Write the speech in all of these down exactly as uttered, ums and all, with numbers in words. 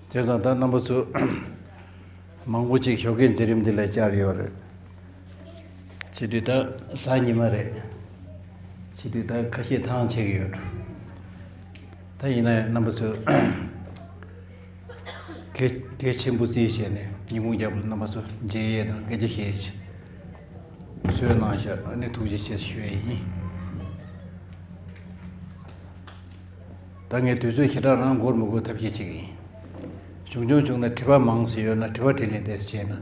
བྱས་ཙང་ད་རྣམ་པ་ཚོ་མང་པོ་ཅིག་ཞོགས་ཀའི་མཛད་རིམ་འདི་ལ་བཅར་ཡོད་རེད། བྱེད་དུས་ད་གཟའ་ཉི་མ་རེད། བྱེད་དུས་ད་ཁ་ཤས་ཐང་ཆད་ཀྱི་ཡོད་འགྲོ། ད་ཡིན་ན་ཡང་རྣམ་པ་ཚོས་གལ་གལ་ཆེན་པོ་བརྩིས་བྱས་ནས་ཉིན་གུང་རྒྱབ་ལ་རྣམ་པ་ཚོ་མཇལ་ཡས་དང་སྐད་ཆ་བཤད་ཡས་ཚུལ་གནང་ཤག་ཨ་ནི་ཐུགས་རྗེ་ཆེ་ཞུ་ཡས་ཡིན། ད་ངས་དུས་ཚོད་ཞེ་དྲག་རང་འགོར་མི་དགོས་ཐབས་ཤེས་བྱེད་ཀྱི་ཡིན། བྱུང་བྱུང་བྱུང་ན་དྲི་བ་མང་ཙམ་ཡོད་ན་དྲི་བ་དྲིས་ལན་དེ་བྱས་ན་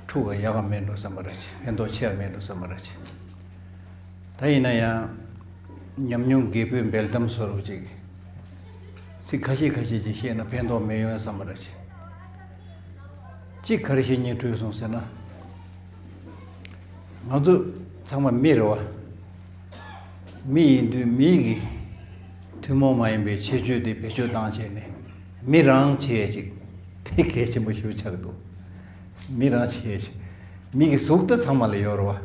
འཁྲུག་ག་ཡག་ག་མེད་འགྲོ་བསམ་པ་ར་ཆེ། ཕན་ཐོགས་ཆེ་ཡ་མེད་འགྲོ་བསམ་པ་ར་ཆེ། ད་ཡིན་ན་ཡང་ཉམས་མྱོང་རྒད་པོའི་འབེལ་གཏམ་བཟོ་འདྲ་ཅིག་ཚིག་ཁ་ཤས་ཁ་ཤས་ཅིག་བཤད་ན་ཕན་ཐོགས་མི་ཡོང་ཡ་བསམ་པ་ར་ཆེ། གཅིག་ག་རེ་བཤད་སྙིང་བྲོས་སོང་ཟེར་ན། ང་ཚོ་ཚང་མ་མི་རེད་བ། མི་ཡིན་དུས་མི་གི་ཐུན་མོང་མ་ཡིན་པའི་ཁྱད་ཆོས་དེ་བེད་སྤྱོད་བཏང་བྱས་ནས་མི་རང་བྱེད་ཡས་ཅིག་དེ་གལ་ཆེན་པོ་ཞིག་ཆགས་འདུག་མི་རང་བྱེད་ཡས་ཅིག་མི་གི་གཟུགས་ད་ཚང་མ་ལ་ཡོད་རེད་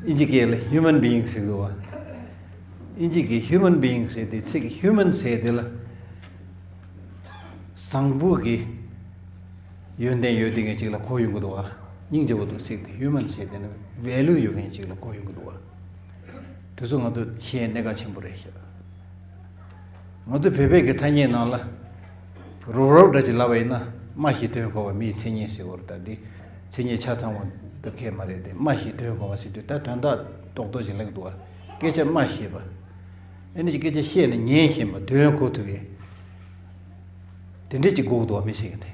བ། ཨིན་ཇི་སྐད་ལ་human being ཟེར་འདུག་བ། ཨིན་ཇི་གི་human being ཟེར་དེ་ཚིག་human ཟེར་དེ་ལ། བཟང་པོ་གི་ཡོན་ཏན་ཡོད་དེ་ངན་ཅིག་ལ་གོ་ཡོང་གི་འདུག་བ། སྙིང་རྗེ་པོ་འདུག་ཚིག་དེ་human ཟེར་དེ་ནི་value ཡོད་མཁན་ཅིག་ལ་གོ་ཡོང་གི་འདུག་བ། དེ་ཚོ་ང་ཚོ་ཤེས་གནད་འགག་ཆེན་པོ་རེད་ཤག་ང་ཚོ་བོད་པའི་གི་ཐ་སྙད་ནང་ལ་རོབ་རོབ་འདྲ་ཅིག་ལབ་པ་ཡིན་ན་སྨྲ་ཤེས་དོན་གོ་བ་མིའི་མཚན་ཉིད་ཟེར་བ་རེད། ད་འདི་མཚན་ཉིད་ཆ་ཚང་བ་འདི་ཁས་མ་རེད་དེ། སྨྲ་ཤེས་དོན་གོ་བ་ཟེར་དུས་ད་དོན་དག་རྡོག་རྡོག་ཅིག་ལབ་ཀྱི་འདུག་བ། སྐད་ཆ་སྨྲ་ཤེས་པ། ཨ་ནི་སྐད་ཆ་བཤད་ནས་ཉན་ཤེས་པ། དོན་གོ་ཐུབ་པའི་དེ་འདྲས་ཅིག་དགོས་འདུག་བ། མི་ཞིག་གི་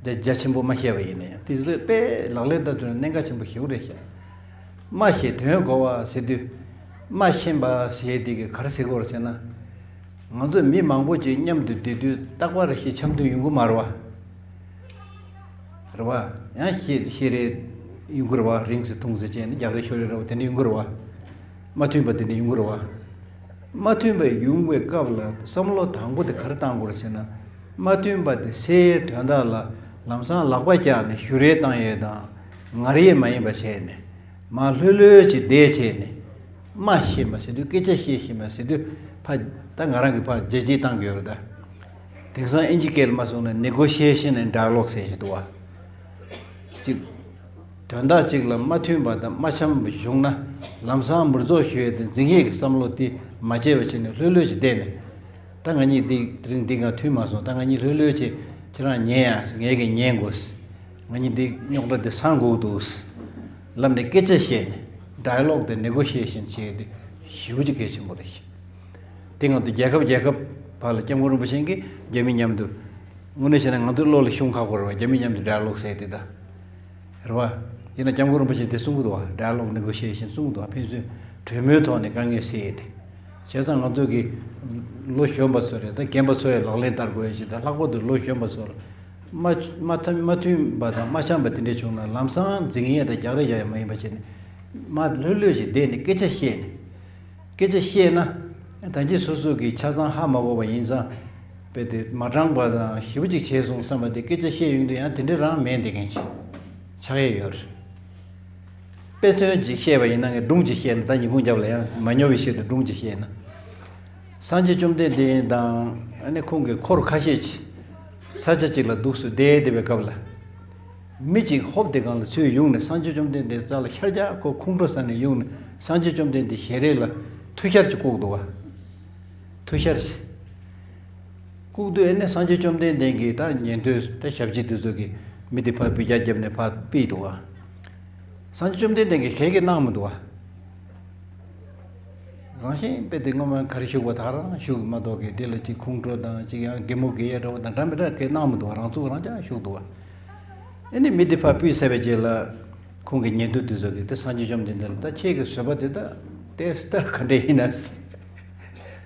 དེ་རྒྱ་ཆེན་པོ་མ་བཤད་པ་ཡིན་ན་ཡང་དེ་ཚོས་དཔེ་ལག་ལེན་བསྟར་ཐུབ་ན་གནད་འགག་ཆེན་པོ་ཞིག་རེད་ཤག་སྨྲ་ཤེས་དོན་གོ་བ་ཟེར་དུས་སྨྲ་ཤེས་པ་ཟེར་དེ་གི་ག་རེ་ཟེར་དགོས་རེད་ཟེར་ན། ང་ཚོ་མི་མང་པོ་ཅིག་མཉམ་དུ་བསྡད་དུས་རྟག་པར་ཞིག་འཆམ་མཐུན་ཡོང་གི་མ་རེད་བ། རེད་བ། ཡང་ཤེས་ཤེས་རེ་ཡོང་གི་རེད་བ། རིང་ཙམ་ཐུང་ཙམ་བྱས་ནས་རྒྱག་རེས་ཤོར་རེ་རེད་བ། དེ་འདྲ་ཡོང་གི་རེད་བ། མ་མཐུན་པ་དེ་འདྲ་ཡོང་གི་རེད་བ། མ་མཐུན་པ་ཡོང་བའི་སྐབས་ལ་བསམ་བློ་དང་པོ་དེ་ག་རེ་བཏང་དགོས་རེད་ཟེར་ན། མ་མཐུན་པ་དེ་སེལ་ཡའི་དོན་དག་ལ་ལམ་སང་ལག་པ་བཀྱགས་ནས་ཞུ་རེ་བཏང་ཡས་དང་ངར་ཡས་མ་ཡིན་པ་བྱས་ནས་མར་ལྷོད་ལྷོད་ཅིག་བསྡད་བྱས་ནས་སྨྲ་ཤེས་པ་ཟེར་དུས་སྐད་ཆ་བཤད་ཤེས་པ་ཟེར་དུས་ཕ་ད་ང་རང་གིས་ཕར་རྒྱ་སྐྱེད་བཏང་གི་ཡོད་རེད་ད། དེང་སང་ཨིན་ཇི་སྐད་ལ་མ་སོང་ན་negotiation and dialogue ཟེར་བཞིན་འདུག་བ། གཅིག་དོན་དག་གཅིག་ལ་མ་མཐུན་པ་དང་མ་འཆམ་པ་བྱུང་ན་ལམ་སང་མུར་རྫོགས་ཞུ་ཡས་དང་འཛིང་ཡས་ཀྱི་བསམ་བློ་དེ་མ་བྱས་པ་བྱས་ནས་ལྷོད་ལྷོད་ཅིག་བསྡད་ནས། ད་ང་གཉིས་འདི་དེ་རིང་འདི་ང་མཐུན་མ་སོང་། ད་ང་གཉིས་ལྷོད་ལྷོད་བྱས་ཁྱེད་རང་ཉན་ཡ་ཟེར། ངས་ཀྱི་ཉན་དགོས་ཟེར། ང་གཉིས་འདི་རྙོག་དྲ་འདི་སངས་དགོས་འདུག་ཟེར། ལབ་ནས་སྐད་ཆ་བཤད་ནས་dialogue དང་negotiation བྱས་ཏེ་ཞེ་པོ་ཅིག་གལ་ཆེན་པོ་རེད་ཤག་དེ་ང་ཚོ་རྒྱལ་ཁབ་རྒྱལ་ཁབ་བར་ལ་སྐྱབས་མགོན་རིན་པོ་ཆེ་གིས་རྒྱ་མི་མཉམ་དུ། དངོས་གནས་བྱས་ན་ང་ཚོའི་བློ་ལ་ཤོང་ཁག་པོ་རེད་བ། རྒྱ་མི་མཉམ་དུ་dialogue ཟེར་དེ་ད། རེད་བ། ཡིན་ན་སྐྱབས་མགོན་རིན་པོ་ཆེས་དེ་གསུང་གི་འདུག་བ། Dialogue negotiation གསུང་གི་འདུག་བ། ཕན་ཚུན་གྲོས་མོལ་ཐོག་ནས་དཀའ་ངལ་སེལ་ཡས་དེ། བྱས་ཙང་ང་ཚོ་གི་ལོ་གཞོན་པ་ཚོ་རེད། ད་རྒན་པ་ཚོ་ཡང་ལག་ལེན་བསྟར་དགོས་ཡ་ཅིག་ད་ལྷག་པར་དུ་ལོ་གཞོན་པ་ཚོ་ལ་མ་མ་མཐུན་མ་མཐུན་པ་དང་མ་འཆམ་པ་དེ་འདྲ་བྱུང་ན་ལམ་སང་འཛིང་ཡས་དང་རྒྱག་རེས་རྒྱག་ཡས་མ་ཡིན་པ་བྱས་ནས་མ་ལྷོད་ལྷོད་ཅིག་བསྡད་ནས་སྐད་ཆ་བཤད་ནས། སྐད་ཆ་བཤད་ན། ད་གིན་སོ་སོ་གི་ཆ་ཚང་ཧ་མ་གོ་བ་ཡིན་ཙང་། དཔེ་དེ་མ་དྲང་པ་དང་ཞེ་པོ་ཅིག་བྱས་སོང་བསམ་པ་དེ་སྐད་ཆ་བཤད་ཡོང་དུས་ཡང་དེ་འདྲ་རང་མེད་འདི་གན་ཆགས་ཡས་ཡོད་རེད། དཔེ་མཚོན་ཅིག་བཤད་པ་ཡིན་ན་ངས་སྒྲུང་ཅིག་བཤད་ན་ད་ཉིན་གུང་རྒྱབ་ལ་ཡང་མ་ཉོ་བའི་ཆེད་དུ་སྒྲུང་ཅིག་བཤད་ན། སངས་རྒྱས་བཅོམ་ལྡན་འདས་དང་ཨ་ནི་ཁོང་གི་འཁོར་ཁ་ཤས་ཅིག་ས་ཆ་ཅིག་ལ་འདུག་སེ་བསྡད་བསྡད་པའི་སྐབས་ལ། མི་གཅིག་ཧོབ་དེ་སྒང་ལ་ཚུར་ཡོང་ནས་སངས་རྒྱས་བཅོམ་ལྡན་འདས་རྩ་ལ་ཤར་རྒྱག་ཁོ་ཁོང་ཁྲོ་ཟ་ནས་ཡོང་ནས་སངས་རྒྱས་བཅོམ་ལྡན་འདས་ཞལ་རས་ལ་མཐུ་ཤར་ཅིག་བཀུག་འདུག་བ། མཐུ་ཤར་ཅིག་བཀུག་དུས་ཨེ་ནས་སངས་རྒྱས་བཅོམ་ལྡན་འདས་ཀྱིས་ད་ཉན་ཐོས་ད་ཞབས་ཕྱི་དེ་ཚོ་གིས་མི་དེ་ཕར་འབུད་རྒྱག་བརྒྱབ་ནས་ཕར་ཕུད་འདུག་བ། སངས་རྒྱས་བཅོམ་ལྡན་འདས་ཀྱིས་ག་གེ་གནང་མི་འདུག་བ། རང་བཞིན་དཔེ་དེ་སྔོན་མ་ག་རེ་བཞུགས་པ་དག་རང་བཞུགས་མ་གཏོགས་ཀྱི་དེ་ལ་ཅིག་ཁོང་ཁྲོ་དང་ཅིག་ཡང་གད་མོ་བགད་ཡས་འདྲ་བོ་དང་འདྲ་མི་འདྲ་གེ་གནང་མི་འདུག་བ། རང་ཚུགས་རང་ཅག་བཞུགས་འདུག་བ། ཨེ་ནི་མི་དེ་ཕར་ཕུད་ཚར་བའི་རྗེས་ལ་ཁོང་གི་ཉན་ཐོས་དེ་ཚོ་གིས་དེ་སངས་རྒྱས་བཅོམ་ལྡན་འདས་ལ་ད་ཁྱེད་ཀྱི་བཟོད་པ་དེ་ད་ཏོག་ཙམ་ད་ག་འདྲ་ཡིན་ན།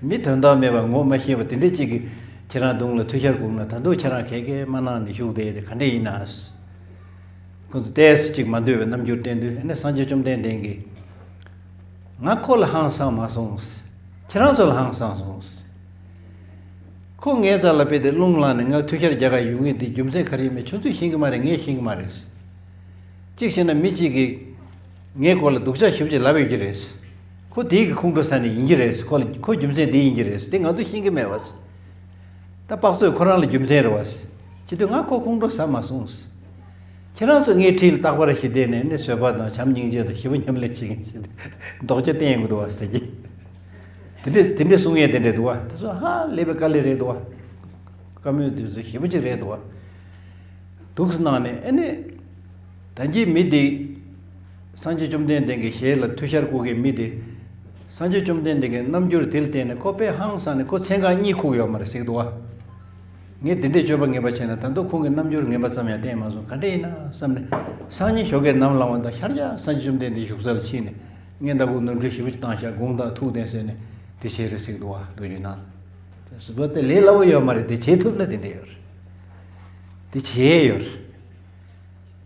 མི་དོན་དག་མེད་པ་ངོ་མ་ཤེས་པ་དེ་འདྲ་ཅིག་གིས་ཁྱེད་རང་གདོང་ལ་མཐུ་ཤར་བཀུག་ན་ད་དུང་ཁྱེད་རང་ག་གེ་མ་གནང་ནས་བཞུགས་བསྡད་དེ་ག་འདྲ་ཡིན་ན། ཁོ་ཚོ་ཏོག་ཙམ་ཅིག་མ་འདོད་པའི་རྣམ་འགྱུར་བསྟན་དུས་ཨ་ནི་སངས་རྒྱས་བཅོམ་ལྡན་འདས་ཀྱིས། ང་ཁོ་ལ་ཧང་སངས་མ་སོང་། ཁྱེད་རང་ཚོ་ལ་ཧང་སངས་སོང་། ཁོ་ངའི་རྩ་ལ་དཔེ་དེ་རླུང་ལངས་ནས་ང་མཐུ་ཤར་རྒྱག་ག་ཡོང་ངེས་དེ་རྒྱུ་མཚན་ག་རེ་ཡིན་མིན་ཁྱོད་ཚོས་ཤེས་ཀྱི་མ་རེད། ངས་ཤེས་ཀྱི་མ་རེད། གཅིག་བྱས་ན་མི་གཅིག་གིས་ངའི་སྐོར་ལ་སྡུག་ཅག་ཞེ་པོ་ཅིག་ལབ་ཡོད་ཀྱི་རེད། ཁོ་དེའི་གི་ཁོང་ཁྲོ་ཟ་ནས་ཡིན་གྱི་རེད། ཁོ་ལ་ཁོ་རྒྱུ་མཚན་དེ་ཡིན་གྱི་རེད། དེ་ང་ཚོས་ཤེས་ཀྱི་མེད་པ། ད་དཔག་ཚོད་ཁོ་རང་ལ་རྒྱུ་མཚན་རེད་བ། ཅི་དུས་ང་ཁོ་ཁོང་ཁྲོ་ཟ་མ་སོང་། ཁྱེད་རང་ཚོ་ངའི་འཁྲིས་ལ་རྟག་པར་ཞི་བདེ་ནས་ནི་བཟོད་པ་དང་བྱམས་སྙིང་རྗེ་དང་ཞི་བ་མཉམ་ལས་བྱེད་མཁན་ཞིག་ལྡོག་ཆ་བསྟན་ཡོང་གི་འདུག་བ་ཟེར་གྱི། དེ་འདྲས་དེ་འདྲས་གསུང་ཡས་དེ་འདྲས་འདུག་བ། དེ་ཚོ་ཧ་ལས་པའི་དཀའ་ལས་རེད་འདུག་བ། བཀའ་མོལ་དེ་ཚོ་ཞེ་པོ་ཅིག་རེད་འདུག་བ། འདུག་སེ་གནང་ནས་ཨེ་ནི། ད་གིན་མི་དེ། སངས་རྒྱས་བཅོམ་ལྡན་འདས་ཀྱི་ཞལ་ལ་ཐུགས་ཞར་བཀུག་གི་མི་དེ། སངས་རྒྱས་བཅོམ་ལྡན་འདས་ཀྱི་རྣམ་འགྱུར་དེ་ལ་བརྟེན་ནས་ཁོ་དཔེ་ཧང་སངས་ནས་ཁོ་མཚན་གང་གཉིད་ཁུག་ཡོད་མ་རེད་ཟེར་གྱི་འདུག་བ། ངས་དེ་འདྲའི་སྤྱོད་པ་ངན་པ་བྱས་ན་ད་དུང་ཁོང་གི་རྣམ་འགྱུར་ངན་པ་ཙམ་ཡང་བསྟན་མ་སོང་། ག་འདྲ་ཡིན་ན་བསམ་ནས། སང་ཉིན་ཞོགས་ཀས་ནམ་ལངས་པ་དང་ཤར་རྒྱག་སངས་རྒྱས་བཅོམ་ལྡན་འདས་བཞུགས་ས་ལ་ཕྱིན་ནས། ངས་ད་ཁོ་ནོར་འཁྲུལ་ཞེ་པོ་ཅིག་བཏང་ཤག་དགོངས་དག་ཐུགས་བདེན་ཟེར་ནས་དེ་བྱས་རེད་ཟེར་གྱི་འདུག་བ། མདོ་རྒྱུད་ནང་། དེ་སྲིད་པ་དེ་ལས་སླ་བོ་ཡོད་མ་རེད། དེ་བྱེད་ཐུབ་ན་དེ་འདྲ་ཡོད་རེད། དེ་བྱེད་ཡས་ཡོད་རེད།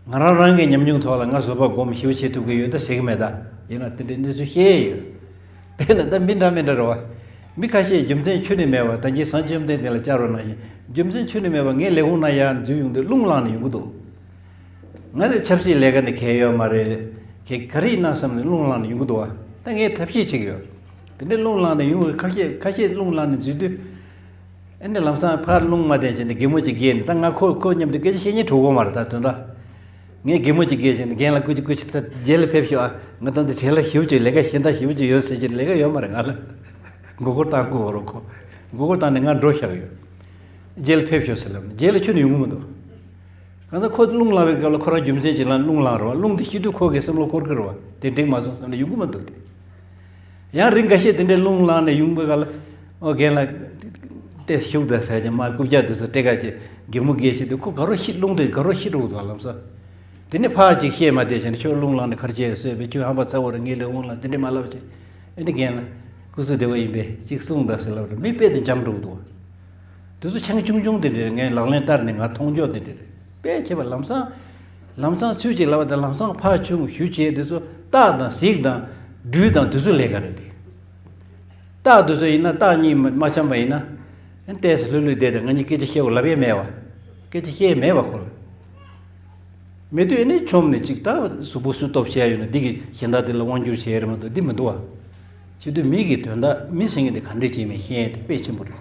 ང་རང་རང་གི་ཉམས་མྱོང་ཐོག་ལ་ང་བཟོད་པ་སྒོམ་ཞེ་པོ་བྱེད་ཐུབ་ཀྱི་ཡོད་ད་ཟེར་གྱི་མེད་ད། ཡིན་ན་དེ་འདྲའི་གནས་ཚུལ་བཤད་ཡས་ཡོད། དཔེར་ན་ད་མི་འདྲ་མི་འདྲ་རེད་བ། མི་ཁ་ཤས་རྒྱུ་མཚན་ཁྱོན་ནས་མེད་པ་ད་གིན་སངས་རྒྱས་བཅོམ་ལྡན་འདས་ལ་བཅར་བ་ནང་བཞིན་རྒྱུ་མཚན་ཁྱོན་ནས་མེད་པ་ངའི་ལས་ཁུངས་ནང་ཡར་འཛུལ་ཡོང་དུས་རླུང་ལངས་ནས་ཡོང་གི་འདུག་ང་ནི་ཆབ་སྲིད་ལས་ཀ་ནི་གལ་ཡོད་མ་རེད། གལ་ག་རེ་ཡིན་ན་བསམ་ནས་རླུང་ལངས་ནས་ཡོང་གི་འདུག་བ། ད་ངས་ཐབས་ཤེས་བྱེད་ཀྱི་ཡོད། དེ་འདྲའི་རླུང་ལངས་ནས་ཡོང་བའི་ཁ་ཤས་ཁ་ཤས་རླུང་ལངས་ནས་འཛུལ་དུས། ཨ་ནི་ལམ་སང་ཕར་རླུང་མ་བསྟན་བྱས་ནས་གད་མོ་ཅིག་བགད་ནས་ད་ང་ཁོ་ཁོ་མཉམ་དུ་སྐད་ཆ་བཤད་སྙིང་བྲོ་གོ་མ་རེད་ད་དོན་དག་ངས་གད་མོ་ཅིག་བགད་བྱས་ནས་རྒན་ལགས་སྐུ་མཁྱེན་སྐུ་མཁྱེན་ད་རྗེས་ལ་ཕེབས་ཤོག་ཨ། ང་ད་འདི་བྲེལ་ལ་ཞེ་པོ་ཅིག་ལས་ཀ་གཞན་དག་ཞེ་པོ་ཅིག་ཡོད་ཟེར་གྱི་ལས་ཀ་ཡོད་མ་རེད། ང་ལ་མགོ་སྐོར་བཏང་དགོས་རོགས་ཁོ། མགོ་སྐོར་བཏང་ནས་ང་འགྲོ་བཞག་ཡོད། རྗེས་ལ་ཕེབས་ཤོག་ཟེར་ལབ་ནས་རྗེས་ལ་ཁྱོན་ནས་ཡོང་གི་མི་འདུག་གང་ཟག་ཁོ་རླུང་ལངས་པའི་སྐབས་ལ་ཁོ་རང་རྒྱུ་མཚན་ཅིག་ལ་རླུང་ལངས་རེད་བ། རླུང་དེ་ཤི་དུས་ཁོ་གིས་བསམ་བློ་འཁོར་གི་རེད་བ། དེ་འགྲིག་མ་སོང་བསམ་ནས་ཡོང་གི་མི་འདུག་སྟེ། ཡང་རིང་འགའ་ཤས་དེ་འདྲའི་རླུང་ལངས་ནས་ཡོང་པའི་སྐབས་ལ། ཨོ་རྒན་ལགས། ཏེ་བཞུགས་དང་ཟེར་གྱི་མ་རྐུབ་བཀྱག་དེ་ཚོ་སྤྲད་ག་ཅེས་སྒེར་མོ་སྒེར་བྱེད་དུས་ཁོ་དགའ་རོགས་ཤི་རླུང་དེ་དགའ་རོགས་ཤི་འགྲོ་གི་འདུག་ལམ་སང་། དེ་ནས་ཕར་ཅིག་བཤད་མ་བསྡད་བྱས་ནས་ཁྱོད་རླུང་ལངས་ནས་ག་རེ་བྱས་ཟེར་བས་ཁྱོད་ཧམ་པ་ཚ་བོ་རེད། ངའི་ལས་དབང་ལ་དེ་འདྲས་མ་ལབ་ཅེས། ཨེ་འདི་རྒན་ལགས། སྐུ་གཟུགས་བདེ་པོ་ཡིན་པས་ཅིག་གསུངས་དང་ཟེར་ལབ་རེད། མི་དཔེ་དེ་འཇམ་འགྲོ་གི་འདུག་དེ་ཚོ་ཆང་ཆུང་ཆུང་དེ་འདྲ་རེད། ངས་ལག་ལེན་བསྟར་ནས་ང་མཐོང་ཕྱོགས་དེ་འདྲ་རེད། དཔེ་བྱས་པ་ལམ་སང་། ལམ་སང་ཚུལ་གཅིག་ལབ་པ་དང་ལམ་སང་ཕར་ཆུང་ཞུ་བྱས་དེ་ཚོ་རྟགས་དང་གཟིགས་དང་སྦྲུལ་དང་དེ་ཚོ་ལས་ཀ་རེད་དེ། རྟགས་དེ་ཚོ་ཡིན་ན་རྟགས་གཉིས་མ་མ་འཆམ་པ་ཡིན་ན། ཨན་ཏེས་ལྷོད་ལྷོད་བསྡད་དེ་ང་གཉིས་སྐད་ཆ་བཤད་དགོས་ལབ་ཡས་མེད་བ། སྐད་ཆ་བཤད་ཡས་མེད་བ་ཁོ་ལ། མེད་དུས་ཨ་ནི་ཆོམ་ནས་ཅིག་ད་གཟུགས་པོ་སུ་སྟོབས་ཆེ་ཡ་ཡོད་ན་འདི་གི་གཞན་དག་དེ་ལ་དབང་བསྒྱུར་བྱེད་ཡ་རེད་མ་གཏོགས་འདི་མི་འདུག་བ། བྱེད་དུས་མི་གི་དོན་དག་མི་ཟེར་མཁན་དེ་ག་འདྲས་བྱེད་མིན་ཤེས་ཡ་དེ་དཔེ་ཆེན་པོ་རེད།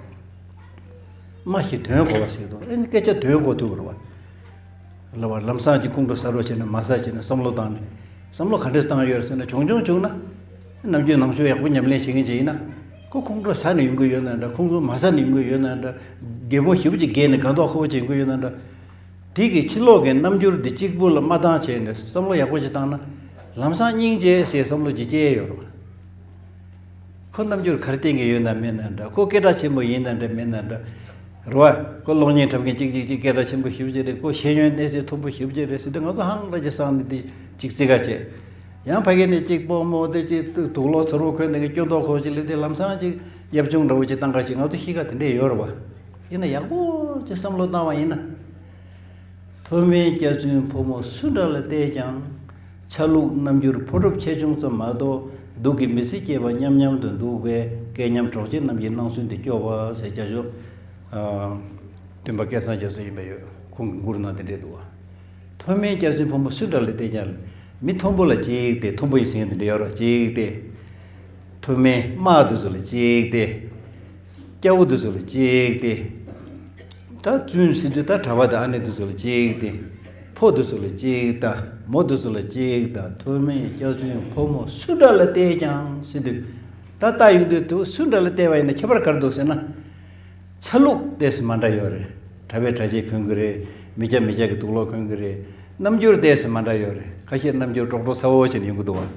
སྨྲ་ཤེས་དོན་གོ་བ་ཟེར་དུས་ཨ་ནི་སྐད་ཆ་དོན་གོ་ཐུབ་དགོས་རེད་བ། ལབ་པ་ལམ་སང་གི་ཁོང་ཁྲོ་ཟ་རོགས་བྱས་ནས་མ་ཟ་བྱས་ནས་བསམ་བློ་བཏང་ནས་བསམ་བློ་ག་འདྲས་བཏང་ཡོད་རེད་ཟེར་ན་བྱུང་བྱུང་བྱུང་ན། ནམ་རྒྱུན་ནང་ཆོས་ཡག་པོ་ཉམས་ལེན་བྱེད་མཁན་ཅིག་ཡིན་ན། ཁོ་ཁོང་ཁྲོ་ཟ་ནས་ཡོང་གི་ཡོད་ན་འདྲ། ཁོང་ཁྲོ་མ་ཟ་ནས་ཡོང་གི་ཡོད་ན་འདྲ། གད་མོ་ཞེ་པོ་ཅིག་བགད་ནས་དགའ་མདོག་ཁ་པོ་ཅིག་ཡོང་གི་ཡོད་ན་འདྲ། དེ་གི་ཕྱི་ལོགས་ཀྱི་རྣམ་འགྱུར་འདི་གཅིག་པུ་ལ་མ་བཏང་བྱས་ནས་བསམ་བློ་ཡག་པོ་ཅིག་བཏང་ན། ལམ་སང་སྙིང་རྗེ་ཟེར་བསམ་བློ་ཅིག་སྐྱེ་ཡོད་རེད། ཁོ་རྣམ་འགྱུར་ག་རེ་བསྟན་གྱི་ཡོད་ན་མེད་ན་འདྲ། ཁོ་སྐད་གྲགས་ཆེན་པོ་ཡིན་ན་འདྲ་མེད་ན་འདྲ། རེད་བ། ཁོ་གློག་བརྙན་འཁྲབ་མཁན་གཅིག་གཅིག་གཅིག་སྐད་གྲགས་ཆེན་པོ་ཞེ་པོ་ཅིག་རེད། ཁོ་ཤེས་ཡོན་གནས་ཚད་མཐོན་པོ་ཞེ་པོ་ཅིག་རེད་ཟེར་དུས་ང་ཚོ་ཧང་ར་ཅིག་སངས་ནས་དེ་ཅིག་བརྩི་ག་བྱེད། ཡང་ཕ་གི་ནས་གཅིག་སྤོག་མོ་དེ་གཅིག་དུག་ལོག་ཚ་རུ་གོན་དེ་གི་སྐྱོན་ཏོག་ཁོ་ཅིག་ལས་དེ་ལམ་སང་ཅིག་ཡབ་ཆུང་འདྲ་བོ་ཅིག་བཏང་ག་ཅིག་ང་ཚོ་གཤིས་ཀ་དེ་འདྲས་ཡོད་རེད་བ། ཡིན་ན་ཡག་པོ་ཅིག་བསམ་བློ་བཏང་བ་ཡིན་ན། མཐོ་དམན་སྐྱག་རྫུན་ཕོ་མོ་སུ་འདྲ་ལ་བལྟས་ཀྱང་། ཆ་ལུགས་རྣམ་འགྱུར་ཕོ་གྲུབ་ཆེ་ཆུང་ཙམ་མ་གཏོགས་སྡུག་གི་མི་ཚེ་སྐྱེལ་བ་མཉམ་མཉམ་དུ་འདུག་པས་སྐལ་མཉམ་གྲོགས་མཆེད་རྣམས་ཀྱི་སྣང་ཚུལ་འདི་སྐྱོ་བ་ཟེར་སྐྱབས་ཞབས། སྟོན་པ་སྐལ་བཟང་རྒྱ་མཚོ་ཡིན་པ་ཡོད། ཁོང་གི་མགུར་ནང་དེ་འདྲས་འདུག་བ། མཐོ་དམན་སྐྱག་རྫུན་ཕོ་མོ་སུ་འདྲ་ལ་བལྟས་ཀྱང་། མི་མཐོན་པོ་ལ་གཅིག་སྟེ། མཐོན་པོ་ཡིན་ཟེར་མཁན་དེ་འདྲ་ཡོད་རེད་གཅིག་སྟེ། མཐོ་དམན་དམག་དེ་ཚོ་ལ་གཅིག་སྟེ། སྐྱ་བོ་དེ་ཚོ་ལ་གཅིག་སྟེ། ད་བཙུན་ཟེར་དུས་ད་གྲྭ་པ་དང་ཨ་ནེ་དེ་ཚོ་ལ་གཅིག་སྟེ། ཕོ་དེ་ཚོ་ལ་གཅིག་ད། མོ་དེ་ཚོ་ལ་གཅིག་ད། མཐོ་དམན་སྐྱག་རྫུན་ཕོ་མོ་སུ་འདྲ་ལ་བལྟས་ཀྱང་ཟེར་དུས། ད་ལྟ་ཡོང་དུས་དུ་སུ་འདྲ་ལ་བལྟས་པ་ཡིན་ན་ཁྱད་པར་ག་རེ་འདུག་ཟེར་ན། ཆ་ལུགས་ཏོག་ཙམ་མ་འདྲ་ཡོད་རེད། གྲྭ་པས་གྲྭ་ཆས་གོན་གི་རེད། མི་སྐྱ་མི་སྐྱ་གི་དུག་ལོག་གོན་གི་རེད། རྣམ་འགྱུར་ཏོག་ཙམ་མ་འདྲ་ཡོད་རེད། ཁ་ཤས་རྣམ་འགྱུར་ཀྲོག་ཀྲོག་ཚ་བོ་བྱས་ནས་ཡོང་གི་འདུག་བ།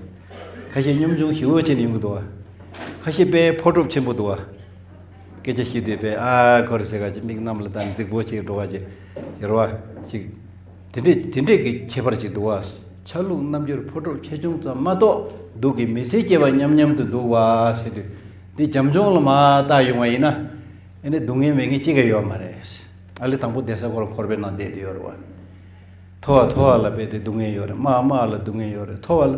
ཁ་ཤས་གཉོམ་ཆུང་ཞེ་བོ་བྱས་ནས་ཡོང་གི་འདུག་བ། ཁ་ཤས་དཔེ་ཕོ་གྲུབ་ཆེན་པོ་འདུག་བ། སྐད་ཆ་བཤད་དུས་དཔེ་ཨ་ཁོ་རེ་ཟེར་ག་ཅིག་མིག་གནམ་ལ་བལྟས་ནས་རྫིག་པོ་ཅིག་འགྲོ་ག་ཅིག་ཡོད་རེད་བ་ཅིག་དེ་འདྲས་དེ་འདྲས་ཀྱི་ཁྱད་པར་ཅིག་འདུག་བ། ཆ་ལུགས་རྣམ་འགྱུར་ཕོ་གྲུབ་ཆེ་ཆུང་ཙམ་མ་གཏོགས་སྡུག་གི་མི་ཚེ་སྐྱེལ་བ་མཉམ་མཉམ་དུ་འདུག་བ་ཟེར་དུས། འདི་བྱམས་སྐྱོང་ལ་མར་བལྟས་ཡོང་བ་ཡིན་ན། ཨེ་ནི་སྡུག་བསྔལ་མེད་མཁན་གཅིག་ཀྱང་ཡོད་མ་རེད། ཨ་ལེ་དང་པོ་བསྡད་ས་ཁོ་རང་འཁོར་བའི་ནང་བསྡད་དུ་ཡོད་རེད་བ། མཐོ་བ་མཐོ་བ་ལ་རྦད་དེ་སྡུག་བསྔལ་ཡོད་རེད། དམའ་བ་དམའ་བ་ལ་སྡུག་བསྔལ་ཡོད་རེད། མཐོ་བ་ལ་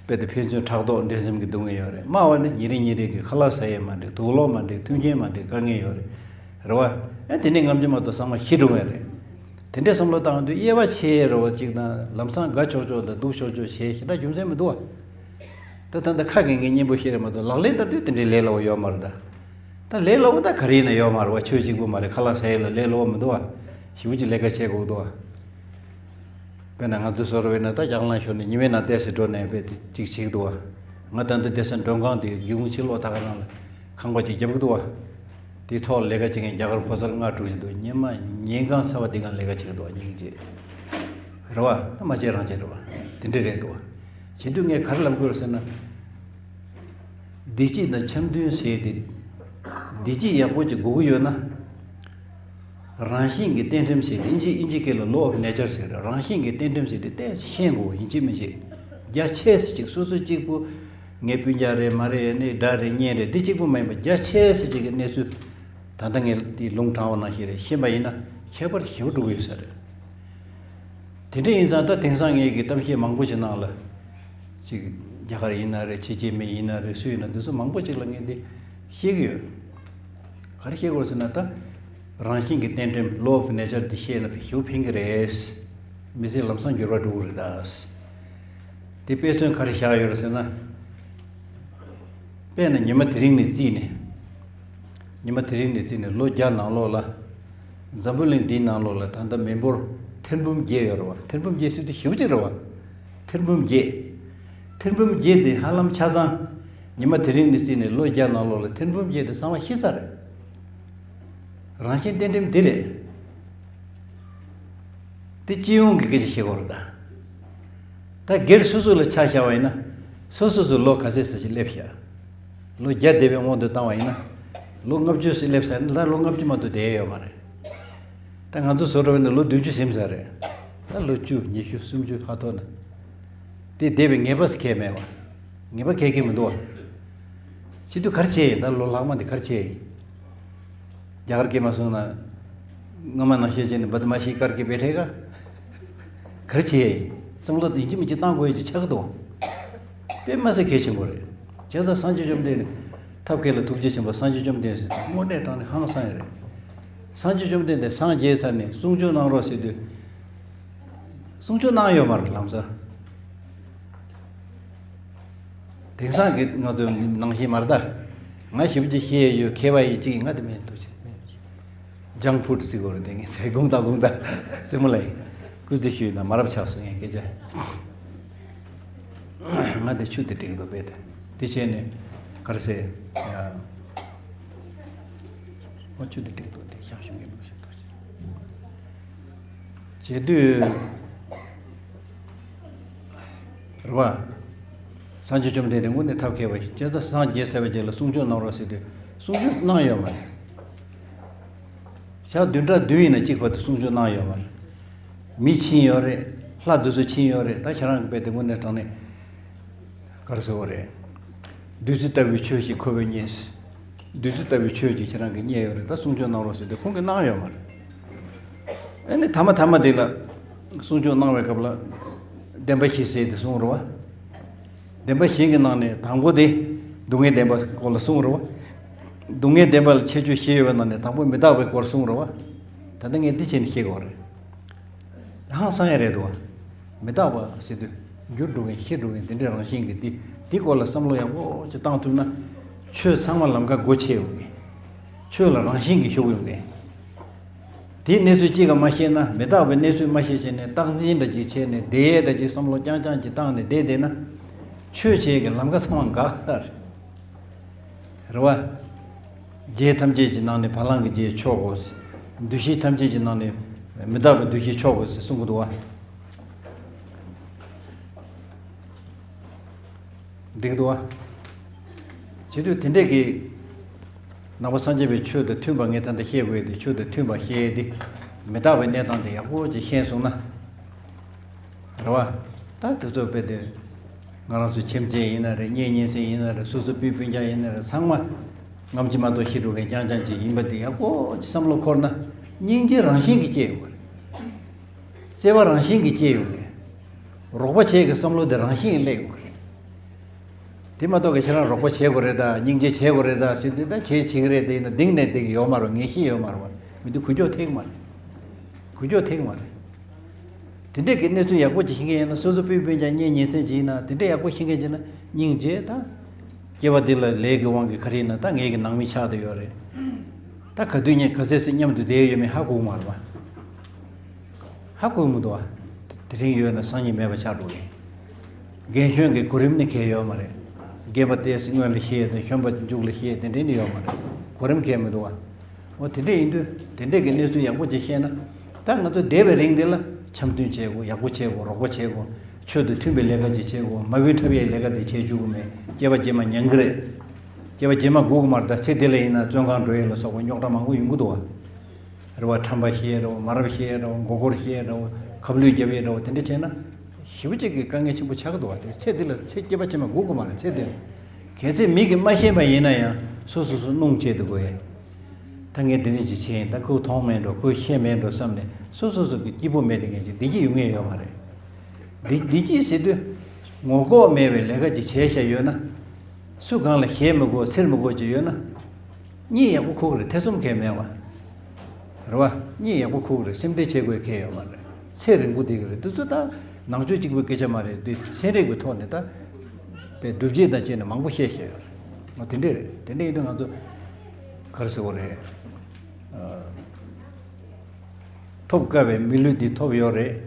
རྦད་དེ་ཕན་ཚུན་ཕྲག་དོག་འགྲན་སེམས་ཀྱི་སྡུག་བསྔལ་ཡོད་རེད། དམའ་བ་ནི་ཉིན་རེ་ཉིན་རེ་གི་ཁ་ལག་ཟ་ཡས་མ་འགྲིག་དུག་ལོག་མ་འགྲིག་མཐུན་རྐྱེན་མ་འགྲིག་དཀའ་ངལ་ཡོད་རེད། རེད་བ། ཨ་དེ་ནས་ངམ་ཆུ་མ་གཏོགས་ཚང་མ་ཤི་འགྲོ་ངེས་རེད། དེ་འདྲའི་བསམ་བློ་བཏང་དུས་དབྱེ་བ་ཕྱེ་རེད་བ་ཅིག་དང་ལམ་སང་དགའ་ཆོག་ཆོག་དང་སྡུག་ཆོག་ཆོག་བྱས་ཞེ་དྲག་རྒྱུ་མཚན་མི་འདུག་བ། ད་ད་ལྟ་ཁ་གི་ངའི་སྙན་པོ་བཤད་རེད་མ་གཏོགས་ལག་ལེན་བསྟར་དུས་དེ་འདྲའི་ལས་སླ་བོ་ཡོད་མ་རེད་ད། ད་ལས་སླ་པོ་ད་ག་རེ་ཡིན་ན་ཡོད་མ་རེད་བ། ཆོས་གཅིག་པུ་མ་རེད། ཁ་ལག་ཟ་ཡས་ལ་ལས་སླ་པོ་མི་འདུག་བ། ཞེ་པོ་ཅིག་ལས་ཀ་བྱེད་དགོས་འདུག་བ། དཔེར་ན་ང་ཚོ་བཟོ་འདྲ་བས་ན་ད་རྒྱ་གར་ལ་ཤོར་ནས་ཉི་མའི་ནང་བསྡད་ཟེར་འགྲོ་ནས་བས་དེ་གཅིག་བྱེད་ཀྱི་འདུག་བ། ང་ད་ལྟ་བསྡད་ས་མགྲོན་ཁང་དེ་སྒེའུ་ཁུང་ཕྱི་ལོགས་ད་ག་རང་ལ་ཁང་པ་ཅིག་རྒྱབ་ཀྱི་འདུག་བ། དེའི་ཐོག་ལས་ཀ་བྱེད་མཁན་རྒྱ་གར་ཕོ་གསར་ལྔ་དྲུག་ཅིག་འདུག་ཉི་མ་ཉིན་གང་ཚ་བ་འདི་གང་ལས་ཀ་བྱེད་ཀྱི་འདུག་བ། སྙིང་རྗེ། རེད་བ། ད་མ་བྱེད་རང་བྱེད་རེད་བ། དེ་འདྲ་རེད་འདུག་བ། བྱེད་དུས་ངས་ག་རེ་ལབ་དགོས་རེད་ཟེར་ན། བདེ་སྐྱིད་དང་འཆམ་མཐུན་ཟེར་ཏེ། བདེ་སྐྱིད་ཡག་པོ་ཅིག་དགོས་ཀྱི་ཡོད་ན། རང་བཞིན་གྱི་རྟེན་འབྲེལ་ཟེར་ཏེ་ཨིན་ཇི་ཨིན་ཇི་སྐད་ལ་law of nature ཟེར་རེད། རང་བཞིན་གྱི་རྟེན་འབྲེལ་ཟེར་ཏེ་ཏོག་ཙམ་ཤེས་དགོས། ཡིན་གཅིག་མིན་གཅིག་རྒྱ་ཆེ་ས་ཅིག་སོ་སོ་གཅིག་པུ་ངའི་སྤུན་ཀྱག་རེད་མ་རེད། ནི་དགྲ་རེད་གཉེན་རེད་འདི་གཅིག་པུ་མ་ཡིན་པ་རྒྱ་ཆེ་ས་ཅིག་གི་གནས་ཚུལ་ད་ལྟ་ངས་དེ་ལུང་དྲངས་པ་ནང་བཞིན་རེད། ཤེས་པ་ཡིན་ན་ཁྱད་པར་ཞེ་པོ་འགྲོ་གི་ཡོད་ས་རེད། དེ་འདྲ་ཡིན་ཙང་ད་དེང་སང་ངེད་ཀྱི་གཏམ་བཤད་མང་པོ་ཞིག་ནང་ལ། ཅིག་རྒྱ་གར་ཡིན་ན་རེད། ཕྱི་རྒྱལ་མི་ཡིན་ན་རེད། སུ་ཡིན་ན་འདི་ཚོ་མང་པོ་ཅིག་ལ་ངས་འདི་བཤད་ཀྱི་ཡོད། ག་རེ་བཤད་དགོས་ཟེར་ན་ད། རང་བཞིན་གྱི་རྟེན་འབྲེལ་law of nature འདི་བཤད་ན་ཞེ་པོ་ཕན་གྱི་རེད། མི་ཚེ་ལམ་སང་འགྱུར་བ་འགྲོ་གི་རེད་ད། དེ་དཔེ་མཚོན་ག་རེ་བཞག་ཡོད་རེད་ཟེར་ན། དཔེར་ན་ཉི་མ་དེ་རིང་ནས་བརྩིས་ནས། ཉི་མ་དེ་རིང་ནས་བརྩིས་ནས་ལོ་བརྒྱ་ནང་ལོགས་ལ། འཛམ་བུ་གླིང་འདིའི་ནང་ལོགས་ལ་ད་ལྟ་མི་འབོར་ཐེར་འབུམ་བརྒྱད་ཡོད་རེད་བ། ཐེར་འབུམ་བརྒྱད་ཟེར་དུས་ཞེ་པོ་ཅིག་རེད་བ། ཐེར་འབུམ་བརྒྱད། ཐེར་འབུམ་བརྒྱད་དེ་ཧ་ལམ་ཆ་ཚང་། ཉི་མ་དེ་རིང་ནས་བརྩིས་ནས་ལོ་བརྒྱ་ནང་ལོགས་ལ་ཐེར་འབུམ་བརྒྱད་དེ་ཚང་མ་ཤི་ས་རེད། རང་བཞིན་རྟེན་འབྲེལ་འདི་རེད། དེ་སྤྱི་ཡོངས་ཀྱི་སྐད་ཆ་བཤད་དགོས་རེད་ད། ད་སྒེར་སོ་སོ་ལ་ཆ་བཞག་པ་ཡིན་ན། སོ་སོ་སོ་ལོ་ག་ཚོད་ཙམ་ཞིག་སླེབས་ཤག་ལོ་བརྒྱ་འདས་པའི་དབང་དུ་བཏང་བ་ཡིན་ན། ལོ་ལྔ་བཅུ་ཙམ་སླེབས་ཚར་ན་ད་ལོ་ལྔ་བཅུ་མ་གཏོགས་བསྡད་ཡོད་མ་རེད། ད་ང་ཚོ་བཟོ་འདྲ་བ་ནི་ལོ་བདུན་ཅུ་ཟིན་ཚར་རེད། ད་ལོ་བཅུ་ཉི་ཤུ་སུམ་ཅུ་ཧ་ཐོག་ན། དེ་འདས་པའི་ངེས་པ་ཟེར་གང་ཡང་མེད་པ། ངེས་པ་གང་ཡང་མི་འདུག་བ། བྱེད་དུས་ག་རེ་བྱས་ཡིན། ད་ལོ་ལྷག་མ་འདི་ག་རེ་བྱས་ཡིན། རྒྱ་གར་སྐད་མ་སོང་ན། སྔ་མ་ནང་བཞིན་བྱས་ནས་བདེ་མ་ཤི་ཀར་གྱི་བེ་ཐེ་ག་ག་རེ་བྱས་ཡིན། བསམ་བློ་ཡིན་གཅིག་མིན་གཅིག་བཏང་དགོས་ཡ་ཅིག་ཆགས་ཀྱི་འདུག་དཔེ་མ་སྲིད་གལ་ཆེན་པོ་རེད། བྱས་ཙང་སངས་རྒྱས་བཅོམ་ལྡན་འདས་ཐབས་མཁས་ལ་ཐུགས་རྗེ་ཆེན་པོ་སངས་རྒྱས་བཅོམ་ལྡན་འདས་ཟེར་དུས་དངོས་གནས་དྲང་གནས་ཧང་སང་ཡ་རེད། སངས་རྒྱས་བཅོམ་ལྡན་འདས་སངས་རྒྱས་ཚར་ནས་གསུང་ཆོས་གནང་རོགས་ཟེར་དུས། གསུང་ཆོས་གནང་ཡོད་མ་རེད་ལམ་སང་། དེང་སང་གི་ང་ཚོ་ནང་བཞིན་མ་རེད་ད། ང་ཞིབ་ཅིག་བཤད་ཡོད་མཁས་པ་ཡིན་གཅིག་ཡིན་ང་དེ་མིན་འདུག་ཅེས། ཇང་ཕུད་ཟེར་དགོས་རེད་དེ་ངས་ཚེ་དགོངས་དང་དགོངས་དག་རྩེ་མོ་ལ་ཡིན། སྐུ་ཚེ་ཞུས་ན་མ་རབས་ཆགས་སོང་ངས་སྐད་ཆ། ང་དེ་ཆུ་དེ་འགྲིག་འདུག་པས་དེ། དེ་བྱས་ནས་ག་རེ་ཟེར། ཡ། ང་ཆུ་དེ་འགྲིག་འདུག་དེ་ཤག་ཤུགས་ཀྱི་འདུག་ཞིག་འདུག་བྱེད་དུས། རེད་བ། སངས་རྒྱས་བཅོམ་ལྡན་འདས་དངོས་གནས་ཐབས་མཁས་པ་ཞིག་བྱས་ཙང་སངས་རྒྱས་ཚར་བའི་རྗེས་ལ་གསུང་ཆོས་གནང་རོགས་ཟེར་དུས་གསུང་ཆོས་གནང་ཡོད་མ་རེད། ཞག་བདུན་ཕྲག་བདུན་ཡིན་ན་གཅིག་བར་དུ་གསུང་ཆོས་གནང་ཡོད་མ་རེད། མི་ཕྱིན་ཡོད་རེད། ལྷ་དེ་ཚོ་ཕྱིན་ཡོད་རེད། ད་ཁྱེད་རང་གི་དཔེ་དེ་དངོས་གནས་དྲང་གནས། ག་རེ་ཟེར་བ་རེད། བདུད་རྩི་ལྟ་བུའི་ཆོས་ཤིག་ཁོ་བོས་རྙེད། བདུད་རྩི་ལྟ་བུའི་ཆོས་ཅིག་ཁྱེད་རང་གིས་རྙེད་ཡོད་རེད། ད་གསུང་ཆོས་གནང་རོགས་ཟེར་དུས་ཁོང་གིས་གནང་ཡོད་མ་རེད། ཨ་ནི་ཐ་མ་ཐ་མ་དེ་ལ་གསུང་ཆོས་གནང་བའི་སྐབས་ལ་བདེན་པ་བཞི་ཟེར་དེ་གསུངས་རེད་བ། བདེན་པ་བཞི་གི་ནང་ནས་དང་པོ་དེ་སྡུག་བསྔལ་བདེན་པ་སྐོར་ལ་གསུངས་རེད་བ། སྡུག་བསྔལ་བདེན་པ་ལ་ཁྱད་ཆོས་བཞི་ཡོད་པའི་ནང་ནས་དང་པོ་མི་རྟག་པའི་སྐོར་གསུངས་རེད་བ། ད་ལྟ་ངས་འདི་བྱས་ནས་བཤད་དགོས་རེད། ཧང་སང་ཡ་རེད་འདུག་བ། མི་རྟག་པ་ཟེར་དུས་འགྱུར་འགྲོ་མཁན་ཤི་འགྲོ་མཁན་དེ་འདྲའི་རང་བཞིན་གྱི་འདི་འདི་སྐོར་ལ་བསམ་བློ་ཡག་པོ་ཅིག་བཏང་ཐུབ་ན། ཆོས་ཚང་མ་ལམ་ཁ་སྒོ་ཕྱེ་ཡོང་གི། ཆོས་ལ་རང་བཞིན་གྱིས་ཞུགས་ཡོང་གི། དེའི་གནས་ཚུལ་གཅིག་ཀ་མ་ཤེས་ན་མི་རྟག་པའི་གནས་ཚུལ་མ་ཤེས་བྱས་ནས་རྟག་འཛིན་འདྲ་ཅིག་བྱས་ནས་བསྡད་ཡས་འདྲ་ཅིག་བསམ་བློ་རྐྱང་རྐྱང་ཅིག་བཏང་ནས་བསྡད་བསྡད་ན། ཆོས་བྱེད་ཀྱི་ལམ་ཁ་ཚང་མ་འགག་ས་རེད། རེད་བ། རྒྱལ་ཐམས་ཅད་ཀྱི་ནང་ནས་བ་ལང་གི་རྒྱལ་མཆོག་གོ། འདུ་ཤེས་ཐམས་ཅད་ཀྱི་ནང་ནས་མི་རྟག་པའི་འདུ་ཤེས་མཆོག་གོ་ཟེར་གསུང་གི་འདུག་བ། འགྲིག་འདུག་བ། བྱེད་དུས་དེ་འདྲས་ཀྱི་ནང་པ་སངས་རྒྱས་པའི་ཆོས་དང་མཐུན་པ་ངས་ད་ལྟ་བཤད་དགོས་ཏེ་ཆོས་དང་མཐུན་པ་བཤད་དེ་མི་རྟག་པའི་གནས་སྟངས་དེ་ཡག་པོ་ཅིག་ཤེས་སོང་ན། རེད་བ། ད་དེ་ཚོ་དཔེ་དེ། ང་རང་ཚོ་ཁྱིམ་མཚེས་ཡིན་ན་རེད། གཉེན་ཉེ་ཚན་ཡིན་ན་རེད། སོ་སོ་སྤུན་སྤུན་ཀྱག་ཡིན་ན་རེད། ཚང་མ། ངམ་གྱི་མ་གཏོགས་ཤི་འགྲོ་མཁན་རྐྱང་རྐྱང་ཅིག་ཡིན་པ་དེ་ཡག་པོ་ཅིག་བསམ་བློ་འཁོར་ན། སྙིང་རྗེ་རང་བཞིན་གྱིས་སྐྱེ་ཡོང་གི་རེད། བརྩེ་བ་རང་བཞིན་གྱིས་སྐྱེ་ཡོང་གི། རོགས་པ་བྱེད་ཀྱི་བསམ་བློ་དེ་རང་བཞིན་གྱིས་སླེབས་ཡོང་གི་རེད། དེ་མ་གཏོགས་ཀྱི་ཁྱེད་རང་རོགས་པ་བྱེད་དགོས་རེད་ད། སྙིང་རྗེ་བྱེད་དགོས་རེད་ད་ཟེར་དུས་ད་བྱེད་བྱེད་ཀྱི་རེད་དེ་ཡིན་ན་གཏིང་ནས་དེ་གི་ཡོད་མ་རེད། ངེས་ཤེས་ཡོད་མ་རེད་བ། མི་དེ་ཀུན་སྤྱོད་འཐད་ཀྱི་མ་རེད། ཀུན་སྤྱོད་འཐད་ཀྱི་མ་རེད། དེ་འདྲས་ཀྱི་གནས་ཚུལ་ཡག་པོ་ཅིག་ཤེས་མཁན་ཡིན་ན། སོ་སོ་སྤུན་སྤུན་ཀྱག་གཉེན་ཉེ་ཚན་ཅིག་ཡིན་ན་དེ་འདྲས་ཡག་པོ་ཤེས་མཁན་ཅིག་ན་སྙིང་རྗེ་དང་། སྐྱེ་བ་འདི་ལ་ལས་ཀྱི་དབང་གིས་ག་རེ་ཡིན་ན་ད་ངེད་ཀྱི་ནང་མི་ཆགས་བསྡད་ཡོད་རེད། ད་ག་དུས་ངས་ག་ཚད་ཅིག་མཉམ་དུ་བསྡད་ཡོད་མེད་ཧ་གོ་གི་མ་རེད་པ། ཧ་གོ་གི་མི་འདུག་པ། དེ་རིང་ཡོད་ན་སང་ཉིན་མེད་པ་ཆགས་འགྲོ་གི། རྒན་གཞོན་གྱི་གོ་རིམ་ནི་གལ་ཡོད་མ་རེད། རྒན་པ་ཏོག་ཙམ་སྔོན་ལ་ཤེས་དང་གཞོན་པ་མཇུག་ལ་ཤེས་དེ་འདྲས་ནི་ཡོད་མ་རེད། གོ་རིམ་གལ་མི་འདུག་པ། འོ་དེ་འདྲས་ཡིན་དུས་དེ་འདྲས་ཀྱི་གནས་ཚུལ་ཡག་པོ་ཅིག་ཤེས་ན། ད་ང་ཚོ་བསྡད་པའི་རིང་འདི་ལ་འཆམ་མཐུན་བྱེད་དགོས། ཡག་པོ་བྱེད་དགོས། རོགས་པ་བྱེད་དགོས། ཆོས་དང་མཐུན་པའི་ལས་ཀ་ཅིག་བྱེད་དགོས། མ་བུ་འཁྲབ་ཡའི་ལས་ཀ་དེ་བྱེད་བཅུག་གི་མེད། སྐྱེས་པ་རྗེས་མ་ཉན་གི་རེད། སྐྱེས་པ་རྗེས་མ་སྒུག་གི་མ་རེད། ད་ཚེ་འདི་ལ་ཡིན་ན་བཙོན་ཁང་འགྲོ་ཡས་ལ་སོགས་པ་རྙོག་དྲ་མང་པོ་ཡོང་གི་འདུག་པ། རེད་པ། ཁྲམ་པ་བཤད་རེད་པ། མ་རབས་བཤད་རེད་པ། མགོ་སྐོར་བཤད་རེད་པ། ཁ་བསླུས་རྒྱབ་ཡས་རེད་པ། དེ་འདྲ་བྱས་ན་ཞེ་པོ་ཅིག་གི་དཀའ་ངལ་ཆེན་པོ་ཆགས་ཀྱི་འདུག་པ། དེ་ཚེ་འདི་ལ་ཚེ་སྐྱེས་པ་རྗེས་མ་སྒུག་གི་མ་རེད། ཚེ་འདི་ལ། གལ་སྲིད་མི་གིས་མ་ཤེས་པ་ཡིན་ན་ཡང་སོ་སོ་སོ་སྣང་བྱེད་དུ་དགོས་ཡས། ད་ངས་འདི་འདྲ་ཅིག་བྱས་ཡིན། ད་ཁོས་མཐོང་མེད་འགྲོ། ཁོས་ཤེས་མེད་འགྲོ་བསམ་ནས་སོ་སོ་སོ་གི་སྐྱིད་པོ་མེད་དེ་མཁན་ཅིག་བདེ་སྐྱིད་ཡོང་ངེས་ཡོད་མ་རེད། བདེ་བདེ་སྐྱིད་ཟེར་དུས་ངོ་ལྐོག་མེད་པའི་ལས་ཀ་ཅིག་བྱས་བཞག་ཡོད་ན། སུ་གང་ལ་ཞེད་མི་དགོས། འཚེར་མི་དགོས་ཅིག་ཡོད་ན། གཉིད་ཡག་པོ་ཁུག་རེད། ཐེ་ཚོམ་གང་ཡང་མེད་པ། རེད་པ། གཉིད་ཡག་པོ་ཁུག་རེད། སེམས་ཁྲལ་བྱེད་དགོས་གང་ཡང་ཡོད་མ་རེད། ཚེ་རིང་པོ་བསྡད་ཀྱི་རེད། འདི་ཚོ་ད་ནང་ཆོས་གཅིག་པུའི་སྐད་ཆ་མ་རེད། འདི་ཚན་རིག་པའི་ཐོག་ནས་ད་དཔེ་སྒྲུབ་བྱེད་དང་བཅས་ནས་མང་པོ་བཤད་བཤད་ཡོད་རེད། འོ་དེ་འདྲས་རེད། དེ་འདྲས་ཡིན་དུས་ང་ཚོ་ག་རེ་ཟེར་དགོས་རེད། ཐོབ་དཀའ་བའི་མི་ལུས་འདི་ཐོབ་ཡོད་རེད།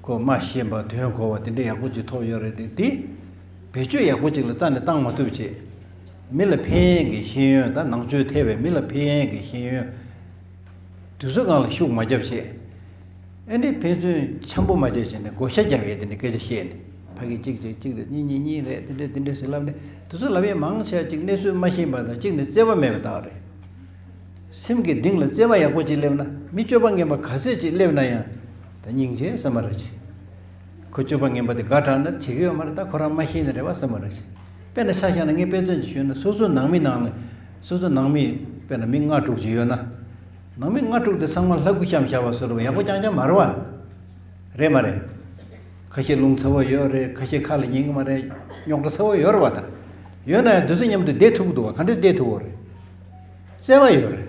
ཁོ་སྨྲ་ཤེས་པ། དོན་གོ་བ། དེ་འདྲས་ཡག་པོ་ཅིག་ཐོབ་ཡོད་རེད། དེ་འདི་བེད་སྤྱོད་ཡག་པོ་ཅིག་ལ་རྩ་ནས་བཏང་མ་ཐུབ་བྱས། མི་ལ་ཕན་ཡས་ཀྱི་ཤེས་ཡོན། ད་ནང་ཆོས་ཐེ་བའི་མི་ལ་ཕན་ཡས་ཀྱི་ཤེས་ཡོན། དུས་ཚོད་སྒང་ལ་ཤུགས་མ་བརྒྱབ་བྱས། ཨ་ནི་ཕན་ཚུན་འཆམ་པོ་མ་བྱས་བྱས་ནས་བགོ་བཤའ་རྒྱབ་ཡས་དེ་འདྲས་སྐད་ཆ་བཤད་ནས། ཕ་གི་གཅིག་གཅིག་གཅིག་རེད། གཉིས་གཉིས་གཉིས་རེད། དེ་འདྲས་དེ་འདྲས་ཟེར་ལབ་ནས་དུས་ཚོད་ལབ་ཡས་མང་ཆེ་བ་གཅིག་གནས་ཚུལ་མ་ཤེས་པ་དང་། གཅིག་ནི་བརྩེ་བ་མེད་པ་དག་རེད། སེམས་ཀྱི་གཏིང་ལ་བརྩེ་བ་ཡག་པོ་ཅིག་སླེབས་ན། མི་སྤྱོད་པ་ངན་པ་ག་ཚད་ཅིག་སླེབས་ན་ཡང་ད་སྙིང་རྗེ་བསམ་པ་རེད་ཅིག་ཁོ་སྤྱོད་པ་ངན་པ་དེ་དགའ་དྲགས་ན་བྱེད་ཀྱི་ཡོད་མ་རེད། ད་ཁོ་རང་མ་ཤེས་ནི་རེད་པ་བསམ་པ་རེད་ཅིག་དཔེར་ན་ཆ་བཞག་ན། ངས་དཔེ་མཚོན་ཅིག་ཞུས་ན། སོ་སོའི་ནང་མི་ནང་ལ། སོ་སོའི་ནང་མི་དཔེར་ན་མི་ལྔ་དྲུག་ཅིག་ཡོད་ན། ནང་མི་ལྔ་དྲུག་དེ་ཚང་མ་ལྷ་སྐུ་བཤམས་བཞག་པ་བཟོ་འདྲ་པོ་ཡག་པོ་རྐྱང་རྐྱང་མ་རེད་པ། རེད་མ་རེད། ཁ་ཤས་རླུང་ཚ་བོ་ཡོད་རེད། ཁ་ཤས་ཁ་ལ་ཉན་གི་མ་རེད། རྙོག་དྲ་ཚ་བོ་ཡོད་རེད་པ། ད་ཡོད་ན་ཡང་དེ་ཚོ་མཉམ་དུ་བསྡད་ཐུབ་ཀྱི་འདུག་པ། ག་འདྲས་བསྡད་ཐུབ་ཀྱི་རེད། བརྩེ་བ་ཡོད་རེད།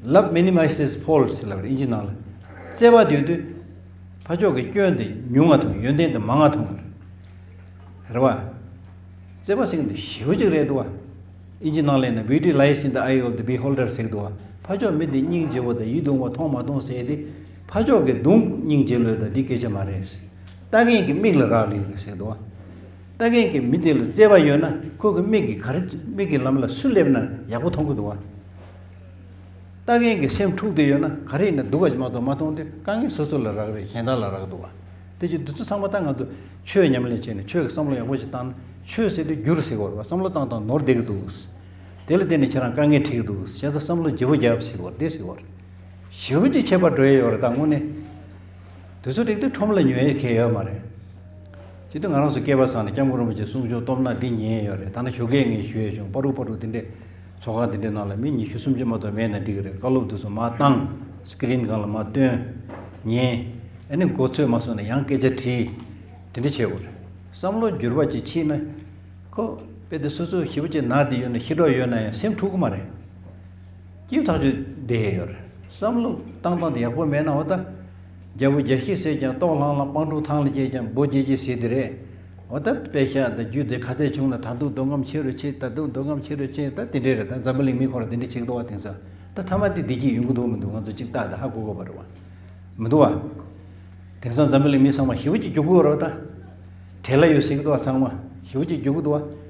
Love minimizes faults ལབ་རེད། ཨིན་ཇི་ནང་ལ། བརྩེ་བ་ཡོད་དུས་ཕར་ཕྱོགས་ཀྱི་སྐྱོན་དེ་ཉུང་ང་མཐོང་། ཡོན་ཏན་དེ་མང་ང་མཐོང་། རེད་པ། བརྩེ་བ་ཟེར་མཁན་དེ་ཞེ་པོ་ཅིག་རེད་འདུག་པ། ཨིན་ཇི་ནང་ལ་ཡིན་ན། Beauty lies in the eye of the beholder ཟེར་གི་འདུག་པ། ཕར་ཕྱོགས་མི་དེ་སྙིང་རྗེ་བོ་དང་ཡིད་དུ་འོང་བ་མཐོང་མ་མཐོང་ཟེར་དེ། ཕར་ཕྱོགས་ཀྱི་གདོང་སྙིང་རྗེ་ལོས་དང་འདི་སྐད་ཆ་མ་རེད། ལྟ་མཁན་གྱི་མིག་ལ་རག་ལས་རེད་ཟེར་གི་འདུག་པ། ལྟ་མཁན་གྱི་མི་དེ་ལ་བརྩེ་བ་ཡོད་ན། ཁོ་གི་མིག་གིས་ག་རེ། མིག་གི་ལམ་ལ་སུ་སླེབས་ན་ཡག་པོ་མཐོང་གི་འདུག་པ། ལྟ་མཁན་གྱི་སེམས་འཁྲུགས་བསྡད་ཡོད་ན། ག་རེ་ཡིན་ན་སྡུག་པ་ཞིག་མ་གཏོགས་མ་མཐོང་དུས། དཀའ་ངལ་སོ་སོ་ལ་རག་རེད། གཞན་དག་ལ་རག་འདུག་པ། དེ་ཅིག་འདི་ཚོ་ཚང་མ་ད་ང་ཚོ་ཆོས་ཉམས་ལེན་བྱས་ནས་ཆོས་ཀྱི་བསམ་བློ་ཡག་པོ་ཞིག་བཏང་ན། ཆོས་ཟེར་དུས་འགྱུར་ཟེར་གི་ཡོད་རེད་པ། བསམ་བློ་བཏང་བཏང་ནོར་བསྡད་ཀྱི་འདུག་དེ་ལ་བརྟེན་ནས་ཁྱེད་རང་དཀའ་ངལ་འཕྲད་ཀྱི་འདུག་བྱས་ཙང་བསམ་བློ་བརྗེ་པོ་རྒྱབ་ཟེར་གི་ཡོད་རེད། དེ་ཟེར་གི་ཡོད་རེད། ཞེ་པོ་ཅིག་ཁྱད་པར་འགྲོ་ཡས་ཡོད་རེད། ད་དངོས་གནས། དུས་ཚོད་རིག་དུས་ཁྲོམ་ལ་ཉོ་ཡས་གང་ཡང་ཡོད་མ་རེད། སྤྱིར་བཏང་ང་རང་ཚོ་སྐལ་པ་བཟང་ནས་སྐྱབས་མགོན་རིན་པོ་ཆེའི་གསུང་ཆོས་སྟོབས་ན་འདི་ཉན་ཡོད་རེད། ད་ནི་ཞོགས་ཀས་ངས་ཞུ་ཡས་བྱུང་། བར་དུ་བར་དུ་དེ་འདྲས་ཚོགས་ཁང་དེ་འདྲའི་ནང་ལ་མི་ཉི་ཤུ་སུམ་ཅུ་མ་གཏོགས་མེད་ན་འགྲིག་གི་རེད། བཀའ་སློབ་དེ་ཚོ་མར་བཏང་། སི་ཀི་རིན་སྒང་ལ་མར་སྟོན། ཉན། ཨ་ནི་མགོ་ཚོད་མ་སོང་ན་ཡང་སྐད་ཆ་དྲིས། དེ་འདྲ་བྱེད་དགོས་རེད། བསམ་བློ་འགྱུར་བ་ཅིག་ཕྱིན་ན། ཁོ་དཔེ་དེ་སོ་སོ་ཞེ་པོ་ཅིག་ན་བསྡད་ཡོད་ན། ཤི་གྲབས་ཡོད་ན་ཡང་སེམས་འཁྲུག་གི་མ་རེད། སྐྱིད་ཐག་ཆོད་བསྡད་ཡོད་རེད། བསམ་བློ་བཏང་སྟངས་དེ་ཡག་པོ་མེད་ན། འོ་ད། རྒྱལ་པོ་རྒྱལ་བཞི་བསད་ཀྱང་ལྟོགས་ལྷང་ལྷང་། སྤང་ཕྲུག་ཐང་ལ་སྐྱེས་ཀྱང་འབོ་རྒྱས་རྒྱས་ཟེར་དེ་རེད། འོ་ད་དཔེ་ཤག་དང་རྒྱུ་དེ་ག་ཚད་བྱུང་ན། ད་དུང་འདོད་རྔམ་ཆེ་རུ་ཆེ། ད་དུང་འདོད་རྔམ་ཆེ་རུ་ཆེ། ད་དེ་འདྲས་རེད། ད་འཛམ་བུ་གླིང་མི་ཁོ་རང་དེ་འདྲས་བྱེད་ཀྱི་འདུག་པ། དེང་སང་ད་མཐའ་མ་དེ་བདེ་སྐྱིད་ཡོང་གི་འདུག་མི་འདུག་ང་ཚོ་གཅིག་ལྟ་ད་ཧ་གོ་དགོས་པ་རེད་པ། མི་འདུག་པ། དེང་སང་འཛམ་བུ་གླིང་མི་ཚང་མ་ཞེ་པོ་ཅིག་སྐྱོ་གི་ཡོད་རེད་པ། ད་བྲེལ་ལ་ཡོད་ཟེར་གི་འདུག་པ། ཚང་མ་ཞེ་པོ་ཅིག་སྐྱོ་གི་འདུག་པ།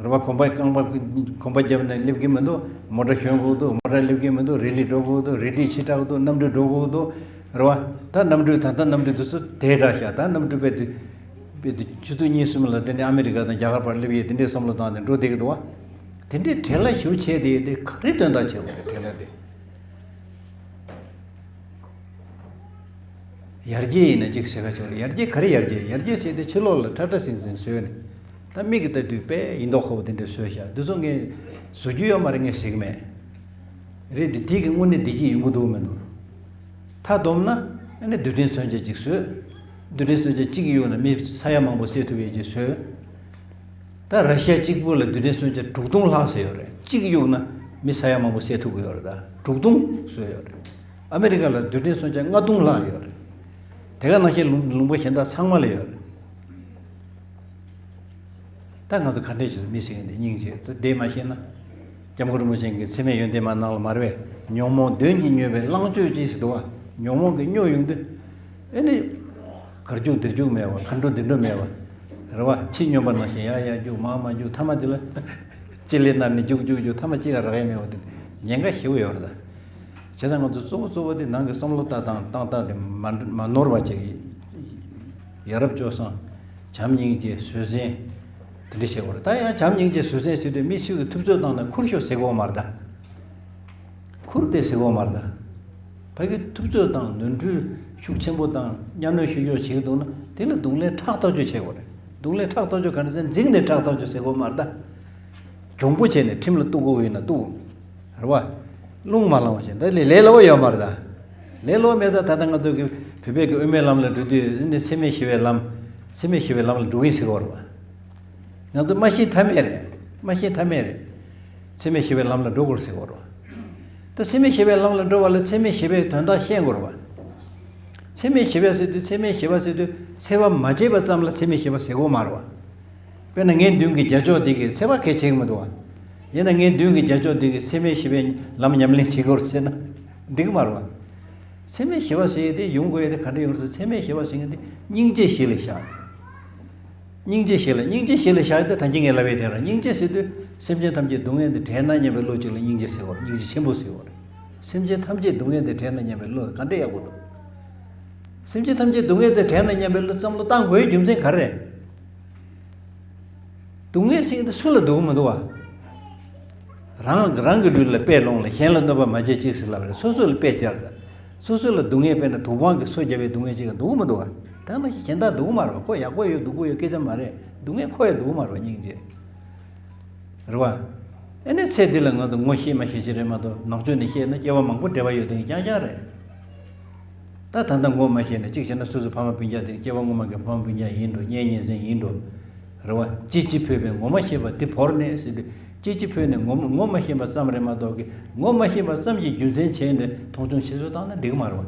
རེད་པ། གོམ་པ་རྐང་པ་གོམ་པ་བརྒྱབ་ནས་སླེབས་ཀྱི་མི་འདུག་མོ་ཊ་ཞོན་དགོས་འདུག་མོ་ཊ་སླེབས་ཀྱི་མི་འདུག་རི་ལི་འགྲོ་དགོས་འདུག་རི་ལི་ཕྱི་དྲགས་འདུག་གནམ་གྲུ་འགྲོ་དགོས་འདུག་རེད་པ། ད་གནམ་གྲུ། ད་ལྟ་གནམ་གྲུ་དེ་ཚོ་དེ་དྲག་ཤག་ད་གནམ་གྲུ་དཔེ་དེ་དཔེ་དེ་ཆུ་ཚོད་གཉིས་གསུམ་ལ་དེ་ནས་ཨ་མི་རི་ཀ་དང་རྒྱ་གར་བར་སླེབས་ཡས་དེ་འདྲའི་བསམ་བློ་བཏང་ནས་འགྲོ་བསྡད་ཀྱི་འདུག་པ། དེ་འདྲའི་བྲེལ་ལ་ཞེ་པོ་བྱས་བསྡད་ཡས་དེ་ག་རེ་དོན་དག་བྱས་པ་རེད། བྲེལ་ལ་དེ། ཡར་རྒྱས་ཡིན་ན་གཅིག་ཟེར་ག་ཆོག་རེད། ཡར་རྒྱས་ག་རེ་ཡར་རྒྱས། ཡར་རྒྱས་ཟེར་དེ་ཕྱི་ལོགས་ལ་ཁྲ་ཁྲ་ཟིང་ཟིང་བཟོས་ནས། ད་མིག་གིས་ལྟ་དུས་དཔེ་ཡིན་མདོག་ཁ་པོ་དེ་འདྲ་བཟོས་ཤག་འདི་ཚོ་ངས་བཟོ་རྒྱུ་ཡོད་མ་རེད། ངས་ཟེར་གི་མེད། རེད་དེ། དེ་གི་དངོས་གནས་བདེ་སྐྱིད་ཡོང་གི་འདུག་མི་འདུག་མཐའ་བསྡོམས་ན་ཨ་ནི་རྡུལ་ཕྲན་མཚོན་ཆ་གཅིག་བཟོས། རྡུལ་ཕྲན་མཚོན་ཆ་གཅིག་གཡུགས་ན་མི་ས་ཡ་མང་པོ་བསད་ཐུབ་ཡས་ཅིག་བཟོས། ད་ར་ཤི་ཡ་གཅིག་པུ་ལ་རྡུལ་ཕྲན་མཚོན་ཆ་དྲུག་སྟོང་ལྷག་ཟེར་ཡོད་རེད། གཅིག་གཡུགས་ན་མི་ས་ཡ་མང་པོ་བསད་ཐུབ་ཀྱི་ཡོད་རེད། ད་དྲུག་སྟོང་བཟོས་ཡོད་རེད། ཨ་མི་རི་ཀ་ལ་རྡུལ་ཕྲན་མཚོན་ཆ་ལྔ་སྟོང་ལྷག་ཡོད་རེད། དེ་ག་ནང་བཞིན་ལུང་ལུང་པ་གཞན་དག་ཚང་མ་ལ་ཡོད་རེད། ད་ང་ཚོ་ག་འདྲས་བྱས་མི་ཟེར་མཁན་དེ་སྙིང་རྗེ་དེ་བསྡད་མ་ཤེས་ན། སྐྱབས་མགོན་རིན་པོ་ཆེ་གི་ཚད་མེད་ཡོན་ཏན་མ་ནང་ལ་མར་བས་ཉོན་མོངས་གདོན་གྱིས་མྱོས་པའི་གླང་སྤྱོད་ཅིག་ཟེར་འདུག་བ། ཉོན་མོངས་ཀྱིས་མྱོས་ཡོང་དུས། ཨེ་ནི། གར་རྒྱུག་འདིར་རྒྱུག་མེད་བ། གར་འགྲོ་འདིར་འགྲོ་མེད་བ། རེད་བ། ཁྱི་སྨྱོན་པ་ནང་བཞིན་ཡར་ཡར་རྒྱུག་མར་མར་རྒྱུག་མཐའ་མ་དེ་ལ། ལྕེ་ལེ་ནར་ནས་རྒྱུག་རྒྱུག་རྒྱུག་མཐའ་མ་ཅི་ལ་རག་ཡས་མེད་བ་དེ། ཉེན་ཁ་ཞེ་པོ་ཡོད་རེད་ད། བྱས་ཙང་ང་ཚོ་གཙོ་བོ་གཙོ་བོ་དེ་ནང་གི་བསམ་བློ་ལྟ་སྟངས་བཏང་སྟངས་དེ་མ་མ་ནོར་བ་བྱེད་ཀྱི། ཡ་རབས་སྤྱོད་བཟང་། བྱམས་སྙིང་རྗེ་བཟོད་བསྲན། དེ་འདྲ་བྱེད་དགོས་རེད། ད་ཡང་བྱམས་སྙིང་རྗེ་བཟོད་བསྲན་ཟེར་དུས་མི་སུ་གིས་ཐུབ་ཚོད་བཏང་ན་ཁུར་ཤོག་ཟེར་དགོས་མ་རེད་ད། ཁུར་ཏེ་ཟེར་དགོས་མ་རེད་ད། ཕ་གི་ཐུབ་ཚོད་བཏང་ནོར་འཁྲུལ་ཤུགས་ཆེན་པོ་བཏང་གཉའ་གནོན་ཤུགས་ཆེ་བྱེད་ཀྱི་འདུག་ན་དེ་ལ་རྡུང་ལེན་ཕྲག་ཐག་ཆོད་བྱེད་དགོས་རེད། རྡུང་ལེན་ཕྲག་ཐག་ཆོད་ག་འདྲ་ཟེར་འཛིང་ནས་ཕྲག་ཐག་ཆོད་ཟེར་དགོས་མ་རེད་ད། གྱོང་པོ་བྱས་ནས་ཁྲིམས་ལ་གཏུག་དགོས་ཡོད་ན་གཏུག །རེད་བ། རླུང་མ་ལངས་པ་བྱས་ད་ལས་ལས་སླ་བོ་ཡོད་མ་རེད་ད། ལས་སླ་བོ་མེད་ཙང་ད་ལྟ་ང་ཚོ་གི་བོད་པའི་གི་དབུ་མའི་ལམ་ལ་འགྲོ་དུས་ཨ་ནི་འཚེ་མེད་ཞི་བའི་ལམ། འཚེ་མེད་ཞི་བའི་ལམ་ལ་འགྲོ་གིན་ཟེར་བ་རེད་བ། ང་ཚོ་མ་ཤེས་ཐབས་མེད་རེད། མ་ཤེས་ཐབས་མེད་རེད། འཚེ་མེད་ཞི་བའི་ལམ་ལ་འགྲོ་དགོས་ཟེར་བ་རེད་བ། ད་འཚེ་མེད་ཞི་བའི་ལམ་ལ་འགྲོ་བ་ལ་འཚེ་མེད་ཞི་བའི་དོན་དག་ཤེས་དགོས་རེད་བ། འཚེ་མེད་ཞི་བ་ཟེར་དུས་འཚེ་མེད་ཞི་བ་ཟེར་དུས་འཚེ་བ་མ་བྱས་པ་ཙམ་ལ་འཚེ་མེད་ཞི་བ་ཟེར་དགོས་མ་རེད་བ། དཔེར་ན་ངའི་མདུན་གྱི་རྒྱ་ཅོག་འདི་གིས་འཚེ་བ་གལ་ཆེ་གི་མི་འདུག་བ། ཡིན་ན་ངའི་མདུན་གྱི་རྒྱ་ཅོག་འདི་གིས་འཚེ་མེད་ཞི་བའི་ལམ་ཉམས་ལེན་བྱེད་དགོས་ཟེར་ན་འགྲིག་གི་མ་རེད་བ། འཚེ་མེད་ཞི་བ་ཟེར་ཡས་དེ་ཡོང་དགོས་ཡས་དེ་ག་འདྲ་ཡོང་ཟེར། འཚེ་མེད་ཞི་བ་ཟེར་མཁན་དེ་སྙིང་རྗེ་གཞི་ལ་བཞག་སྙིང་རྗེ་གཞི་ལ་སྙིང་རྗེ་གཞི་ལ་བཞག་ཡས་དེ་ད་གིན་ངས་ལབ་ཡས་དེ་རེད། སྙིང་རྗེ་ཟེར་དུས་སེམས་ཅན་ཐམས་ཅད་སྡུག་བསྔལ་འདི་བྲལ་ན་སྙམ་པའི་བློ་གཅིག་ལ་སྙིང་རྗེ་ཟེར་བ་རེད། སྙིང་རྗེ་ཆེན་པོ་ཟེར་བ་རེད། སེམས་ཅན་ཐམས་ཅད་སྡུག་བསྔལ་འདི་བྲལ་ན་སྙམ་པའི་བློ་ག་འདྲ་ཡག་པོ་འདུག་སེམས་ཅན་ཐམས་ཅད་སྡུག་བསྔལ་དེ་བྲལ་ན་སྙམ་པའི་བློ་བསམ་བློ་བཏང་དགོས་རྒྱུ་མཚན་ག་རེ་རེད། སྡུག་བསྔལ་ཟེར་མཁན་དེ་སུ་ལ་སྡུག་མི་འདུག་བ། རང་རང་གི་ལུས་ལ་དཔེ་སློང་ལ་གཞན་ལ་གནོད་པ་མ་བྱེད་ཅིག་ཟེར་ལབ་རེད། སོ་སོ་ལ་དཔེ་སྦྱར་ད། སོ་སོ་ལ་སྡུག་བསྔལ་དཔེར་ན་དུག་སྦྲང་གིས་སོ་བརྒྱབ་པའི་སྡུག་བསྔལ་ཅིག་ག་འདུག་མི་འདུག་བ། ད་ནང་བཞིན་གཞན་དག་སྡུག་མ་རེད་བ། ཁོ་ཡག་པོ་ཡོད་སྡུག་པོ་ཡོད་སྐད་ཆ་མ་རེད། སྡུག་བསྔལ་ཁོ་ཡང་སྡུག་མ་རེད་བ། སྙིང་རྗེ། རེད་བ། ཨེ་ནས་ཚེ་འདི་ལ་ང་ཚོ་ངོ་ཤེས་མ་ཤེས་ཅི་རེད་མ་གཏོགས་ནང་ཆོས་ནས་བཤད་ན་སྐྱེ་བ་མང་པོ་འབྲེལ་བ་ཡོད་དེ་རྐྱང་རྐྱང་རེད། ད་ད་ལྟ་ངོ་མ་ཤེས་ན་གཅིག་བྱས་ན་སོ་སོ་ཕ་མ་སྤུན་ཀྱག་དེ་སྐྱེ་བ་སྔོན་མ་གི་ཕ་མ་སྤུན་ཀྱག་ཡིན་འགྲོ། གཉེན་ཉེ་ཚན་ཡིན་འགྲོ། རེད་བ། ཅི་ཅི་འཕོས་པས་ངོ་མ་ཤེས་པ་འདི་བོར་ནས་ཟེར་དུས་ཅི་ཅི་འཕོས་ནས་ངོ་མ་ངོ་མ་ཤེས་པ་ཙམ་རེད་མ་གཏོགས་ཀི་ངོ་མ་ཤེས་པ་ཙམ་གྱི་རྒྱུ་མཚན་བྱས་ནས་མཐོང་ཆུང་བྱེད་སྲོལ་བཏང་ན་འགྲིག་གི་མ་རེད་བ།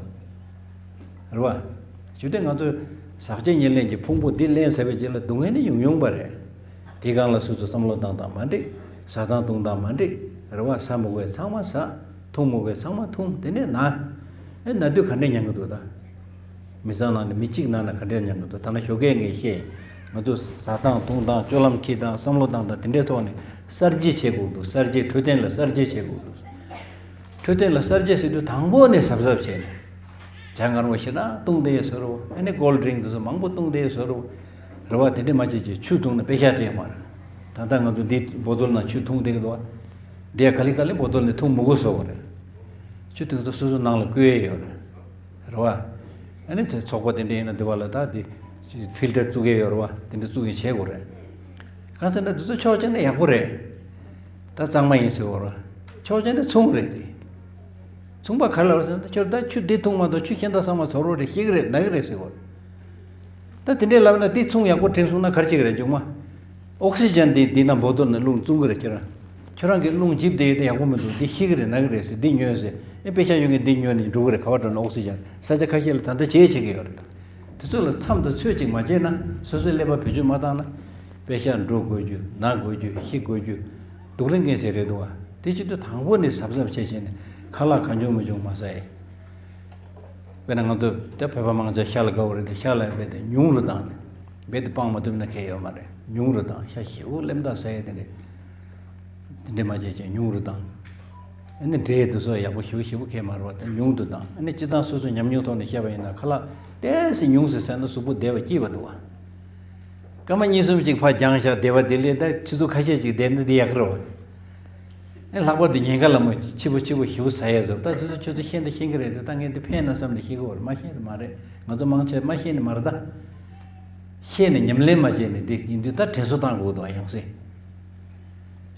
རེད་བ། ཇི་སྟེ་ང་ཚོས་ཟག་བཅས་ཉེར་ལེན་གྱི་ཕུང་པོ་འདི་ལེན་ཚར་བའི་རྗེས་ལ་སྡུག་བསྔལ་ནི་ཡོང་ཡོང་པ་རེད། དེའི་སྒང་ལ་སོ་སོ་བསམ་བློ་བཏང་སྟངས་མ་འགྲིག་ཟ་སྟངས་འཐུང་སྟངས་མ་འགྲིག་རེད་བ། ཟ་མི་དགོས་ཚང་མ་ཟ། འཐུང་མི་དགོས་ཚང་མ་འཐུང་། དེ་ནས་ན། ཨེ་ན་དུས་ག་འདྲས་མྱང་གི་འདུག་ད། མི་ཚང་ནང་ནས་མི་གཅིག་ན་ན་ག་འདྲས་མྱང་གི་འདུག་ད་ན་ཞོགས་ཀས་ངས་བཤད། ང་ཚོ་ཟ་སྟངས་འཐུང་སྟངས་སྤྱོད་ལམ་འཁྱེར་སྟངས་བསམ་བློ་བཏང་སྟངས་དེ་འདྲའི་ཐོག་ནས་གསར་བརྗེ་བྱེད་དགོས་འདུག་གསར་བརྗེ་འཕྲོད་བསྟེན་ལ་གསར་བརྗེ་བྱེད་དགོས་འདུག་འཕྲོད་བསྟེན་ལ་གསར་བརྗེ་ཟེར་དུས་དང་པོ་ནས་གཟབ་གཟབ་བྱས་ནས། ཇ་མངར་བ་ཞེ་དྲག་བཏུང་བསྡད་བཟོ་འདྲ་བོ། ཨ་ནི་ཀོལ་ཌི་རིང་དེ་ཚོ་མང་པོ་བཏུང་བསྡད་བཟོ་འདྲ་བོ། རེད་བ། དེ་འདྲས་མ་བྱེད་ཅིག་ཆུ་འཐུང་ན་པེ་ཤ་སྤྲད་མ་རེད། ད་ལྟ་ང་ཚོ་འདི་བོ་ཏོལ་ནང་ཆུ་འཐུང་བསྡད་ཀྱི་འདུག་བ། འདི་ཡ་ག་ལེ་ག་ལེ་བོ་ཏོལ་ནས་འཐུང་མི་དགོས་བཟོ་བ་རེད། ཆུ་དེ་ཚོ་སོ་སོ་ནང་ལ་བསྐོལ་ཡས་ཡོད་རེད། རེད་བ། ཨ་ནི་ཚེ་ཚོགས་པ་དེ་འདྲས་ཡིན་ན་འདི་བ་ལ་ད་དེ་ཕིལ་ཊར་བཙུགས་ཡས་ཡོད་རེད་བ། དེ་འདྲས་བཙུགས་ཡས་བྱེད་དགོས་རེད། གང་ཟེར་ན་འདི་ཚོ་ཕྱོགས་གཅིག་ནས་ཡག་པོ་རེད། ད་གཙང་མ་ཡིན་ཟེར་བ་རེད། ཕྱོགས་གཅིག་ནས་མཚུངས་རེད་དེ། མཚུངས་པ་ག་རེ་ལབ་ཟེར་ན་ཁྱོད་ད་ཆུ་འདི་འཐུང་མ་གཏོགས་ཆུ་གཞན་དག་ཚང་མ་ཚོར་བ་རེད། ཤེས་ཀྱི་རེད། ན་གི་རེད་ཟེར་བ་རེད། ད་དེ་འདྲས་ལབ་ན་འདི་ཚོང་ཡག་པོ་དྲན་སོང་ན་ག་རེ་བྱེད་ཀྱི་རེད་མཇུག་མ། ཨོག་སི་ཇན་འདི་འདི་ན་བོ་ཏོལ་ནས་རླུང་བཙོང་གི་རེད་ཁྱེད་རང་། ཁྱོད་རང་གིས་རླུང་འཇིབ་བསྡད་ཡོད་དེ་ཡག་པོ་མི་འདུག་འདི་ཤི་གི་རེད་ན་གི་རེད་ཟེར་འདི་ཉོས་ཟེར་ཨེ་པེ་ཤ་ཡོད་མཁན་འདི་ཉོས་ནས་འགྲོ་གི་རེད། ག་བ་འགྲོ་ན་ཨོག་སི་ཇན་ས་ཆ་ཁ་ཤས་ལ་ད་ལྟ་བྱེད་བྱེད་ཀྱི་ཡོད་རེད། དེ་ཚོ་ལ་མཚམས་དང་ཚོད་ཅིག་མ་བྱས་ན་སོ་སོའི་ཀླད་པ་བེད་སྤྱོད་མ་བཏང་ན། པེ་ཤ་འགྲོ་དགོས་རྒྱུ་ན་དགོས་རྒྱུ་ཤི་དགོས་རྒྱུ། སྡུག་ལན་མཁན་ཟེར་རེད་འདུག་བ། དེ་བྱེད་དུས་དང་པོ་ནས་གཟབ་གཟབ་བྱས་བྱས་ནས་ཁ་ལག་གང་བྱུང་མི་བྱུང་མ་ཟ་ཡས། དཔེར་ན་ང་ཚོ་ད་བོད་པ་མང་ཆེ་ཤ་ལ་དགའ་བོ་རེད་དེ་ཤ་ལ་རྦད་དེ་ཉུང་རུ་བཏང་ནས་རྦད་དེ་སྤང་མ་ཐུབ་ན་ཁེ་ཡོད་མ་རེད། ཉུང་རུ་བཏང་ཤ་ཞེ་པོ་ལེམ་ཐག་ཟ་ཡས་དེ་འདྲས། དེ་འདྲས་མ་བྱས་བྱས་ཉུང་རུ་བཏང་། ཨ་ནི་འབྲས་དེ་ཚོ་ཡག་པོ་ཞེ་པོ་ཞེ་པོ་ཁེ་མ་རེད་བ། དེ་ཉུང་དུ་བཏང་། ཨ་ནི་སྤྱིར་བཏང་སོ་སོ་ཉམས་མྱོང་ཐོག་ནས་བཤད་པ་ཡིན་ན་ཁ་ལག་ཏོག་ཙམ་ཉུང་ཙམ་ཟ་ན་གཟུགས་པོ་བདེ་བ་སྐྱིད་པ་འདུག་བ། སྐར་མ་གཉིས་གསུམ་ཅིག་ཕར་འགྱངས་བཞག་བདེ་བ་དེ་ལས་ད་ཆུ་ཚོད་ཁ་ཤས་ཅིག་བསྡད་ན་དེ་ཡག་གི་རེད་བ། ཨེ་ལྷག་པར་དུ་ཉེན་ཁ་ལ་མོ་ཕྱི་པོ་ཕྱི་པོ་ཞེ་པོ་ཟ་ཡས་ཟོ། ད་དེ་ཚོ་ཁྱོད་ཚོ་ཤེས་འདི་ཤེས་ཀྱི་རེད་དེ། ད་ངས་འདི་ཕན་ན་བསམ་ནས་ཤེས་ཀྱི་ཡོད་རེད། མ་ཤེས་ནི་མ་རེད། ང་ཚོ་མང་ཆེ་མ་ཤེས་ནི་མ་རེད་ད། ཤེས་ནས་ཉམས་ལེན་མ་བྱས་ནས་འདི་ཡིན་དུས་ད་དྲན་གསོ་བཏང་དགོས་འདུག་ཡང་སྲིད།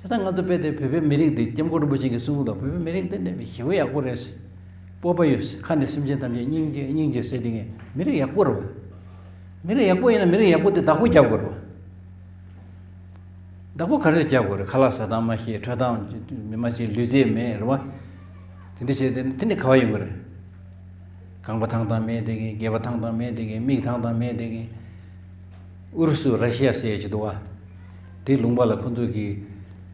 བྱས་ཙང་ང་ཚོ་དཔེ་དེ་བོད་པའི་མི་རིགས་འདི་སྐྱབས་མགོན་རིན་པོ་ཆེ་གིས་གསུངས་འདུག་བོད་པའི་མི་རིགས་འདི་ནི་ཞེ་པོ་ཡག་པོ་རེད། སྤོབས་པ་ཡོད། ཁ་ནས་སེམས་ཅན་ཐམས་ཅད་སྙིང་རྗེ་སྙིང་རྗེ་ཟེར་དེ་ངས་མི་རིགས་ཡག་པོ་རེད་བ། མི་རིགས་ཡག་པོ་ཡིན་ན་མི་རིགས་ཡག་པོ་དེ་བདག་པོ་རྒྱབ་དགོས་རེད་བ། བདག་པོ་ག་རེ་རྒྱབ་དགོས་རེད། ཁ་ལག་ཟ་སྟངས་མ་ཤེས། འཕྲོད་སྟངས་མི་མ་ཤེས། ལུས་རྩལ་མེད་རེད་བ། དེ་འདྲ་བྱས་དེ་དེ་ནི་ག་བ་ཡོང་གི་རེད། རྐང་པ་ཐང་ཐང་མེད་དེ་གིན། སྒལ་པ་ཐང་ཐང་མེད་དེ་གིན། མིག་ཐང་ཐང་མེད་དེ་གིན། ཨུ་རུ་སུ་ར་ཤི་ཡ་ཟེར་ཡ་ཅིག་འདུག་བ། དེའི་ལུང་པ་ལ་ཁོ་ཚོས་ཀྱི་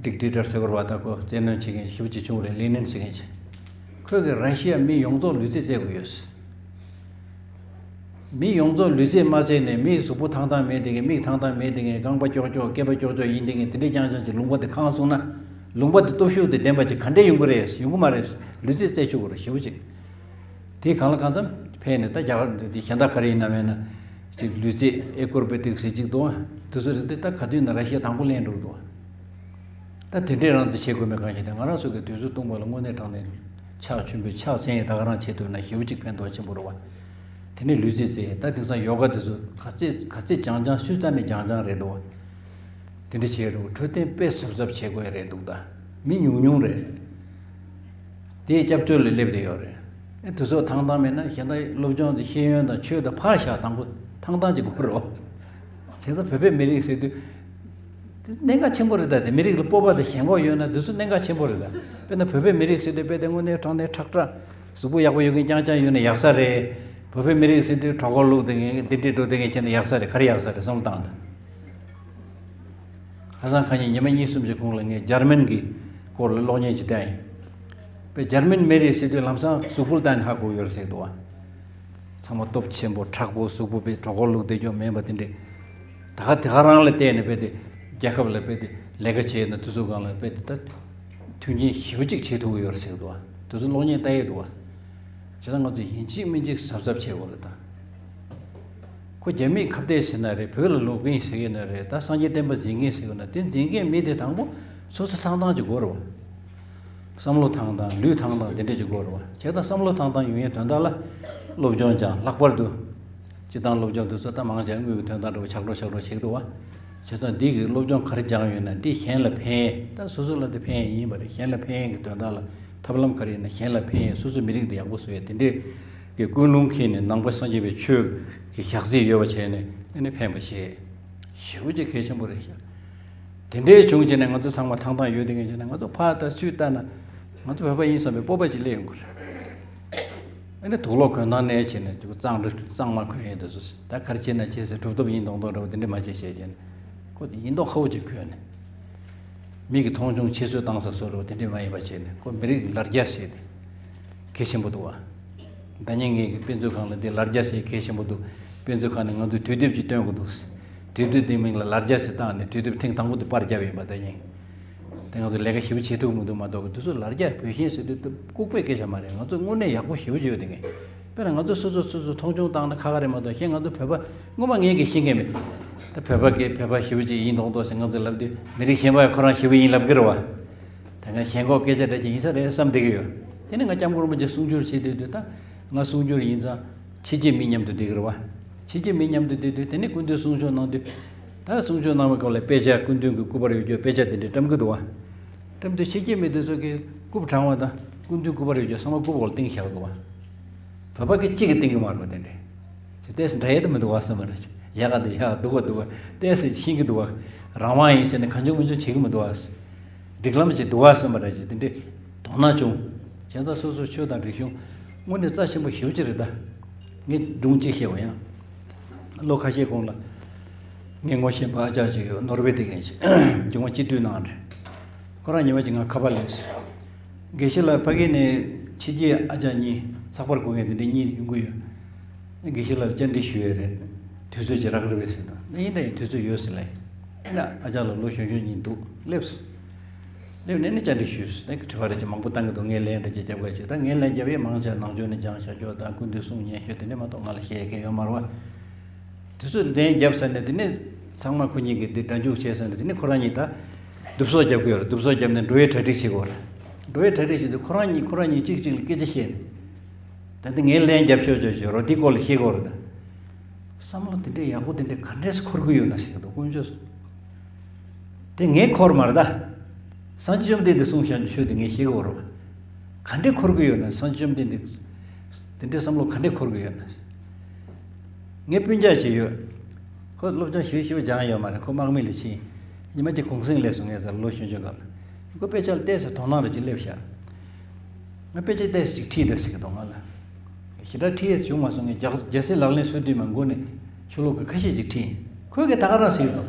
ཌིག་ཊེ་ཊར་ཟེར་བ་ད་ཁོ་བཙན་གནོན་བྱེད་མཁན་ཞེ་པོ་ཅིག་བྱུང་རེད། ལེ་ནིན་ཟེར་མཁན་ཅིག་ཁོས་ཀྱི་ར་ཤི་ཡ་མི་ཡོངས་རྫོགས་ལུས་རྩལ་རྩེད་དགོས་ཡོད། མི་ཡོངས་རྫོགས་ལུས་རྩལ་མ་རྩེད་ནས་མིའི་གཟུགས་པོ་ཐང་ཐང་མེད་དེ་གི་མིག་ཐང་ཐང་མེད་དེ་གི་རྐང་པ་ཀྱོག་ཀྱོག་སྐེད་པ་ཀྱོག་ཀྱོག་ཡིན་དེ་གི་དེ་འདྲའི་རྐྱང་རྐྱང་ཅིག་ལུང་པ་དེ་གང་སོང་ན་ལུང་པ་དེ་སྟོབས་ཤུགས་དེ་ལྡན་པ་ཅིག་ག་འདྲས་ཡོང་གི་རེད། ཡོང་གི་མ་རེད། ལུས་རྩལ་རྩེད་ཆོག་གི་རེད་ཞེ་པོ་ཅིག་དེའི་གང་ལ་གང་འཚམ་ཕན་ནས་ད་རྒྱ་གར་འདི་གཞན་དག་ག་རེ་ཡིན་ན་མེད་ན་ཅིག་ལུས་རྩལ་ཨེ་ཀོར་བེ་ཏིག་ཟེར་ཅིག་འདུག་དེ་ཚོ་རེད་དེ་ད་ག་དུས་ན་ར་ཤི་ཡ་དང་པོ་ལེན་འགྲོ་གི་འདུག་ད་དེ་འདྲས་རང་དུ་བྱེད་དགོས་མེད་གང་ཞིག་དེ་ང་རང་ཚོ་གི་དུས་ཚོད་སྟོང་པ་ལ་དངོས་གནས་དྲང་གནས་ཕྱག་མཆོད་འབུལ་ཕྱག་འཚལ་ཡས་ད་ག་རང་བྱེད་ཐུབ་ན་ཞེ་པོ་ཅིག་ཕན་ཐོགས་ཆེན་པོ་རེད་བ། དེ་ནས་ལུས་རྩལ་རྩེད་ད་དེང་སང་ཡོ་ག་དེ་ཚོ་ག་ཚད་ག་ཚད་རྐྱང་རྐྱང་སུས་རྩ་ནས་རྐྱང་རྐྱང་རེད་འདུག་བ། དེ་འདྲ་བྱས་འགྲོ་འཕྲོད་བསྟེན་དཔེ་གཟབ་གཟབ་བྱེད་དགོས་ཡ་རེད་འདུག་ད་མི་ཉུང་ཉུང་རེད། དེའི་སྐྱབས་བཅོལ་ལ་སླེབས་བསྡད་ཡོད་རེད། ཨེ་དེ་ཚོ་ཐང་ཐང་མེད་ན་གཞན་དག་སློབ་སྦྱོང་དེ་ཤེས་ཡོན་དང་ཆོས་དང་ཕར་བཞག་དང་པོ་ཐང་ཐང་གཅིག་དགོས་རེད། བྱས་ཙང་བོད་པའི་མི་རིགས་ཟེར་དུས། དེ་གནད་འགག་ཆེན་པོ་རེད་ད། དེ་མི་རིགས་ལ་སྤོབས་པ་དང་ཞེན་ཁོག་ཡོད་ན་དེ་ཚོ་གནད་འགག་ཆེན་པོ་རེད་ད། དཔེར་ན་བོད་པའི་མི་རིགས་ཟེར་དུས་དཔེ་དེ་དངོས་གནས་དྲང་གནས་ཁྲག་ཁྲག་གཟུགས་པོ་ཡག་པོ་ཡོད་མཁན་རྐྱང་རྐྱང་ཡོད་ན་ཡག་ས་རེད། བོད་པའི་མི་རིགས་ཟེར་དུས་གྲོད་ཁོག་ལུག་དེ་ངན་འདི་འདྲས་འགྲོ་དེ་ངན་བྱས་ན་ཡག་ས་རེད། ག་རེ་ཡག་ས་རེད་བསམ་བློ་བཏང་ད། ཁ་སང་ཁ་ཉིན་ཉི་མ་གཉིས་གསུམ་གྱི་གོང་ལ་ངས་འཇར་མན་གྱི་སྐོར་ལ་གློག་བརྙན་ཅིག་བལྟས་ཡིན། པའི་འཇར་མན་མི་རིགས་ཟེར་དུས་ལམ་སང་གཟུགས་པོ་ལ་བལྟས་ནས་ཧ་གོ་ཡོད་རེད་ཟེར་འདུག་བ། ཚང་མ་སྟོབས་ཆེན་པོ་མཁྲེགས་པོ་གཟུགས་པོ་པའི་གྲོད་ཁོག་ལུག་བདེ་སྐྱོང་མེད་པ་དེ་འདྲས། ད་ག་དེ་ག་རང་ལ་བལྟས་ནས་པའི་དེ་རྒྱལ་ཁབ་ལ་པའི་དེ་ལས་ཀ་བྱས་ན་དུས་ཚོད་སྒང་ལ་པའི་དེ་ད་མཐུན་རྐྱེན་ཞེ་པོ་ཅིག་བྱེད་ཐུབ་ཀྱི་ཡོད་རེད་ཟེར་གི་འདུག་བ། དེ་ཚོ་གློག་བརྙན་ལྟ་ཡས་འདུག་བ། བྱས་ཙང་ང་ཚོ་ཡིན་གཅིག་མིན་གཅིག་གཟབ་གཟབ་བྱེད་དགོས་རེད་ད། ཁོ་རྒྱ་མིས་ཁ་གཏད་ཟེར་ན་རེད། བོད་ལ་ལོག་གིན་ཟེར་གི་ན་རེད། ད་སངས་རྒྱས་བསྟན་པ་འཛིན་གིན་ཟེར་གི་ན་དེ་འཛིན་མཁན་མི་དེ་དང་པོ་སོ་སོ་ཐང་ཐང་ཅིག་དགོས་རེད་བ། བསམ་བློ་ཐང་ཐང་ལུས་ཐང་ཐང་དེ་འདྲ་ཅིག་དགོས་རེད་བ། བྱས་ཙང་བསམ་བློ་ཐང་ཐང་ཡོང་ཡས་དོན་དག་ལ་སློབ་སྦྱོང་སྦྱང་། ལྷག་པར་དུ་སྤྱི་བཏང་སློབ་སྦྱོང་དེ་ཚོ་ད་མང་ཆེ་དངུལ་གྱི་དོན་དག་འདྲ་བོ་ཆག་འགྲོ་ཆག་འགྲོ་བྱེད་ཀྱི་འདུག་བ། བྱས་ཙང་འདི་གི་སློབ་སྦྱོང་ག་རེ་སྦྱངས་ཡོད་ན་འདི་གཞན་ལ་ཕན་ཡས། ད་སོ་སོ་ལ་དེ་ཕན་ཡས་ཡིན་པ་རེད། གཞན་ལ་ཕན་ཡས་ཀྱི་དོན་དག་ལ་ཐབས་ལམ་ག་རེ་ཡིན་ན་གཞན་ལ་ཕན་ཡས། སོ་སོའི་མི་རིགས་འདི་ཡག་པོ་བཟོ་ཡས་དེ་འདྲའི་གི་ཀུན་སློང་འཁྱེར་ནས་ནང་པ་སངས་རྒྱས་པའི་ཆོས་ཀྱི་ཞག་རྩིས་ཡོད་པ་བྱས་ནས་ཨ་ནི་ཕན་པ་བྱེད། ཞེ་པོ་ཅིག་གལ་ཆེན་པོ་རེད་ཤག་དེ་འདྲའི་བྱུང་བྱས་ནས་ང་ཚོ་ཚང་མ་ཐང་ཐང་ཡོད་དེ་ངས་བྱས་ན་ང་ཚོ་ཕར་ལྟ་ཚུར་ལྟ་ན་ང་ཚོ་བོད་པ་ཡིན་བསམ་པའི་སྤོབས་པ་ཅིག་སླེབས་ཡོང་གི་རེད། ཨ་ནི་དུག་ལོག་གོན་སྟངས་ནས་བྱས་ནས་དུ་གཙང་རུ་གཙང་མ་གོན་ཡས་དུ་སུ་ད་གར་བྱས་ན་བྱས་ཟེར་གྲུབ་ཐོབ་ཡིན་མདོག་མདོག་འདྲ་བོ་དེ་འདྲ་མ་བྱས་བྱས་བྱས་ནས་ཁོ་དེ་ཡིན་མདོག་ཁ་བོ་ཅིག་གོན་ནས་མི་གི་མཐོང་ཆུང་ཕྱི་བསོད་བཏང་ས་བཟོ་འདྲ་བོ་དེ་འདྲ་མ་ཡིན་པ་བྱས་ནས་ཁོ་མི་རིགས་ལར་རྒྱ་བྱས་ཏེ་གལ་ཆེན་པོ་འདུག་བ། ད་ཉིན་ངས་ཀྱི་དཔེ་མཛོད་ཁང་ལ་འདི་ལར་རྒྱ་བྱས་གལ་ཆེན་པོ་འདུག་དཔེ་མཛོད་ཁང་ནས་ང་ཚོས་དུས་དེབ་ཅིག་སྟོན་དགོས་འདུག་དུས་དེབ་དེའི་མིང་ལ་ལར་རྒྱ་ཟེར་བཏགས་ནས་དུས་དེབ་ཐེངས་དང་པོ་དེ་པར་བརྒྱབ་ཡིན་པ་ད་ཡིན། དེ་ང་ཚོ་ལས་ཀ་ཞེ་པོ་བྱེད་ཐུབ་མི་འདུག་མ་གཏོགས་ཀྱི་དུས་ཚོད་ལར་རྒྱ་བོད་ཞེན་ཟེར་དུས་ལྐུགས་པའི་སྐད་ཆ་མ་རེད། ང་ཚོ་དངོས་གནས་ཡག་པོ་ཞེ་པོ་ཅིག་ཡོད་དེ་ངས། དཔེར་ན་ང་ཚོ་སོ་སོ་སོ་སོ་མཐོང་ཆུང་བཏང་ན་ཁ་ཁ་རེད་མ་གཏོགས་གཞན་ང་ཚོ་བོད་པ་སྔོན་མ་ངས་ཀྱི་ཤེས་མཁན་མེད། ད་བོད་པ་གི་བོད་པ་ཞེ་པོ་ཅིག་ཡིན་མདོག་མདོག་ཟེར་ང་ཚོས་ལབ་དུས་མི་རིགས་གཞན་པ་ཡང་ཁོ་རང་ཞེ་པོ་ཡིན་ལབ་ཀྱི་རེད་བ། ད་ང་ཞེན་ཁོག་སྐད་ཆ་འདྲ་ཅིག་ཡིན་ས་རེད་བསམ་བསྡད་ཀྱི་ཡོད། དེ་ནས་ང་སྐྱབས་མགོན་རིན་པོ་ཆེ་གསུང་སྒྱུར་བྱེད་དུས་དུས་ད་ང་གསུང་སྒྱུར་ཡིན་ཙང་ཕྱི་རྒྱལ་མི་མཉམ་དུ་བསྡད་ཀྱི་རེད་བ། ཕྱི་རྒྱལ་མི་མཉམ་དུ་བསྡད་དུས་དེ་ནས་སྐུ་མདུན་གསུང་ཆོས་གནང་དུས། ད་གསུང་ཆོས་གནང་བའི་སྐབས་ལ་དཔེ་ཆ་སྐུ་མདུན་གྱི་སྐུ་པར་ཡོད་རྒྱུ་དཔེ་ཆ་དེ་འདྲ་བཀྲམ་གྱི་འདུག་བ། བཀྲམ་དུས་ཕྱི་རྒྱལ་མི་དེ་ཚོ་གིས་རྐུབ་བྲང་བ་དང་སྐུ་མདུན་སྐུ་པར་ཡོད་རྒྱུ་ཚང་མ་རྐུབ་འོག་ལ་བཏིང་བཞག་འདུག་བ། བོད་པ་གིས་གཅིག་གིས་བཏིང་གི་མ་རེད་པ་དེ་འདྲ། ཅི་ཏོག་ཙམ་འདྲ་ཡས་དེ་མི་འདུག་བ་བསམ་པ་རེད། ཡག་ག་འདུག་ཡག་འདུག་བ་འདུག་བ་ཏོག་ཙམ་ཤེས་ཀྱི་འདུག་བ། རང་དབང་ཡིན་ཟེར་ནས་གང་བྱུང་མང་བྱུང་བྱེད་ཀྱི་མི་འདུག་བ། སྒྲིག་ལམ་ཅིག་འདུག་བ་བསམ་པ་རེད། ཅིག་དེ་འདྲའི་དོ་སྣང་བྱུང་། བྱས་ཙང་སོ་སོའི་ཆོས་དང་རིག་གཞུང་དངོས་གནས་རྩ་ཆེན་པོ་ཞེ་པོ་ཅིག་རེད་ད། ངས་སྒྲུང་གཅིག་བཤད་པ་ཡང་། ལོ་ཁ་ཤས་གོང་ལ། ངས་ངོ་ཤེས་པ་ཨ་ཅག་ཅིག་ཡོད། ནོར་ཝེ་དེ་མཁན་ཅིག་སྒྲུང་བ་སྤྱི་འཐུས་གནང་རེད། ཁོ་རང་ཉི་མ་གཅིག་ང་ཁ་པར་ལས། དགེ་བཤེས་ལགས་ཕ་གི་ནས་ཕྱི་རྒྱལ་ཨ་ཅག་གཉིས་ཚགས་པར་བསྐུར་མཁན་དེ་འདྲ་གཉིས་ཡོང་གི་ཡོད། དགེ་བཤེས་ལགས་བཅར་འདྲི་ཞུ་ཡས་རེད། དུས་ཚོད་ཅིག་རག་གི་རེད་པས་ཟེར་དང་། ཨ་ཡིན་ད་ཡིན་དུས་ཚོད་ཡོད་ཟེར་ལབ་ཡིན། ཨ་ཅག་ལགས་ལོ་གཞོན་གཞོན་གཉིས་འདུག་སླེབས་སོང་། སླེབས་ནས་ནི་བཅར་འདྲི་ཞུས་སོང་། ད་དྲི་བ་རེ་ཅིག་མང་པོ་བཏང་གི་འདུག་ངས་ལན་འདྲ་ཅིག་རྒྱབ་ག་བྱས། ད་ངས་ལན་རྒྱབ་ཡས་མང་ཆེ་ནང་ཆོས་ནས་སྦྱངས་བཞག་ཆོག་དང་སྐུ་མདུན་གསུང་ཉན་ཤོས་དེ་འདྲ་མ་གཏོགས་ང་ལ་བཤད་ཡས་གང་ཡོད་མ་རེད་བ། དེ་ཚོ་ལན་རྒྱབ་ཚར་ནས་དེ་ནས་ཚང་མ་ཁོ་གཉིས་ཀྱིས་འདི་སྒྲ་འཇུག་བྱས་ཚར་ནས་དེ་ནས་ཁོ་རང་གཉིས་ད་བསྡུ་གསོག་རྒྱབ་ཀྱི་ཡོད་རེད། བསྡུ་གསོག་རྒྱབ་ནས་འགྲོ་བའི་གྲ་སྒྲིག་བྱེད་དགོས་རེད། འགྲོ་བའི་གྲ་སྒྲིག་བྱེད་དུས་ཁོ་རང་གཉིས་ཁོ་རང་གཉིས་གཅིག་གཅིག་ལ་སྐད་ཆ་བཤད་ནས། ད་འདི་ངས་ལན་རྒྱབ་ཤོག་ཅོག་ཅོག་རོ་འདི་སྐོར་ལ་བཤད་དགོས་རེད་ད། བསམ་བློ་དེ་འདྲའི་ཡག་པོ་དེ་འདྲའི་ག་འདྲས་སེ་འཁོར་གི་ཡོད་ན་ཟེར་གི་འདུག་དཀོན་མཆོག་གསུམ། དེ་ངས་འཁོར་མ་རེད་ད། སངས་རྒྱས་བཅོམ་ལྡན་འདས་གསུངས་བཞག་ཆོས་དེ་ངས་ཤེས་གི་ཡོད་རེད་བ། ག་འདྲས་འཁོར་གི་ཡོད་ན་སངས་རྒྱས་བཅོམ་ལྡན་འདས། དེ་འདྲའི་བསམ་བློ་ག་འདྲས་འཁོར་གི་ཡོད་ན། ངའི་སྤུན་ཀྱག་ཅིག་ཡོད། ཁོ་སློབ་སྦྱོང་ཞེ་པོ་ཞེ་པོ་སྦྱངས་ཡོད་མ་རེད། ཁོ་དམག་མི་ལ་ཕྱིན། ཉི་མ་གཅིག་གུང་སེང་སླེབས་སོང་། ངས་ཟེར་ལོ་གཞོན་གཞོན་སྒང་ལ། ཁོ་དཔེ་ཆ་ལ་བལྟས་ཟེར་དོ་སྣང་རེ་ཅིག་སླེབས་ཤག་ང་དཔེ་ཆ་ཏོག་ཙམ་ཅིག་ཁྲིད་དང་ཟེར་གི་འདུག་ང་ལ། ཞེ་དྲག་ཁྲིད་ཡས་བྱུང་མ་སོང་། ངས་རྒྱ་རྒྱལ་སྲས་ལག་ལེན་སོ་བདུན་མ་མགོ་ནས་ཤོ་ལོ་ཀ་ཁ་ཤས་ཅིག་ཁྲིད་ཡིན། ཁོས་གི་ད་ག་རང་ཟེར་གི་འདུག་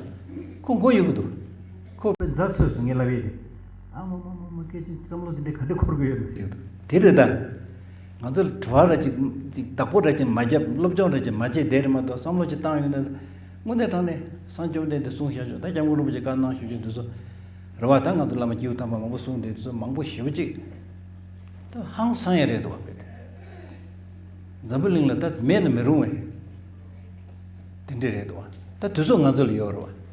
ཁོ་མགོ་གཡུག་གི་འདུག་ཁོ་པའི་མཛའ་ཚོས་སུ་ངས་ལབ་ཡས་དེ། ཨ་མ་མ་མ་མ་སྐད་ཅིག་བསམ་བློ་དེ་འདྲ་ག་འདྲ་འཁོར་གི་ཡོད་མི་སྲིད། དེ་རེད་ད། ང་ཚོ་དྲི་བ་ར་ཅིག་ཅིག་བདག་པོ་ར་ཅིག་མ་བརྒྱབ། སློབ་སྦྱོང་ར་ཅིག་མ་བྱས་བསྡད་རེད་མ་གཏོགས། བསམ་བློ་ཅིག་བཏང་ཡོད་ན། དངོས་གནས་དྲང་གནས་སངས་རྒྱས་བསྟན་དེ་གསུང་བཤད་ཆོག་ད་སྐྱབས་མགོན་རིན་པོ་ཆེ་བཀའ་གནང་ཞུ་རྒྱུ་དེ་ཚོ་རེད་བ། ད་ང་ཚོ་བླ་མ་སྐྱེས་བུ་དམ་པ་མང་པོ་གསུང་དེ་ཚོ་མང་པོ་ཞེ་པོ་ཅིག་ད་ཧང་སང་ཡ་རེད་འདུག་བ། དཔེ་དེ་འཛམ་བུ་གླིང་ལ་ད་མེད་ན་མི་རུང་བས། དེ་འདྲ་རེད་འདུག་བ། ད་དུས་ཚོད་ང་ཚོ་ལ་ཡོད་རེད་བ།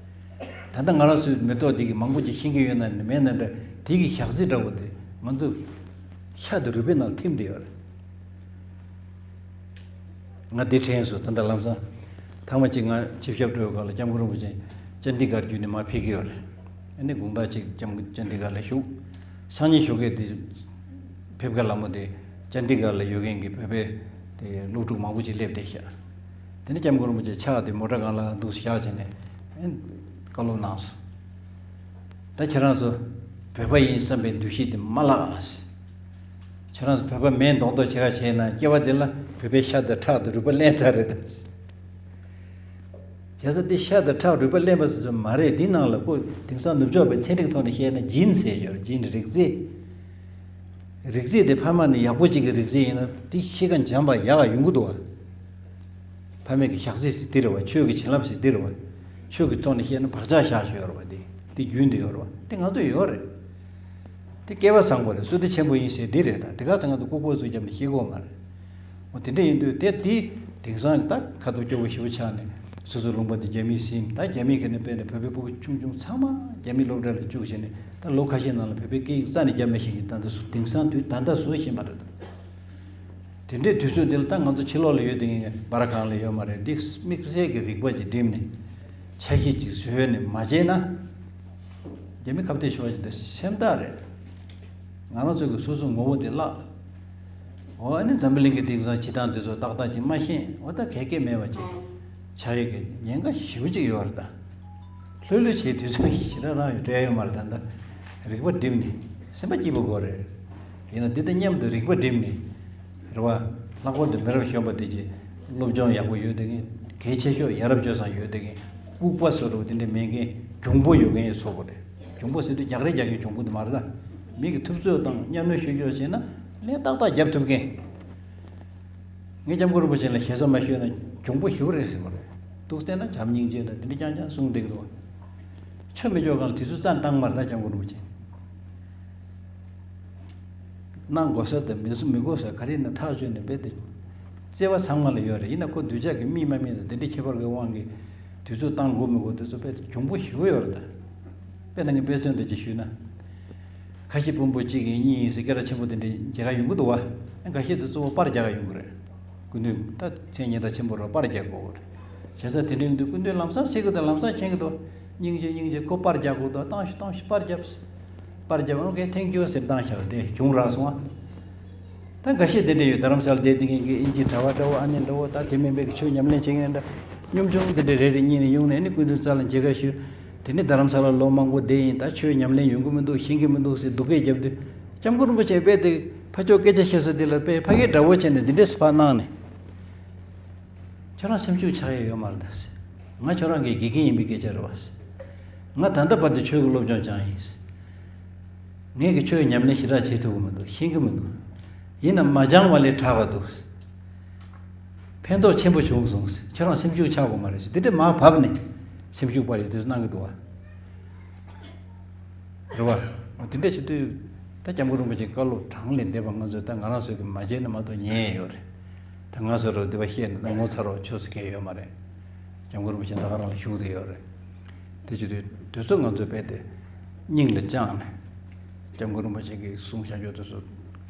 ད་ལྟ་ང་རང་ཚོའི་མི་ཐོག་འདི་གི་མང་པོ་ཅིག་ཤེས་ཀྱི་ཡོད་ན་མེད་ན་འདྲ། དེ་གི་ཞག་རྩི་འདྲ་བོ་དེ་ང་ཚོ་ཤ་དང་རུས་པའི་ནང་ཐིམ་བསྡད་ཡོད་རེད། ང་འདི་དྲན་སོང་། ད་ལྟ་ལམ་སང་ཐེངས་མ་གཅིག་ང་ཆིབས་ཞབས་སྤྲོ་བའི་སྐབས་ལ་སྐྱབས་མགོན་རིན་པོ་ཆེ་ཅན་ཌི་གར་བརྒྱུད་ནས་མར་ཕེབས་ཀྱི་ཡོད་རེད། ཨ་ནི་དགོང་དག་ཅིག་སྐྱབས་མགོན་ཅན་ཌི་གར་ལ་བཞུགས། སང་ཉིན་ཞོགས་ཀས་དེ་ཕེབས་ཀ་ལ་མོ་དེ་ཅན་ཌི་གར་ལ་ཡོད་མཁན་གྱི་བོད་པའི་དེ་སློབ་ཕྲུག་མང་པོ་ཅིག་སླེབས་བསྡད་ཤག་དེ་ནས་སྐྱབས་མགོན་རིན་པོ་ཆེ་ཕྱག་དེ་མོ་ཊ་སྒང་ལ་འདུག་བཞག་བྱས་ནས་ཨ་ནི་བཀའ་སློབ་གནང་སོང་། ད་ཁྱེད་རང་ཚོ་བོད་པ་ཡིན་བསམ་པའི་འདུ་ཤེས་དེ་མ་བརླག་ཨ། ཁྱེད་རང་ཚོ་བོད་པ་མིན་མདོག་མདོག་བྱེད་ག་བྱས་ན་སྐྱེ་བ་འདི་ལ་བོད་པའི་ཤ་དང་ཁྲག་དང་རུས་པ་ལེན་ཚར་རེད་ད། བྱས་ཙང་འདི་ཤ་དང་ཁྲག་རུས་པ་ལེན་པ་ཚོ་མ་རེད། འདི་ནང་ལ་ཁོ་དེང་སང་ནུབ་ཕྱོགས་པའི་ཚན་རིག་ཐོག་ནས་བཤད་ན་ཇིན་ཟེར་ཡོད་རེད། ཇིན། རིགས་རྫས། རིགས་རྫས་དེ་ཕ་མ་ནས་ཡག་པོ་ཅིག་གི་རིགས་རྫས་ཡིན་ན་དེ་གཤིས་ཀ་འཇམ་པ་ཡག་ག་ཡོང་གི་འདུག་བ། ཕ་མེས་ཀྱི་ཞག་རྩི་ཟེར་འདི་རེད་བ། ཆོས་ཀྱི་བྱིན་རླབས་ཟེར་འདི་རེད་བ། ཆོས་ཀྱི་ཐོག་ནས་བཤད་ན་བག་ཆགས་བཞག་ཞོར་རེད་བ། འདི་འདི་རྒྱུན་དུ་ཡོད་རེད་བ། དེ་ང་ཚོ་ཡོད་རེད། དེ་སྐལ་བ་བཟང་པོ་རེད། བསོད་བདེ་ཆེན་པོ་ཡིན་ཟེར་འདི་རེད། ད་དེ་ག་ཚོད་ང་ཚོ་ལྐུགས་པ་བཟོས་བརྒྱབ་ནས་ཤེས་གོ་མ་རེད། འོ་དེ་འདྲ་ཡིན་དུས་དེ་དེ་དེང་སང་ད་ཁ་ཐུག་སྐྱོ་བོ་ཞེ་པོ་ཆགས་ནས་སོ་སོའི་ལུང་པ་དེ་རྒྱ་མིས་ཟིན། ད་རྒྱ་མིས་ཁ་ནས་དཔེར་ན་བོད་པའི་ཕྲུ་གུ་ཆུང་ཆུང་ཚང་མ་རྒྱ་མིའི་སློབ་གྲྭ་ལ་བཅུག་བྱས་ནས་ད་ལོ་ཁ་ཤས་ནང་ལ་བོད་པའི་སྐད་ཡིག་རྩ་ནས་རྒྱབ་མེད་བཞིན་གྱི་ད་ལྟ་སུ་དེང་སང་དུས་ད་ལྟ་བཟོ་བཞིན་པ་རེད། དེ་འདྲའི་དུས་ཚོད་འདི་ལ་ད་ང་ཚོ་ཕྱི་ལོགས་ལ་ཡོད་དེ་ངས་སྦ་ར་གང་ལ་ཡོད་མ་རེད། འདི་དམིགས་བསལ་གྱི་རིག་པ་ཅིག་བསྒྲིམས་ནས་ཆ་ཤས་ཅིག་བཟོས་ནས་མ་བྱས་ན། རྒྱ་མི་ཁ་གཏད་ཤོར་བ་ཞིག་འདི་སེམས་ཐག་རེད། ང་རང་ཚོ་གི་སོ་སོ་ངོ་བོ་དེ་བརླག་འོ་ཨ་ནི་འཛམ་བུ་གླིང་གི་དེང་སང་བྱེད་སྟངས་དེ་ཚོ་ཏག་ཏག་ཅིག་མ་ཤེས། འོ་ད་གལ་གལ་མེད་པ་ཅིག་ཆགས་ཡས་ཀྱི་ཉེན་ཁ་ཞེ་པོ་ཅིག་ཡོད་རེད་ད། ལྷོད་ལྷོད་བྱས་དུས་ཚོད་ཞེ་དྲག་རང་ཡོད་སྤྲད་ཡོད་མ་རེད། ད་ལྟ་རིག་པ་བསྒྲིམས་ནས་སེམས་པ་སྐྱིད་པོ་དགོས་རེད། ཡིན་ན་འདི་དང་མཉམ་དུ་རིག་པ་བསྒྲིམས་ནས་རེད་བ། ལྷག་པར་དུ་མི་རབས་གཞོན་པ་དེ་གྱིས་སློབ་སྦྱོང་ཡག་པོ་ཡོད་དེ་གིན་གལ་ཆེ་ཤོས་ཡ་རབས་སྤྱོད་བཟང་ཡོད་དེ་གིན་ལྐུགས་པ་བཟོ་འདྲ་བོ་དེ་འདྲ་མེད་མཁན་གྱོང་པོ་ཡོད་མཁན་ཡིན་ཚོ་དགོས་རེད། གྱོང་པོ་ཟེར་དུས་རྒྱག་རེས་རྒྱག་མཁན་གྱོང་པོ་དེ་མ་རེད་ད། མི་གི་ཐུབ་ཚོད་དང་གཉའ་གནོན་ཤོད་ཤོད་བྱས་ན་ལན་ཏག་ཏག་རྒྱབ་ཐུབ་མཁན། ངས་སྐྱབས་མགོན་རིན་པོ་ཆེ་ལ་ཞེ་ས་མ་ཞུས་ན་གྱོང་པོ་ཞེ་པོ་རེད་ཟེར་བ་རེད། འདུག་བལྟས་ན་བྱམས་སྙིང་རྗེ་དང་དེ་འདྲ་རྐྱང་རྐྱང་གསུངས་བསྡད་ཀྱི་འདུག་ཆོས་མི་སྐྱོར་གང་ལ་དུས་ཚོད་རྩ་བཏང་མ་རེད་ད་སྐྱབས་མགོན་རིན་པོ་ཆེ། གནང་དགོས་ས་དང་མི་སུ་མི་དགོས་ས་ག་རེ་ཡིན་ན་ཐག་གཅོད་ནས་རྦད་དེ་བརྩེ་བ་ཚང་མ་ལ་ཡོད་རེད། ཡིན་ན་ཁོ་གདུལ་བྱ་གི་མི་མ་མི་དང་དེ་འདྲའི་ཁྱད་པར་གྱི་དབང་གིས་དུས་ཚོད་བཏང་དགོས་མི་དགོས་དེ་ཚོ་རྦད་དེ་གྱོང་པོ་ཞེ་པོ་ཡོད་རེད་ད། དཔེར་ན་ངས་དཔེ་མཚོན་འདྲ་ཅིག་ཞུས་ན། ཁ་ཤས་དཔོན་པོ་གཅིག་ཡིན་གཉིས་ཡིན་ཟེར་སྐད་གྲགས་ཆེན་པོ་དེ་འདྲ་མཇལ་ཁ་ཡོང་གི་འདུག་བ། ཁ་ཤས་དེ་གཙོ་བོ་པར་རྒྱག་ག་ཡོང་གི་རེད། སྐུ་མདུན་ད་མཚན་སྙན་གྲགས་ཆེན་པོ་རེད། པར་རྒྱག་དགོས་རེད། བྱས་ཙང་དེ་འདྲ་ཡོང་དུས་སྐུ་མདུན་ལམ་སང་ཟེར་གི་འདུག་ལམ་སང་མཁྱེན་གི་འདུག་སྙིང་རྗེ་སྙིང་རྗེ་ཁོ་པར་རྒྱག་དགོས་འདུག་བཏང་ཤོག་བཏང་ཤོག་པར་རྒྱབ། པར་རྒྱབ་ཨོ་ཁེ་ཐེང་ཀྱུ་ཟེར་བཏང་བཞག་དེ་གྱོང་རག་སོང་ཨ། ད་འགའ་ཤས་དེ་འདྲ་ཡོད། རྡ་རམ་ས་ལ་བསྡད་དེ་ངེད་ཀྱི་ཨིན་ཇི་གྲྭ་པ་འདྲ་བོ་ཨ་ནེ་འདྲ་བོ་ད་དེ་མིན་པའི་ཆོས་ཉམས་ལེན་བྱེད་མཁན་འདྲ་གཉོམ་ཆུང་དེ་འདྲ་རེ་རེ་གཉིས་ནས་ཡོང་ནས་ཨ་ནི་སྐུ་མདུན་རྩ་ལ་མཇལ་ཁ་ཞུས། དེ་ནས་རྡ་རམ་ས་ལ་ལོ་མང་པོ་བསྡད་ཡིན། ད་ཆོས་ཉམས་ལེན་ཡོང་གི་མི་འདུག་ཤེས་ཀྱི་མི་འདུག་ཟེར་སྡུག་སྐད་བརྒྱབ་དུས་སྐྱབས་མགོན་རིན་པོ་ཆེ་དཔེ་དེ་ཕ་ཕྱོགས་སྐད་ཆ་བཤད་ས་དེ་ལ་དཔེ་ཕ་སྐད་འདྲ་བོ་བྱས་ནས་འདི་འདྲས་སུ་ཕར་གནང་ནས། ཁྱོད་རང་སེམས་ཤུགས་ཆག་ཡས་ཡོད་མ་རེད་ད་ཟེར། ང་ཁྱོད་རང་གི་དགེ་རྒན་ཡིན་པའི་སྐད་ཆ་རེད་བ་ཟེར། ང་ད་ལྟ་བར་དུ་ཆོས་ཀྱི་སློབ་སྦྱོང་སྦྱངས་ཡིན་ཟེར། ངས་ཀྱི་ཆོས་ཉམས་ལེན་ཞེ་དྲག་བྱེད་ཐུབ་ཀྱི་མི་འདུག་ཤེས་ཀྱི་མི་འདུག་ཡིན་ན་མ་སྦྱངས་པ་ལས་དྲག་ག་འདུག་ཕན་ཐོགས་ཆེན་པོ་བྱུང་སོང་ཟེར། ཁྱེད་རང་སེམས་ཤུགས་ཆག་དགོས་མ་རེད་ཟེར། དེ་འདྲས་མར་བབས་ནས་སེམས་ཤུགས་སྤར་ཡས་དེ་ཚོ་གནང་གི་འདུག་བ། རེད་བ། དེ་འདྲས་བྱེད་དུས་ད་སྐྱབས་མགོན་རིན་པོ་ཆེའི་བཀའ་སློབ་གྲངས་ལས་འདས་པ་ང་ཚོས་ད་ང་རང་ཚོས་ཀྱི་མ་བྱས་ན་མ་གཏོགས་ཉན་ཡས་ཡོད་རེད། ད་ང་ཚོ་རུ་འདི་བ་བཤད་ན་ད་ངོ་ཚ་རོགས་ཆོས་སུ་གལ་ཡོད་མ་རེད། སྐྱབས་མགོན་རིན་པོ་ཆེ་ད་ག་རང་ལ་བཞུགས་བསྡད་ཡོད་རེད། དེ་བྱེད་དུས་དུས་ཚོད་ང་ཚོས་རྦད་དེ་སྙིང་ལ་བཅངས་ནས་སྐྱབས་མགོན་རིན་པོ་ཆེ་གིས་གསུང་བཤད་རྒྱུ་དེ་ཚོ་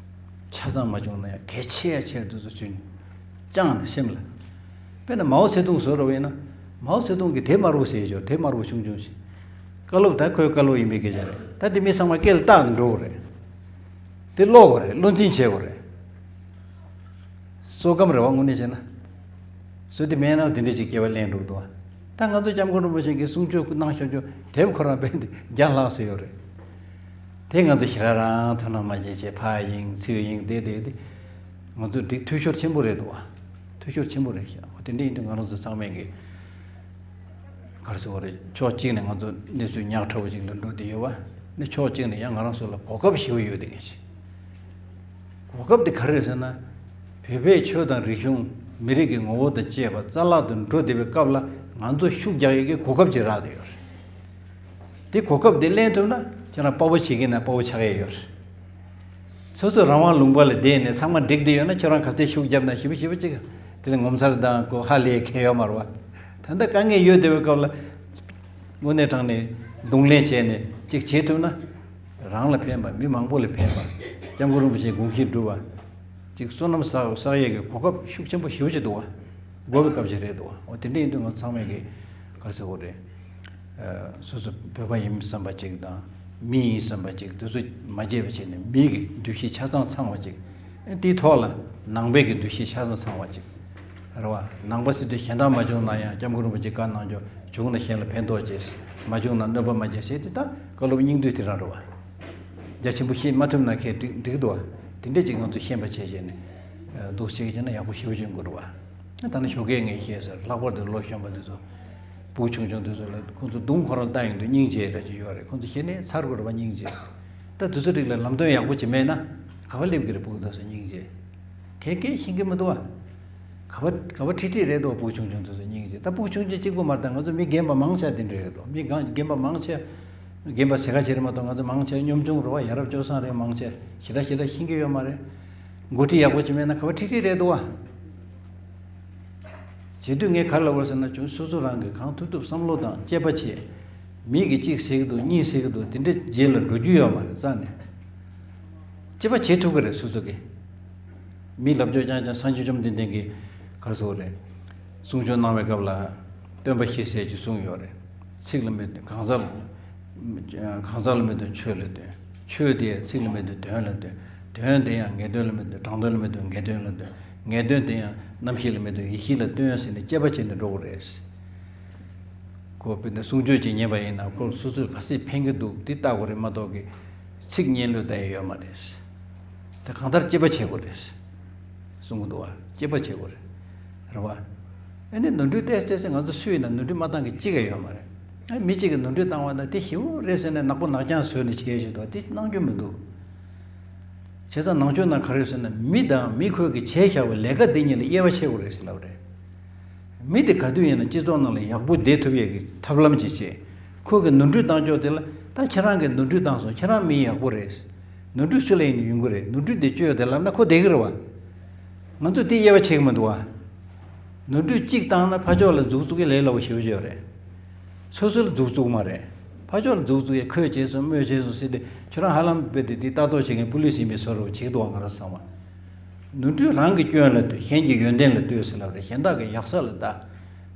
ཆ་ཚང་མ་བྱུང་ན་ཡང་གལ་ཆེ་ཡ་ཆེ་དེ་ཚོ་ཚུན་བཅངས་ནས་སེམས་ལ། དཔེར་ན་མའོ་ཙེ་ཏུང་བཟོ་འདྲ་བོ་ཡིན་ན། མའོ་ཙེ་ཏུང་གིས་དེབ་དམར་པོ་ཟེར་ཞོར་དེབ་དམར་པོ་ཆུང་ཆུང་ཞིག་བཀའ་སློབ་ད་ཁོའི་བཀའ་སློབ་ཡིན་པའི་སྐད་ཆ་རེད། ད་དེ་མི་ཚང་མ་སྐེ་ལ་བཏགས་ནས་འགྲོ་དགོས་རེད། དེ་ཀློག་དགོས་རེད། བློ་འཛིན་བྱེད་དགོས་རེད། བསོད་སྐམ་རེད་བ་དངོས་གནས་བྱས་ན། བཟོས་དེ་མེད་ན་དེ་འདྲས་ཅིག་སྐྱེ་བ་ལེན་འགྲོ་གི་འདུག་བ། ད་ང་ཚོ་སྐྱབས་མགོན་རིན་པོ་ཆེ་གིས་གསུང་ཆོས་གནང་བཞག་རྒྱུ་དེབ་ཁོ་རང་དཔེ་འདི་བརྒྱ་ལྷག་ཙམ་ཡོད་རེད། དེ་ང་ཚོ་ཞེ་དྲག་རང་དོ་སྣང་མ་བྱེད་བྱས་ཕར་གཡེང་ཚུར་གཡེང་བསྡད་བསྡད་དེ། ང་ཚོ་འགྲིག་འཐུས་ཤོར་ཆེན་པོ་རེད་འདུག་བ། འཐུས་ཤོར་ཆེན་པོ་རེད་ཤག་འོ་དེ་འདྲ་ཡིན་དུས་ང་རང་ཚོ་ཚང་མས་ཀྱི་ ག་རེ་ཟེར་བ་རེད། ཕྱོགས་གཅིག་ནས་ང་ཚོ་གནས་ཚུལ་ཉག་ཕྲ་བོ་ཅིག་ལ་འགྲོ་བསྡད་ཡོད་པ། ནི་ཕྱོགས་གཅིག་ནས་ཡང་ང་རང་ཚོ་ལ་གོ་སྐབས་ཞེ་པོ་ཡོད་བསྡད་མཁན་ཞིག་གོ་སྐབས་དེ་ག་རེ་རེད་ཟེར་ན། བོད་པའི་ཆོས་དང་རིག་གཞུང་མི་རིགས་ཀྱི་ངོ་བོ་དང་བཅས་པ་རྩ་བརླག་ཏུ་འགྲོ་བསྡད་པའི་སྐབས་ལ་ང་ཚོ་ཤུགས་རྒྱག་ཡས་ཀྱི་གོ་སྐབས་ཅིག་རག་བསྡད་ཡོད་རེད། དེ་གོ་སྐབས་དེ་ལེན་ཐུབ་ན་ཁྱེད་རང་དཔའ་བོ་བྱེད་ཀྱི་ན་དཔའ་བོ་ཆགས་ཡས་ཡོད་རེད། སོ་སོ་རང་དབང་ལུང་པ་ལ་བསྡད་ནས་ཚང་མ་འགྲིག་བསྡད་ཡོད་ན་ཁྱོད་རང་ག་ཚད་ཤུགས་བརྒྱབ་ན་ཞེ་པོ་ཞེ་པོ་ཅིག་དེ་ལ་ངོ་མཚར་དང་གོ་ཧ་ལས་ཁེལ་ཡོད་མ་རེད་བ། ད་ལྟ་དཀའ་ངལ་ཡོད་བསྡད་པའི་སྐབས་ལ་དངོས་གནས་དྲང་ནས་གདོང་ལེན་བྱས་ནས་ཅིག་བྱེད་ཐུབ་ན། རང་ལ་ཕན་པ། མི་མང་པོ་ལ་ཕན་པ། སྐྱབས་མགོན་རིན་པོ་ཆེའི་དགོངས་གཞི་འགྲུབ་པ། ཅིག་བསོད་ནམས་བསགས་བསགས་ཡས་ཀྱི་གོ་སྐབས་ཤུགས་ཆེན་པོ་ཞེ་པོ་ཅིག་འདུག་བ། དགོས་པའི་སྐབས་ཤིག་རེད་འདུག་བ། འོ་དེ་འདྲ་ཡིན་དུས་ང་ཚང་མས་ཀྱི་ག་རེ་ཟེར་དགོས་རེད། སོ་སོ་བོད་པ་ཡིན་བསམ་པ་ཅིག་དང་། མི་ཡིན་བསམ་པ་ཅིག་དེ་ཚོ་མ་བརྗེད་པ་བྱས་ནས་མི་གི་འདུ་ཤེས་ཆ་ཚང་ཚང་བ་ཅིག་དེའི་ཐོག་ལ་ནང་པའི་གི་འདུ་ཤེས་ཆ་ཚང་ཚང་བ་ཅིག་རེད་བ། ནང་པ་ཟེར་དུས་གཞན་དག་མ་བྱུང་ན་ཡང་སྐྱབས་མགོན་རིན་པོ་ཆེ་བཀའ་གནང་རྒྱུ་བྱུང་ན་གཞན་ལ་ཕན་ཐོགས་བྱེད། མ་བྱུང་ན་གནོད་པ་མ་བྱེད་ཟེར་དེ་ད་བཀའ་སློབ་སྙིང་བསྡུས་དེ་རང་རེད་བ། རྒྱ་ཆེན་པོ་བཤད་མ་ཐུབ་ན་ཁྱེད་འགྲིག་འགྲིག་འདུག་བ། དེ་འདྲས་ཅིག་ང་ཚོ་ཤེས་པ་བྱས་བྱས་ནས་འདུག་བྱེད་ཀྱི་ན་ཡག་པོ་ཞེ་པོ་བྱུང་དགོས་རེད་བ། ད་ནི་ཞོགས་ཀས་ངས་བཤད་ཟེར། ལྷག་པར་དུ་ལོ་གཞོན་པ་འདི་ཚོ། སྤུ་གུ་ཆུང་ཆུང་དེ་ཚོ་ལ་ཁོང་ཚོ་གདོང་ཁོ་རང་ལྟ་ཡོང་དུས་སྙིང་རྗེ་འདྲ་ཅིག་ཡོད་རེད། ཁོང་ཚོ་ཞེ་ནས་ཚར་དགོས་རེད་བ། སྙིང་རྗེ། ད་དུས་ཚོད་རིགས་ལ་ལམ་སྟོན་ཡག་པོ་ཅིག་མེད་ན་ག་པར་སླེབས་ཀྱི་རེད། སྤུ་གུ་དེ་ཚོ་སྙིང་རྗེ། གས་གས་ཤེས་ཀྱི་མི་འདུག་བ། ག་པར་ག་པར་ཁྲིད་ཁྲིད་རེད་འདུག་སྤུ་གུ་ཆུང་ཆུང་དེ་ཚོ་སྙིང་རྗེ། ད་སྤུ་གུ་ཆུང་ཆུང་གཅིག་པུ་མ་རེད། ད་ང་ཚོ་མི་རྒན་པ་མང་ཆེ་དེ་འདྲ་རེད་འདུག་མི་རྒན་རྒན་པ་མང་ཆེ། རྒན་པ་ཟེར་ཁ་ཆེ་རེད་མ་གཏོགས་ང་ཚོ་མང་ཆེ་གཉོམ་ཆུང་རེད་བ། ཡ་རབས་སྤྱོད་བཟང་རེད། མང་ཆེ་ཞེ་དྲག་ཞེ་དྲག་ཤེས་ཀྱི་ཡོད་མ་རེད། འགོ་ཁྲིད་ཡག་པོ་ཅིག་མེད་ན་ག་པར་ཁྲིད་ཁྲིད་རེད་འདུག་བ། བྱེད་དུས་ངས་ག་རེ་ལབ་དགོས་ཟེར་ན། ཁྱོད་སོ་སོ་རང་གིས་གང་ཐུབ་ཐུབ་བསམ་བློ་དང་དཔྱད་པ་བྱེད། མི་གིས་གཅིག་ཟེར་གྱི་འདུག་གཉིས་ཟེར་གྱི་འདུག་དེ་འདྲའི་རྗེས་ལ་འགྲོ་རྒྱུ་ཡོད་མ་རེད་རྩ་ནས། དཔྱད་པ་བྱེད་ཐུབ་ཀྱི་རེད་སོ་སོ་གིས། མི་ལབ་ཕྱོགས་རྐྱང་རྐྱང་སངས་རྒྱས་བཅོམ་ལྡན་འདས་ཀྱིས་ག་རེ་ཟེར་དགོས་རེད། གསུང་ཆོས་གནང་བའི་སྐབས་ལ་སྟོན་པ་ཤེས་གསལ་གྱིས་གསུངས་ཡོད་རེད། ཚིག་ལ་མི་གང་ཟག་གང་ཟག་ལ་མི་སྟོན་ཆོས་ལ་སྟོན། ཆོས་དེ་ཡང་ཚིག་ལ་མི་སྟོན་དོན་ལ་སྟོན། དོན་དེ་ཡང་ངེས་དོན་ལ་མི་སྟོན་དྲང་དོན་ལ་མི་སྟོན་ངེས་དོན་ལ་སྟོན། ངེས་དོན་དེ་ཡང་རྣམ་ཤེས་ལ་མི་སྟོན་ཡེ་ཤེས་ལ་སྟོན་ཟེར་ནས་དཔྱད་པ་བྱས་ནས་འགྲོ་དགོས་རེད། ཁོ་དཔེར་ན་གསུང་ཆོས་ཅིག་ཉན་པ་ཡིན་ན་ཁོ་སོ་སོར་ག་ཚད་ཕན་གྱི་འདུག་དེ་ལྟ་དགོས་རེད་མ་གཏོགས་ཀྱི། ཚིག་སྙན་ལོས་ལྟ་ཡ་ཡོད་མ་རེད། དེ་གང་ལྟར་དཔྱད་པ་བྱེད་དགོས་རེད། གསུང་གི་འདུག་བ། དཔྱད་པ་བྱེད་དགོས་རེད། རེད་བ། ཨ་ནི་ནོར་འཁྲུལ་ཏོག་ཙམ་ཏོག་ཙམ་ང་ཚོ་སུ་ཡིན་ན་ནོར་འཁྲུལ་མ་བཏང་གི་གཅིག་ཀྱང་ཡོད་མ་རེད། ཨ་མི་གཅིག་གིས་ནོར་འཁྲུལ་བཏང་བ་ན་དེ་ཞེ་པོ་རེད་ཟེར་ནས་ནག་པོ་ནག་རྐྱང་བཟོས་ནས་བྱས་ཞིག་འདུག་དེ་གནང་རྒྱུ་མི་འདུག་བྱས་ཙང་ནང་ཆོས་ནང་ག་རེ་ཡོད་ཟེར་ན། མི་དང་མི་ཁོས་ཀྱིས་བྱས་བཞག་པའི་ལས་ཀ་འདི་གཉིས་ལ་དབྱེ་བ་ཕྱེ་དགོས་རེད་ཟེར་ལབ་རེད། མི་དེ་ག་དུས་ཡིན་ན་སྤྱི་ཚོགས་ནང་ལ་ཡག་པོ་བསྡད་ཐུབ་ཡས་ཀྱི་ཐབས་ལམ་ཅིག་བྱེད། ཁོ་གིས་ནོར་འཁྲུལ་བཏང་ཕྱོགས་དེ་ལ་ད་ཁྱེད་རང་གིས་ནོར་འཁྲུལ་བཏང་སོང་། ཁྱེད་རང་མི་ཡག་པོ་རེད། ནོར་འཁྲུལ་སུ་ལ་ཡིན་ན་ཡོང་གི་རེད། ནོར་འཁྲུལ་དེ་བཅོས་དེ་ལབ་ན་ཁོ་བསྡད་ཀྱི་རེད་བ། ང་ཚོས་དེ་དབྱེ་བ་ཕྱེ་གི་མི་འདུག་བ། ནོར་འཁྲུལ་གཅིག་བཏང་ན་ཕར་ཕྱོགས་ལ་མཛུབ་བཙུགས་ཀྱི་ལས་སླ་པོ་ཞེ་པོ་ཅིག་ཡོད་རེད། སོ་སོ་ལ་མཛུབ་བཙུགས་མ་རེད། ཕར་ཕྱོགས་ལ་མཛུབ་བཙུགས་ཡས། ཁོས་བྱས་སོང་། མོས་བྱས་སོང་ཟེར་ཏེ་ཁྱོད་རང་ཧ་ལམ་དཔེ་དེ་དེ་ལྟ་རྟོག་བྱེད་མཁན་པུ་ལིས་ཡིན་པའི་བཟོ་འདྲ་བྱེད་ཀྱི་འདུག་བ། ང་རང་ཚང་མ། ནོར་འཁྲུལ་རང་གི་སྐྱོན་ལ་ལྟོས། གཞན་གྱི་ཡོན་ཏན་ལ་ལྟོས་ཟེར་ལབ་རེད། གཞན་དག་གི་ཡག་ས་ལ་ལྟ།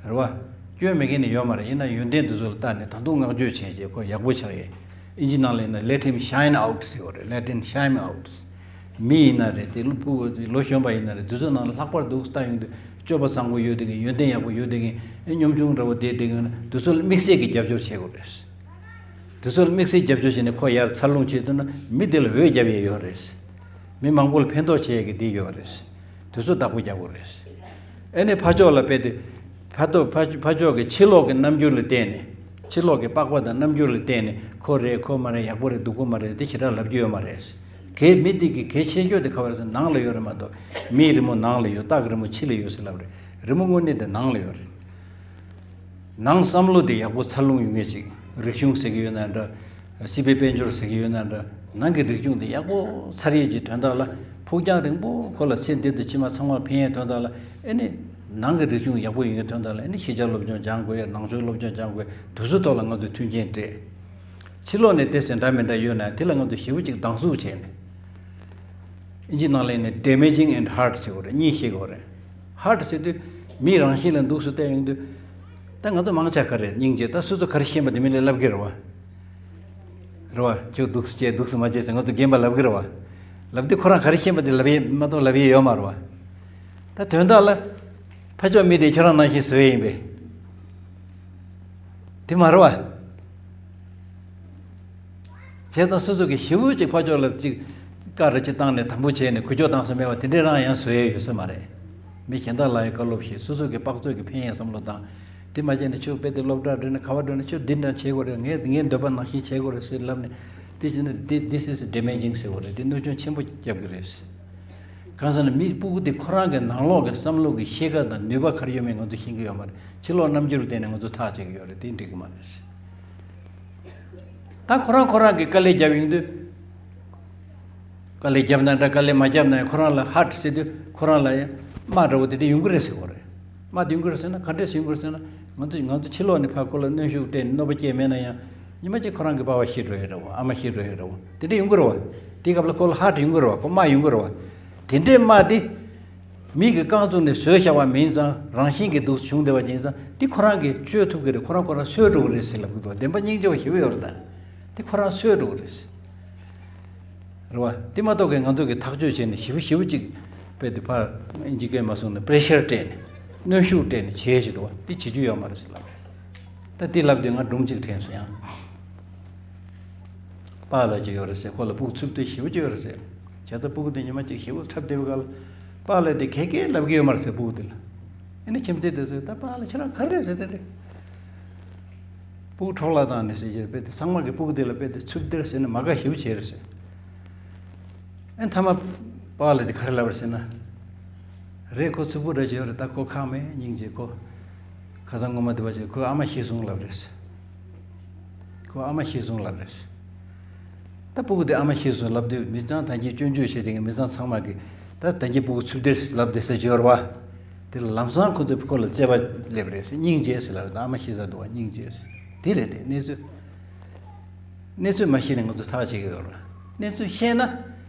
རེད་བ། སྐྱོན་མེད་མཁན་ནི་ཡོད་མ་རེད། ཡིན་ན་ཡོན་ཏན་དེ་ཚོ་ལ་ལྟ་ནས་ད་དུང་བསྔགས་བརྗོད་བྱས་རྗེས་ཁོ་ཡག་པོ་ཆགས་ཡས། ཨིན་ཇི་ནང་ལ་ཡིན་ན་let him shine out ཟེར་བ་རེད། Let him shine out། མི་ཡིན་ན་རེད། དེ་ལོ་ཕྲུ་གུ་ལོ་གཞོན་པ་ཡིན་ན་རེད། དེ་ཚོ་ནང་ལ་ལྷག་པར་དུ་ལྟ་ཡོང་དུས་སྤྱོད་པ་བཟང་པོ་ཡོད་བསྡད་མཁན། ཡོན་ཏན་ཡག་པོ་ཡོད་བསྡད་མཁན། ཨེ་གཉོམ་ཆུང་འདྲ་བོ་བསྡད་བསྡད་མཁན། དེ་ཚོ་ལ་དམིགས་བསལ་གྱི་རྒྱབ་སྐྱོར་བྱེད་དགོས་རེད། དེ་ཚོ་ལ་དམིགས་བསལ་རྒྱབ་སྐྱོར་བྱས་ནས་ཁོ་ཡར་འཚར་ལོངས་བྱེད་ཐུབ་ན་མི་དེ་ལ་འོད་རྒྱབ་ཡས་ཡོད་རེད། མི་མང་པོ་ལ་ཕན་ཐོགས་བྱེད་ཡས་ཀྱི་དེ་ཡོད་རེད། དེ་ཚོ་བདག་པོ་རྒྱག་དགོས་རེད། ཨ་ནི་ཕར་ཕྱོགས་ལ་དཔེ་དེ་ཕར་ཕྱོགས་ཕར་ཕར་ཕྱོགས་ཀྱི་ཕྱི་ལོགས་ཀྱི་རྣམ་འགྱུར་ལ་བལྟས་ནས། ཕྱི་ལོགས་ཀྱི་པགས་པ་དང་རྣམ་འགྱུར་ལ་བལྟས་ནས་ཁོ་རེད་ཁོ་མ་རེད། ཡག་པོ་རེད་སྡུག་པོ་མ་རེད། དེ་ཞེ་དྲག་ལབ་རྒྱུ་ཡོད་མ་རེད། གལ་མི་དེ་གི་གལ་ཆེ་ཤོས་དེ་ག་བ་རེད་ཟེར་ན་ནང་ལ་ཡོད་རེད་མ་གཏོགས། མིའི་རི་མོ་ནང་ལ་ཡོད། སྟག་གི་རི་མོ་ཕྱི་ལ་ཡོད་ཟེར་ལབ་རེད། རི་མོ་དངོས་གནས་དེ་ནང་ལ་ཡོད་རེད། ནང་བསམ་བློ་དེ་ཡག་པོ་འཚར་ལོངས་ཡོང་ངེས་ཅིག་རིག་གཞུང་ཟེར་གྱི་ཡོད་ན་འདྲ། སྲིད་པའི་དཔལ་འབྱོར་ཟེར་གྱི་ཡོད་ན་འདྲ། ནང་གི་རིག་གཞུང་དེ་ཡག་པོ་འཚར་ཡས་ཀྱི་དོན་དག་ལ་ཕུགས་རྒྱང་རིང་པོ་ཁོ་ལ་ཚེ་འདི་དང་ཕྱི་མ་ཚང་མར་ཕན་ཡས་དོན་དག་ལ། ཨེ་ནི་ནང་གི་རིག་གཞུང་ཡག་པོ་ཡོང་ཡས་དོན་དག་ལ་ཨེ་ནི་ཤེས་བྱ་སློབ་སྦྱོང་སྦྱང་དགོས་ཡས། ནང་ཆོས་སློབ་སྦྱོང་སྦྱང་དགོས་ཡས། དེ་ཚོའི་ཐོག་ལ་ང་ཚོས་མཐུན་རྐྱེན་སྤྲད། ཕྱི་ལོགས་ནས་བལྟས་ཟིན་འདྲ་མི་འདྲ་ཡོད་ན་དེ་ལ་ང་ཚོ་ཞེ་པོ་ཅིག་སྡང་ཟུག་བྱས་ནས། ཨིན་ཇི་ནང་ལ་ཡིན་ན་damaging and hurt ཟེར་གྱི་ཡོད་རེད། གཉིས་བཤད་ཀྱི་ཡོད་རེད། Hurt ཟེར་དུས་མིའི་རང་བཞིན་ལ་འདུག་སེ་བལྟས་ཡོང་དུས། ད་ང་ཚོ་མང་ཆེ་ག་རེ་སྙིང་རྗེ། ད་སོ་སོ་ག་རེ་ཤེས་པ་དེ་མི་ལ་ལབ་ཀྱི་རེད་བ། རེད་བ། ཁྱོད་འདུག་སེ་བྱས་འདུག་སེ་མ་བྱས་ཟེར་ང་ཚོ་རྒན་པ་ལབ་ཀྱི་རེད་བ། ལབ་དུས་ཁོ་རང་ག་རེ་ཤེས་པ་དེ་ལབ་ཡས་མ་གཏོགས་ལབ་ཡས་ཡོད་མ་རེད་བ། ད་དོན་དག་ལ། ཕར་ཕྱོགས་མི་དེ་ཁྱོད་རང་ནང་བཞིན་བཟོས་ཡིན་པས། དེ་མ་རེད་བ། བྱས་ཙང་སོ་སོ་གི་ཞེ་པོ་ཅིག་ཕར་ཕྱོགས་ལ་ཅིག་བཀའ་རེ་ཅིག་བཏང་ནས་དམ་པོ་བྱས་ནས་འགུལ་སྐྱོད་བཏང་ས་མེད་པ་དེ་འདྲས་རང་ཡང་བཟོ་ཡས་ཡོད་ས་མ་རེད། མི་གཞན་དག་ལ་ཡང་བཀའ་སློབ་བྱེད། སོ་སོ་གི་དཔག་ཚོད་ཀྱི་ཕན་ཡས་བསམ་བློ་བཏང་། དེ་མ་བྱས་ནས་ཁྱོད་དཔེ་དེ་སློབ་གྲྭ་འགྲོ་ནས་ག་བ་འགྲོ་ནས་ཁྱོད་འདི་འདྲ་བྱེད་དགོས་རེད། ངས་ངའི་འདོད་པ་ནང་བཞིན་བྱེད་དགོས་རེད་ཟེར་ལབ་ནས་དེ་བྱས་ན་this this is damaging ཟེར་དགོས་རེད། དེ་གནོད་སྐྱོན་ཆེན་པོ་རྒྱབ་ཀྱི་རེད། གང་ཟེར་ན་མི་སྤུ་གུ་དེ་ཁོ་རང་གི་ནང་ལོགས་ཀྱི་བསམ་བློ་གི་ཤེས་ཀ་དང་ནུས་པ་ག་རེ་ཡོད་མེད་ང་ཚོ་ཤེས་ཀྱི་ཡོད་མ་རེད། ཕྱི་ལོགས་རྣམ་འགྱུར་བལྟས་ནས་ང་ཚོ་ཐག་བཅད་ཀྱི་ཡོད་རེད། དེ་འགྲིག་གི་མ་རེད། ད་ཁོ་རང་ཁོ་རང་གིས་དཀའ་ལས་རྒྱབ་ཡོང་དུས། དཀའ་ལས་རྒྱབ་ན་འདྲ་དཀའ་ལས་མ་རྒྱབ་ན་ཡང་ཁོ་རང་ལ་ཧར་ཊི་ཟེར་དུས་ཁོ་རང་ལ་ཡང་དམའ་འདྲ་བོ་དེ་འདྲ་ཡོང་གི་རེད་ཟེར་བ་རེད། དམའ་དེ་ཡོང་གི་རེད་ཟེར་ན་ག་འདྲས་ཡོང་གི་རེད་ཟེར་ན། ང་ཚོ་ང་ཚོ་ཕྱི་ལོགས་ནས་ཕར་ཁོ་ལ་གནོན་ཤུགས་སྤྲད་ནས་གནོད་པ་སྐྱེལ་མེད་ན་ཡང་ཉི་མ་གཅིག་ཁོ་རང་གི་པ་ཕ་ཤི་འགྲོ་ཡོད་འདྲ་བོ། ཨ་མ་ཤི་འགྲོ་ཡོད་འདྲ་བོ་དེ་འདྲ་ཡོང་གི་རེད་བ། དེའི་སྐབས་ལ་ཁོ་ལ་ཧར་ཊི་ཡོང་གི་རེད་བ། ཁོ་དམའ་ཡོང་གི་རེད་བ། དེ་འདྲའི་དམའ་དེ། མིག་གིས་རྐང་བཙུགས་ནས་བཟོས་བཞག་པ་མིན་ཙང་རང་བཞིན་གྱིས་འདུག་བྱུང་བསྡད་པ་ཡིན་ཙང་དེ་ཁོ་རང་གིས་བཅོས་ཐུབ་ཀྱི་རེད། ཁོ་རང་ཁོ་རང་གསོས་འགྲོ་གི་རེད་ཟེར་ལབ་ཀྱི་འདུག་བདེན་པ་སྙིང་རྗེ་བ་ཞེ་པོ་ཡོད་རེད་ད། དེ་ཁོ་རང་གསོས་འགྲོ་གི་རེད། རེད་བ། དེ་མ་གཏོགས་ཀྱི་ང་ཚོ་གིས་ཐག་གཅོད་བྱས་ནས་ཞེ་པོ་ཞེ་པོ་ཅིག་དཔེ་དེ་ཕར་ཨིན་ཇི་སྐད་མ་སོང་ནས་པི་རེ་ཤར་སྤྲད་ནས་གནོན་ཤུགས་སྤྲད་ནས་བྱས་ཞིག་འདུག་བ། དེ་བྱེད་རྒྱུ་ཡོད་མ་རེད་ཟེར་ལབ་རེད། ད་དེ་ལབ་དུས་ང་སྒྲུང་གཅིག་དྲན་སོང་ཡང་། པཱ་ལགས་ཅིག་ཡོད་རེད་ཟེར། ཁོ་ལ་སྤུ་གུ་འཚུབ་བསྡད་ཞེ་པོ་ཅིག་ཡོད་རེད་ཟེར། བྱས་ཙང་སྤུ་གུ་དེ་ཉི་མ་གཅིག་ཞེ་པོ་འཁྲབ་བསྡད་པའི་སྐབས་ལ་པཱ་ལགས་དེ་གད་གད་ལབ་ཀྱི་ཡོད་མ་རེད་ཟེར་སྤུ་གུ་དེ་ལ། ཨ་ནི་ཁྱིམ་མཚེས་དེ་ཚོས་ད་པཱ་ལགས་ཁྱེད་རང་ག་རེ་རེད་ཟེར་དེ་འདྲ། སྤུ་གུ་འཕྲོག་བརླག་བཏང་ནས་ཟེར་གྱི་རེད། དཔེ་དེ་ཚང་མ་གིས་སྤུ་གུ་དེ་ལ་དཔེ་དེ་འཚུབ་བསྡད་ཟེར་ནས་མ་དགའ་ཞེ་པོ་བྱས་རེད་ཟེར། ཨ་ནི་མཐའ་མ་པཱ་ལགས་དེ་ག་རེ་ལབ་རེད་ཟེར་ན། རེད་ཁོ་འཚུབ་པོ་འདྲ་ཅིག་ཡོད་རེད། ད་ཁོ་ཁག་མེད་སྙིང་རྗེ་ཁོ། ཁ་སང་ངོ་མ་དེ་བ་ཅིག་ཁོའི་ཨ་མ་ཤི་སོང་ལབ་རེད། ཁོའི་ཨ་མ་ཤི་སོང་ལབ་རེད། ད་སྤུ་གུ་དེ་ཨ་མ་ཤི་སོང་ལབ་དུས་མི་ཚང་ད་གིན་སྐྱོན་བརྗོད་བྱེད་མཁན་མི་ཚང་ཚང་མ་གིས་ད་ད་གིན་སྤུ་གུ་འཚུབ་བསྡད་ལབ་བསྡད་ཟེར་གྱི་ཡོད་རེད་བ། དེ་ལ་ལམ་སང་ཁོ་ཚོས་ཁོ་ལ་བརྩེ་བ་སླེབས་རེད་ཟེར། སྙིང་རྗེ་ཟེར་ལབ་རེད། ད་ཨ་མ་ཤི་ས་འདུག་བ། སྙིང་རྗེ་ཟེར། དེ་རེད་དེ་གནས་ཚུལ། གནས་ཚུལ་མ་ཤེས་ནས་ང་ཚོ་ཐག་བཅད་ཀྱི་ཡོད་རེད། གནས་ཚུལ་ཤེས་ན།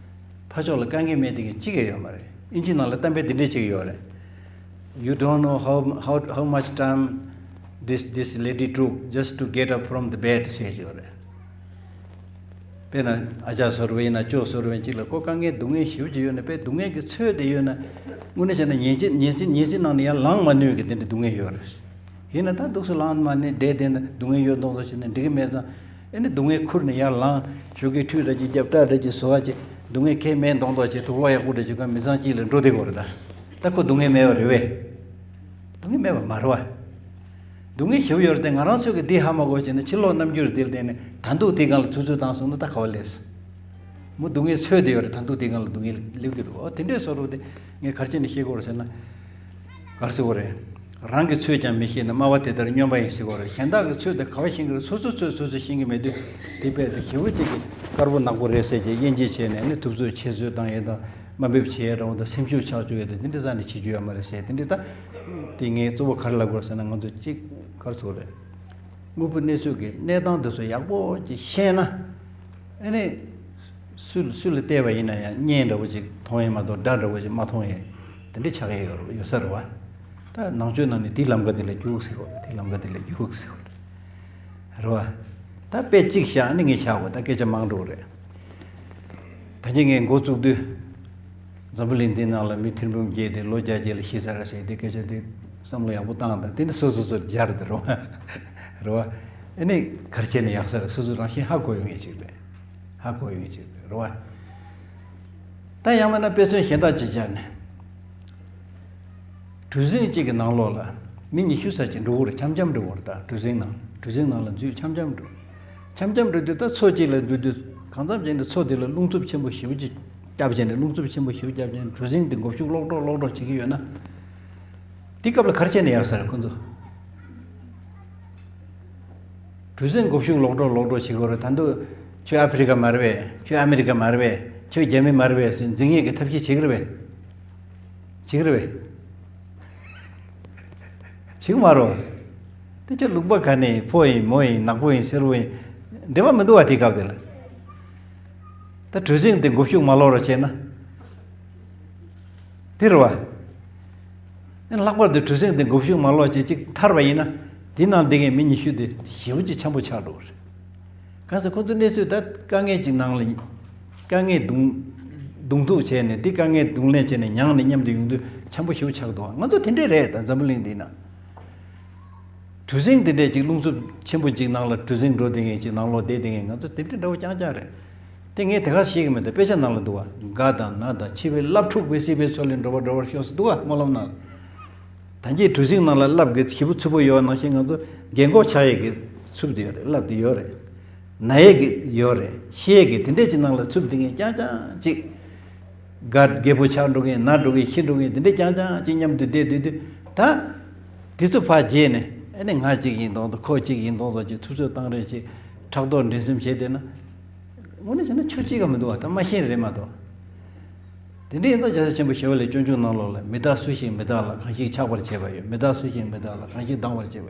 ཕར་ཕྱོགས་ལ་དཀའ་ངལ་མེད་དེ་གི་གཅིག་ཡང་ཡོད་མ་རེད། ཨིན་ཇི་ནང་ལ་གཏམ་དཔེ་འདི་འདྲས་གཅིག་ཡོད་རེད། You don't know how, how, how much time this, this lady took just to get up from the bed ཟེར་གྱི་ཡོད་རེད། དཔེར་ན་ཨ་ཅག་བཟོ་འདྲ་ཡིན་ན་ཅོ་བཟོ་འདྲ་གཅིག་ལ་ཁོ་དཀའ་ངལ་སྡུག་བསྔལ་ཞེ་པོ་ཅིག་ཡོད་ན་དཔེ་སྡུག་བསྔལ་གྱི་ཚོད་དེ་ཡོད་ན། དངོས་གནས་བྱས་ན་ཉལ་ཆས་ཉལ་ཆས་ཉལ་ཆས་ནང་ནས་ཡར་ལངས་མ་ནུས་ཀྱི་དེ་འདྲ་སྡུག་བསྔལ་ཡོད་རེད། ཡིན་ན་ད་འདུག་སེ་ལངས་མ་ནས་བསྡད་བསྡད་ན་སྡུག་བསྔལ་ཡོད་མདོག་མདོག་བྱས་ན་འགྲིག་གི་མེད་ཙང་། ཨེ་ནི་སྡུག་བསྔལ་ཁུར་ནས་ཡར་ལངས། ཞོགས་ཀས་ཁྲུས་འདྲ་ཅིག་བརྒྱབ། སྐྲ་འདྲ་ཅིག་བཟོ་བ་བྱས། སྡུག་བསྔལ་ཁེ་མེད་མདོག་མདོག་བྱས། དུག་ལོག་ཡག་པོ་འདྲ་ཅིག་གོན། མི་ཚང་དཀྱིལ་ལ་འགྲོ་བསྡད་དགོས་རེད་ད། ད་ཁོ་སྡུག་བསྔལ་མེད་པ་རེད་བས། སྡུག་བསྔལ་མེད་པ་མ་རེད་བ། སྡུག་བསྔལ་ཞེ་པོ་ཡོད་རེད་དེ། ང་རང་ཚོ་གིས་འདི་ཧ་མ་གོ་བྱས་ན་ཕྱི་ལོགས་རྣམ་འགྱུར་འདིར་བརྟེན་ནས་ད་འདུག་དེའི་སྒང་ལ་ཐུབ་ཚོད་བཏང་སོང་ན་ད་ག་བ་ལས། མོ་སྡུག་བསྔལ་ཚོད་དེ་ཡོད་རེད། ད་འདུག་དེའི་སྒང་ལ་སྡུག་བསྔལ་སླེབས་ཀྱི་འདུག་ཨོ་དེ་འདྲས་བཟོ་འདྲ་བོ་དེ་ངས་ག་རེ་བྱས་ནས་ཤེས་དགོས་རེད་ཟེར་ན། ག་རེ་ཟེར་དགོས་རེད། རང་གི་ཚོད་ཀྱང་མི་ཤེས་ན་སྨྲ་བ་དེ་ལྟར་སྨྱོན་པ་ཡིན་ཟེར་དགོས་རེད། གཞན་དག་གི་ཚོད་དེ་ག་བ་ཤེས་ཀྱི་རེད། སོ་སོའི་ཚོད་སོ་སོས་ཤེས་ཀྱི་མེད་དུས་དེ་དཔེ་དེ་ཞེ་པོ་ཅིག་གི་དཀར་པོ་ནག་པོ་རེད་ཟེར་གྱི་དབྱེ་འབྱེད་བྱས་ནས་ནི་ཐུབ་ཚོད་ཆེ་ཚོད་བཏང་ཡས་དང་དམའ་འབེབས་བྱེད་ཡས་འདྲ་བོ་དང་སེམས་ཤུགས་ཆག་བཅུག་ཡས་དང་དེ་འདྲ་རྩ་ནས་བྱེད་རྒྱུ་ཡོད་མ་རེད་ཟེར། དེ་འདྲ་ད་དེ་ངས་གཙོ་བོ་ག་རེ་ལབ་དགོས་རེད་ཟེར་ན། ང་ཚོ་གཅིག་ག་རེ་ཟེར་དགོས་རེད། དངོས་པོ་གནས་ཚུལ་གྱི་གནས་སྟངས་དེ་ཚོ་ཡག་པོ་ཅིག་ཤེས་ན། ཨ་ནི། སུ་སུ་ལ་བལྟས་པ་ཡིན་ན་ཡང་བརྙན་འདྲ་བོ་ཅིག་མཐོང་ཡས་མ་གཏོགས་སྒྲ་འདྲ་བོ་ཅིག་མ་མཐོང་ཡས་དེ་འདྲ་ཆགས་ཡས་ཡོད་རེད། ཡོད་ས་རེད་བ། ད་ནང་ཆོས་ནང་ནས་དེའི་ལམ་ཁ་དེ་ལ་རྒྱུགས་ཟེར་བ། དེའི་ལམ་ཁ་དེ་ལ་རྒྱུགས་ཟེར་བ་རེད་བ། ད་དཔེ་གཅིག་བཞག་ནི་ངས་བཞག་གོ། ད་སྐད་ཆ་མང་འགྲོ་གི་རེད། ད་གིན་ངས་འགོ་བཙུགས་དུས། འཛམ་བུ་གླིང་འདིའི་ནང་ལ་མི་ཐེར་འབུམ་བརྒྱད་དེ་ལོ་བརྒྱད་བརྒྱད་ལ་ཤི་ཚར་ཟེར་དེ་སྐད་ཆ་དེ་བསམ་བློ་ཡག་པོ་བཏང་དང་། དེ་ནི་སོ་སོ་སོར་སྦྱར་དེ་རེད་བ། རེད་བ། ཨ་ནི་ག་རེ་བྱས་ནས་ཡག་ས་རེད། སོ་སོ་རང་བཞིན་ཧ་གོ་ཡོང་ཡས་ཅིག་རེད། ཧ་གོ་ཡོང་ཡས་ཅིག་རེད། རེད་བ། ད་ཡང་མིན་ན་དཔེ་མཚོན་གཞན་དག་ཅིག་སྦྱར་ནས། གྲུ་གཟིངས་གཅིག་གི་ནང་ལོགས་ལ་མི་ཉི་ཤུ་ཙམ་ཅིག་འགྲོ་གི་རེད། འཆམ་འཆམ་འགྲོ་གི་རེད། ད་གྲུ་གཟིངས་ནང་། གྲུ་གཟིངས་ནང་ལ་འཛུལ་འཆམ་འཆམ་འགྲོ། འཆམ་འཆམ་འགྲོ་དུས་ད་མཚོ་གཅིག་ལ་འཛུལ་དུས་གང་འཚམ་བྱས་ནས་མཚོ་དེ་ལ་རླུང་འཚུབ་ཆེན་པོ་ཞེ་པོ་ཅིག་བརྒྱབ་བྱས་ནས། རླུང་འཚུབ་ཆེན་པོ་ཞེ་པོ་བརྒྱབ་བྱས་ནས་གྲུ་གཟིངས་དེ་མགོ་གཞུག་ལོག་འགྲོ་ལོག་འགྲོ་བྱེད་ཀྱི་ཡོད་ན། དེ་སྐབས་ལ་ག་རེ་བྱས་ནས་ཡག་ས་རེད་ཁོ་ཚོ། གྲུ་གཟིངས་མགོ་གཞུག་ལོག་འགྲོ་ལོག་འགྲོ་བྱེད་ཀྱི་ཡོད་རེད། ད་དུང་ཁྱོད་ཨ་ཕི་རི་ཀ་མ་རེད་པས། ཁྱོད་ཨ་མི་རི་ཀ་མ་རེད་པས། ཁྱོད་རྒྱ་མི་མ་རེད་པས་ཟེར་འཛིང་ཡས་ཀྱི་ཐབས་ཤེས་བྱེད་ཀྱི་རེད་པས། བྱེད་ཀྱི་རེད་པས། བྱེད་ཀྱི་མ་རེད། དེ་ཁྱོད་ལུང་པ་ག་ནས་ཕོ་ཡིན་མོ་ཡིན་ནག་པོ་ཡིན་སེར་པོ་ཡིན་འབྲེལ་བ་མི་འདུག་བ། དེའི་སྐབས་དེ་ལ། ད་གྲུ་གཟིངས་དེ་མགོ་གཞུག་མ་ལོག་རོགས་བྱས་ན། དེ་རེད་བ། ཨ་ནི་ལྷག་པར་དུ་གྲུ་གཟིངས་དེ་མགོ་གཞུག་མ་ལོག་བྱས་ཅིག་ཐར་བ་ཡིན་ན། དེ་ནང་བསྡད་མཁན་མི་ཉི་ཤུ་དེ་ཞེ་པོ་ཅིག་འཆམ་པོ་ཆགས་འགྲོ་གི་རེད། གང་ཟེར་ཁོ་ཚོ་གནས་ཚུལ་ད་དཀའ་ངལ་ཅིག་ནང་ལ། དཀའ་ངལ་གདོང་གདོང་ཐུག་བྱས་ནས་དེ་དཀའ་ངལ་གདོང་ལེན་བྱས་ནས་མྱངས་ནས་མཉམ་དུ་ཡོང་དུས་འཆམ་པོ་ཞེ་པོ་ཆགས་འདུག་ང་ཚོ་དེ་འདྲས་རེད། ད་འཛམ་བུ་གླིང་འདི་ན། གྲུ་གཟིངས་དེ་འདྲས་ཅིག་རླུང་འཚུབ་ཆེན་པོ་ཅིག་ནང་ལ་གྲུ་གཟིངས་འགྲོ་བསྡད་མཁན་ཅིག་ནང་ལོགས་བསྡད་བསྡད་མཁན་ང་ཚོ་དེ་འདྲས་འདྲ་བོ་རྐྱང་རྐྱང་རེད། དེ་ངས་དེ་ག་ཤེས་ཀྱི་མེད། དེ་དཔེ་ཆ་ནང་ལ་འདུག་བ། རྒ་དང་ན་དང་འཆི་བའི་རླབས་འཁྲུགས་པས་སྲིད་པའི་མཚོ་ལས་འགྲོ་བ་སྒྲོལ་བར་ཤོག་ཟེར་འདུག་བ་སྨོན་ལམ་ནང་ལ། ད་ ད་གིན་གྲུ་གཟིངས་ནང་ལ་རླབས་ཀྱི་ཞེ་པོ་འཚུབ་པོ་ཡོད་ནང་བཞིན་ང་ཚོ་རྒན་གོག་ཆགས་ཡས་ཀྱི་འཚུབ་དེ་ཡོད་རེད། རླབས་དེ་ཡོད་རེད། ན་ཡས་ཀྱི་ཡོད་རེད། ཤི་ཡས་ཀྱི་དེ་འདྲས་ཀྱི་ནང་ལ་འཚུབ་དེ་ངས་རྐྱང་རྐྱང་ཅིག་དགའ་རྒད་པོ་ཆགས་འགྲོ་མཁན། ན་འགྲོ་མཁན། ཤི་འགྲོ་མཁན་དེ་འདྲས་རྐྱང་རྐྱང་ཅིག་མཉམ་དུ་བསྡད་དུས་དུས་ད། དེ་ཚོ་ཕར་བརྗེད་ནས་ཨ་ནི་ང་གཅིག་ཡིན་མདོག་མདོག་ཁོ་གཅིག་ཡིན་མདོག་མདོག་ཅིག་འཚུབ་འཚུབ་བཏང་རེས་ཅིག་ཕྲག་དོག་འགྲན་སེམས་བྱས་བསྡད་ན། དངོས་གནས་བྱས་ན་ཆོས་གཅིག་ག་མི་འདུག་བ། ད་མ་ཤེས་རེད་མ་གཏོགས། དེ་འདྲ་ཡིན་ཙང་རྒྱལ་སྲས་ཆེན་པོ་ཞི་བ་ལྷས་སྤྱོད་འཇུག་ནང་ལོགས་ལ། མི་རྟག་སུ་ཞིག་མི་རྟག་ལ། གང་ཞིག་ཆགས་པར་བྱེད་པ་ཡོད། མི་རྟག་སུ་ཞིག་མི་རྟག་ལ། གང་ཞིག་སྡང་བར་བྱེད་པ་ཡོད།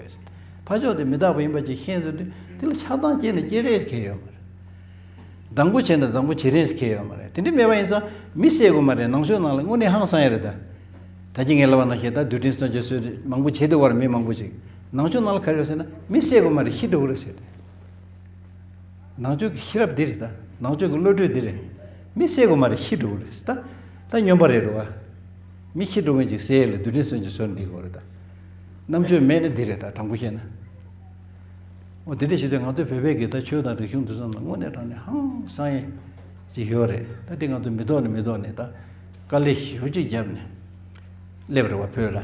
ཕར་ཕྱོགས་དེ་མི་རྟག་པ་ཡིན་པ་ཅིག་ཤེས་ཚར་དུས་དེ་ལ་ཆགས་སྡང་སྐྱེས་ན་སྐྱེ་རེས་ཁེལ་ཡོད་མ་རེད། སྡང་པོ་བྱས་ན་སྡང་པོ་བྱེད་རེས་ཁེལ་ཡོད་མ་རེད། དེ་འདྲ་མེད་པ་ཡིན་ཙང་མི་བསད་དགོས་མ་རེད། ནང་ཆོས་ནང་ལ་དངོས་གནས་ཧང་སང་ཡ་རེད་ད། ད་གིན་ངས་ལབ་པ་ནང་བཞིན་ད་རྡུལ་ཕྲན་སོན་ཆ་སོས་མང་པོ་བྱེད་འདུག་བར་མི་མང་པོ་ཅིག་ནང་ཆོས་ནང་ལ་ག་རེ་རེད་ཟེར་ན་མི་བསད་དགོས་མ་རེད། ཤི་འགྲོ་གི་རེད་ཟེར་ཏེ། ནང་ཆོས་ཀྱི་ཤེས་རབ་འདི་རེད་ད། ནང་ཆོས་ཀྱི་བློ་གྲོས་འདི་རེད། མི་བསད་དགོས་མ་རེད། ཤི་འགྲོ་གི་རེད་ད། ད་སྨྱོན་པ་རེད་འདུག་བ། མི་ཤི་འགྲོ་མཁན་ཅིག་བསད་ཡས་ལ་རྡུལ་ཕྲན་སོན་ཆ་སོས་ནས་འདི་དགོས་རེད་ད། རྣམ་དཔྱོད་མེད་ན་འདི་རེད་ད། དྲང་པོ་བཤད་ན། འོ་དེ་འདྲ་བྱེད་དུས་ང་ཚོའི་བོད་པའི་གི་ད་ཆོས་དང་རིག་གཞུང་འདི་ཚོ་ནང་དངོས་གནས་དྲང་གནས་ཧང་སང་ཡས་ཅིག་ཡོད་རེད། ད་དེ་ང་ཚོ་མི་ཐོག་ནས་མི་ཐོག་ནས་ད་དཀའ་ལས་ཞེ་པོ་ཅིག་བརྒྱབ་ནས་སླེབས་རེད་བ་བོད་ལ།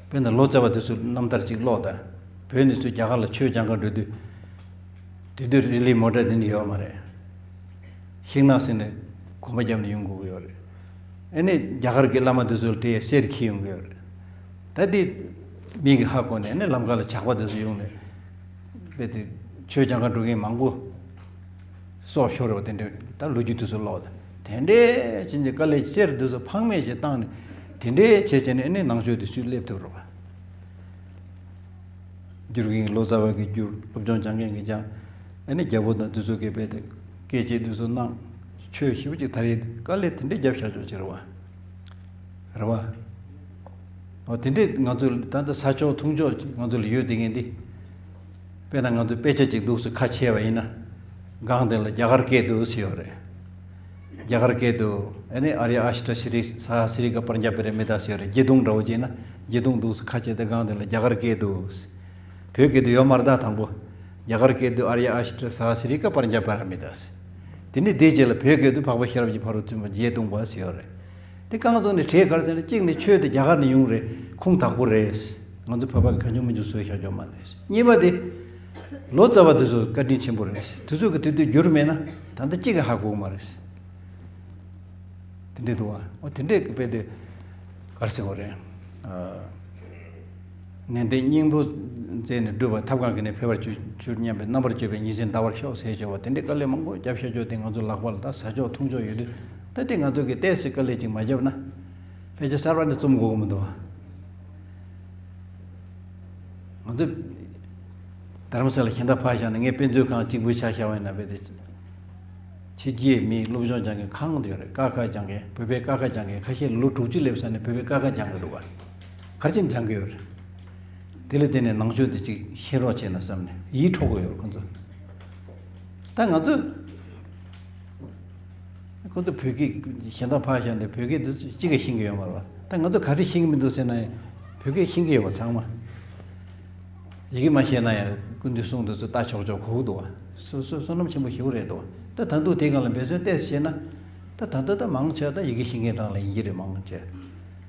དཔེར་ན་ལོ་ཙཱ་བ་དེ་ཚོའི་རྣམ་ཐར་ཅིག་ཀློག་དང་། བོད་ནས་ཚུར་རྒྱ་གར་ལ་ཆོས་སྦྱང་གར་འགྲོ་དུས། དེ་དུས་རི་ལི་མོ་ཊ་དེ་འདྲ་ཡོད་མ་རེད། ཤིང་ནགས་ཟིན་ནས་གོམ་པ་བརྒྱབ་ནས་ཡོང་དགོས་ཀྱི་ཡོད་རེད། ཨ་ནི་རྒྱ་གར་གྱི་བླ་མ་དེ་ཚོ་ལ་དེ་གསེར་འཁྱེར་ཡོང་གི་ཡོད་རེད། ད་དེ་མིག་གིས་ཧ་གོ་ནས། ཨ་ནི་ལམ་ཁ་ལ་ཇག་པ་དེ་ཚོ་ཡོང་ནས་དཔེ་དེ་ཆོས་སྦྱང་གར་འགྲོ་མཁན་མང་པོ་སྲོག་ཤོར་བ་དེ་འདྲ། ད་ལོ་རྒྱུས་དེ་ཚོ་ཀློག་དང་། དེ་འདྲའི་ཕྱིན་ཆད་དཀའ་ལས་གསེར་དེ་ཚོ་ཕངས་མེད་ཅིག་བཏང་ནས་དེ་འདྲའི་བྱས་བྱས་ནས། ཨ་ནི་ནང་ཆོས་དེ་ཚུར་སླེབས་ཐུབ་རེད་བ། བསྒྱུར་མཁན་ལོ་ཙཱ་བ་གིས་བསྒྱུར། སློབ་སྦྱོང་སྦྱང་མཁན་གྱིས་སྦྱངས། ཨ་ནི་རྒྱལ་པོ་དང་དེ་ཚོ་གིས་རྦད་དེ་སྐད་ཆ་དེ་ཚོ་གནང་། ཆོས་ཞེ་པོ་ཅིག་དར་ཡས། དཀའ་ལས་དེ་འདྲའི་བརྒྱབ་བཞག་ཆོག་ཅིག་རེད་བ། རེད་བ། འོ་དེ་འདྲས་ང་ཚོ་ད་ལྟ་ས་ཕྱོགས་ཐུང་ཕྱོགས་ང་ཚོ་ལ་ཡོད་བསྡད་མཁན་འདི། དཔེར་ན་ང་ཚོ་དཔེ་ཆ་ཅིག་འདུག་སེ་ཁ་ཕྱེ་བ་ཡིན་ན། སྒང་དེ་ལ་རྒྱ་གར་སྐད་འདུག་སེ་ཡོད་རེད། རྒྱ་གར་སྐད་དུ། ཨ་ནི་ཨཱརྱ་ཨཥྚ་ཤྲཱི་ས་ཧ་སྲི་ཀ་པྲཛྙཱ་པཱ་ར་མི་ཏཱ་ཟེར་རེད། བརྒྱད་སྟོང་འདྲ་བོ་བྱས་ན། བརྒྱད་སྟོང་འདུག་སེ་ཁ་ཕྱེ་སྟེ་སྒང་དེ་ལ་རྒྱ་གར་སྐད་དུ། བོད་སྐད་དུ་ཡོད་མ་རེད་ད། དང་པོ་རྒྱ་གར་སྐད་དུ་ཨཱརྱ་ཨཥྚ་ཤྲཱི་ས་ཧ་སྲི་ཀ་པྲཛྙཱ་པཱ་ར་མི་ཏཱ་ཟེར། དེ་ནས་དེའི་རྗེས་ལ་བོད་སྐད་དུ་འཕགས་པ་ཤེས་རབ་ཀྱི་ཕ་རོལ་ཏུ་ཕྱིན་པ་བརྒྱད་སྟོང་པ་ཟེར་ཡོད་རེད། དེ་རྐང་བཙུགས་ནས་བྲིས་ག་རེ་ཟེར་ན། གཅིག་ནས་ཆོས་དེ་རྒྱ་གར་ནས་ཡོང་རེད། ཁུངས་དག་པོ་རེད། ང་ཚོ་བོད་པ་གིས་གང་བྱུང་མང་བྱུང་བཟོས་བཞག་རྒྱུ་མ་རེད། གཉིས་པ་དེ། ལོ་ཙཱ་བ་དེ་ཚོ་བཀའ་དྲིན་ཆེན་པོ་རེད། དེ་ཚོ་གིས་དེ་དུས་བསྒྱུར་མེད་ན་ད་ལྟ་གཅིག་གིས་ཧ་གོ་གི་མ་རེད། དེ་འདྲས་འདུག་བ། འོ་དེ་འདྲས་ཀྱི་དཔེ་དེ་ག་རེ་ཟེར་དགོས་རེད། ཨ། ནན་ཏན་སྙིང་པོ་མཛད་ནས་སྒྲུབ་པ། ཐབས་གང་གིས་ནི་འཕེལ་བར་གྱུར་གྱུར་སྙམ་པའི། རྣམ་པར་དཔྱོད་པས་ཉིན་མཚན་འདའ་བར་ཤོག་ཟེར་བྱས་པ། དེ་འདྲའི་དཀའ་ལས་མང་པོ་བརྒྱབ་བཞག་རྒྱུ་དེ་ང་ཚོ་ལག་པ་ལ་ད་ས་ཕྱོགས་ཐུང་ཕྱོགས་ཡོད་དུས། ད་དེ་ང་ཚོ་གིས་ཏོག་ཙམ་དཀའ་ལས་ཅིག་མ་བརྒྱབ་ན་དཔེ་ཆ་གསར་པ་འདི་རྩོམ་དགོས་ཀྱི་མི་འདུག་བ། ང་ཚོ་རྡ་རམ་ས་ལ་གཞན་དག་ཕར་བཞག་ན། ངས་དཔེ་མཛོད་ཁང་གཅིག་པུ་ཆ་བཞག་པ་ཡིན་ན། དཔེ་དེ་ཕྱི་རྒྱལ་མིའི་སློབ་སྦྱོང་སྦྱང་མཁན་གང་དུ་ཡོད་རེད། ཀ་ཁ་སྦྱང་མཁན། བོད་པའི་ཀ་ཁ་སྦྱང་མཁན་ཁ་ཤས་ལོ་དྲུག་ཅུ་སླེབས་ས་ནས་བོད་པའི་ཀ་ཁ་སྦྱང་གི་འདུག་བ། ག་རེ་བྱས་ནས་སྦྱང་གི་ཡོད་རེད། དེ་ལ་བརྟེན་ནས་ནང་ཆོས་འདི་གཅིག་ཤེས་རོགས་བྱས་ན་བསམ་ནས་ཡིད་འཕྲོག་གི་ཡོད་རེད་ཁོ་ཚོ། ད་ང་ཚོ། ཁོ་ཚོ་བོད་སྐད་གཞན་དག་ཕར་བཞག་ནས་བོད་སྐད་འདི་གཅིག་གིས་ཤེས་ཀྱི་ཡོད་མ་རེད་བ། ད་ང་ཚོ་ག་རེ་ཤེས་ཀྱི་མི་འདུག་ཟེར་ན་ཡང་བོད་སྐད་ཤེས་ཀྱི་ཡོད་པ་ཚང་མ། ཡི་གེ་མ་ཤེས་ན་ཡང་སྐུ་མདུན་གསུང་དེ་ཚོ་ལྟ་ཆོག་ཆོག་གོ་གི་འདུག་བ། སོ་སོ་བསོད་ནམས་ཆེན་པོ་ཞེ་པོ་རེད་འདུག་བ། ད་ད་དུང་དེའི་སྒང་ལ་འབད་བརྩོན་ཏོག་ཙམ་བྱས་ན། ད་ད་ལྟ་ད་མང་ཆེ་ད་ཡི་གེ་ཤེས་མཁན་རང་ལ་ཡིན་གྱི་རེད་མང་ཆེ།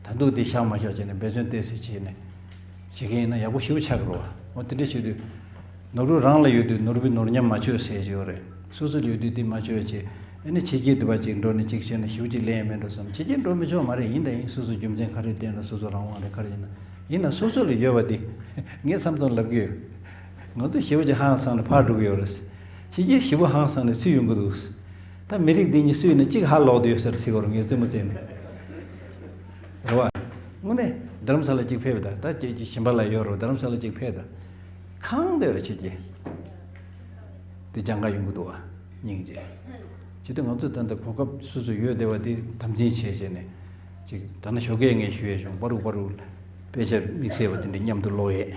ད་དུང་དེ་བཞག་མ་བཞག་བྱས་ནས་འབད་བརྩོན་ཏོག་ཙམ་བྱས་ནས་བྱེད་མཁན་ཡིན་ན་ཡག་པོ་ཞེ་པོ་ཆགས་ཀྱི་རེད་བ། འོ་དེ་འདྲ་བྱེད་དུས། ནོར་བུ་རང་ལ་ཡོད་དུས་ནོར་བུའི་ནོར་ཉམས་མ་བཅོས་ཟེར་གྱི་ཡོད་རེད། སོ་སོ་ལ་ཡོད་དུས་དེ་མ་བཅོས་བྱས། ཨ་ནི་ཕྱི་རྒྱལ་དུ་ཕར་ཅིག་འགྲོ་ནས་ཅིག་བྱས་ན་ཞེ་པོ་ཅིག་ལེན་ཡ་མེད་འགྲོ་བསམ། ཕྱི་རྒྱལ་འགྲོ་མི་ཆོག་མ་རེད། ཡིན་དང་ཡིན། སོ་སོ་རྒྱུ་མཚན་ག་རེ་བསྟན་ན། སོ་སོ་རང་དབང་རེད། ག་རེ་ཡིན་ན། ཡིན་ན་སོ་སོ་ལ་ཡོད་པ་དེ། ངས་མཚམས་མཚམས་ལབ་ཀྱི་ཡོད། ང་ཚོ་ཞེ་པོ་ཅིག་ཧང་སངས་ནས་ཕར་འགྲོ་གི་ཡོད་རེད། ཕྱི་རྒྱལ་ཞེ་པོ་ཧང་སངས་ནས་ཚུར་ཡོང་གི་འདུག་ད་མི་རིགས་འདི་གཉིས་སུ་ཡིན་ན་གཅིག་ཧ་ལོག་བསྡད་ཡོད་ས་རེད་ཟེར་གྱི་ཡོད་རེད། ངས་རྩེད་མོ་རྩེ་ནས། རེད་བ། དངོས་གནས་རྡ་རམ་ས་ལ་གཅིག་ཕེབས་དང་། ད་ཁྱེད་ཀྱི་གཞན་པ་ལ་ཡོད་རེད། རྡ་རམ་ས་ལ་གཅིག་ཕེབས་དང་། གང་འདོད་རེ་བྱེད་ཀྱི། དེ་སྦྱང་ག་ཡོང་གི་འདུག་བ། སྙིང་རྗེ། བྱེད་དུས་ང་ཚོས་ད་ལྟ་གོ་སྐབས་སོ་སོ་ཡོད་བསྡད་པ་དེ་དམ་འཛིན་བྱས་བྱས་ནས་ཅིག་ད་ནི་ཞོགས་ཀས་ངས་ཞུ་ཡས་བྱུང་། བར་དུ་བར་དུ་དཔེ་ཆ་དམིགས་བསལ་བ་དེ་འདྲ་མཉམ་དུ་ཀློག་ཡས།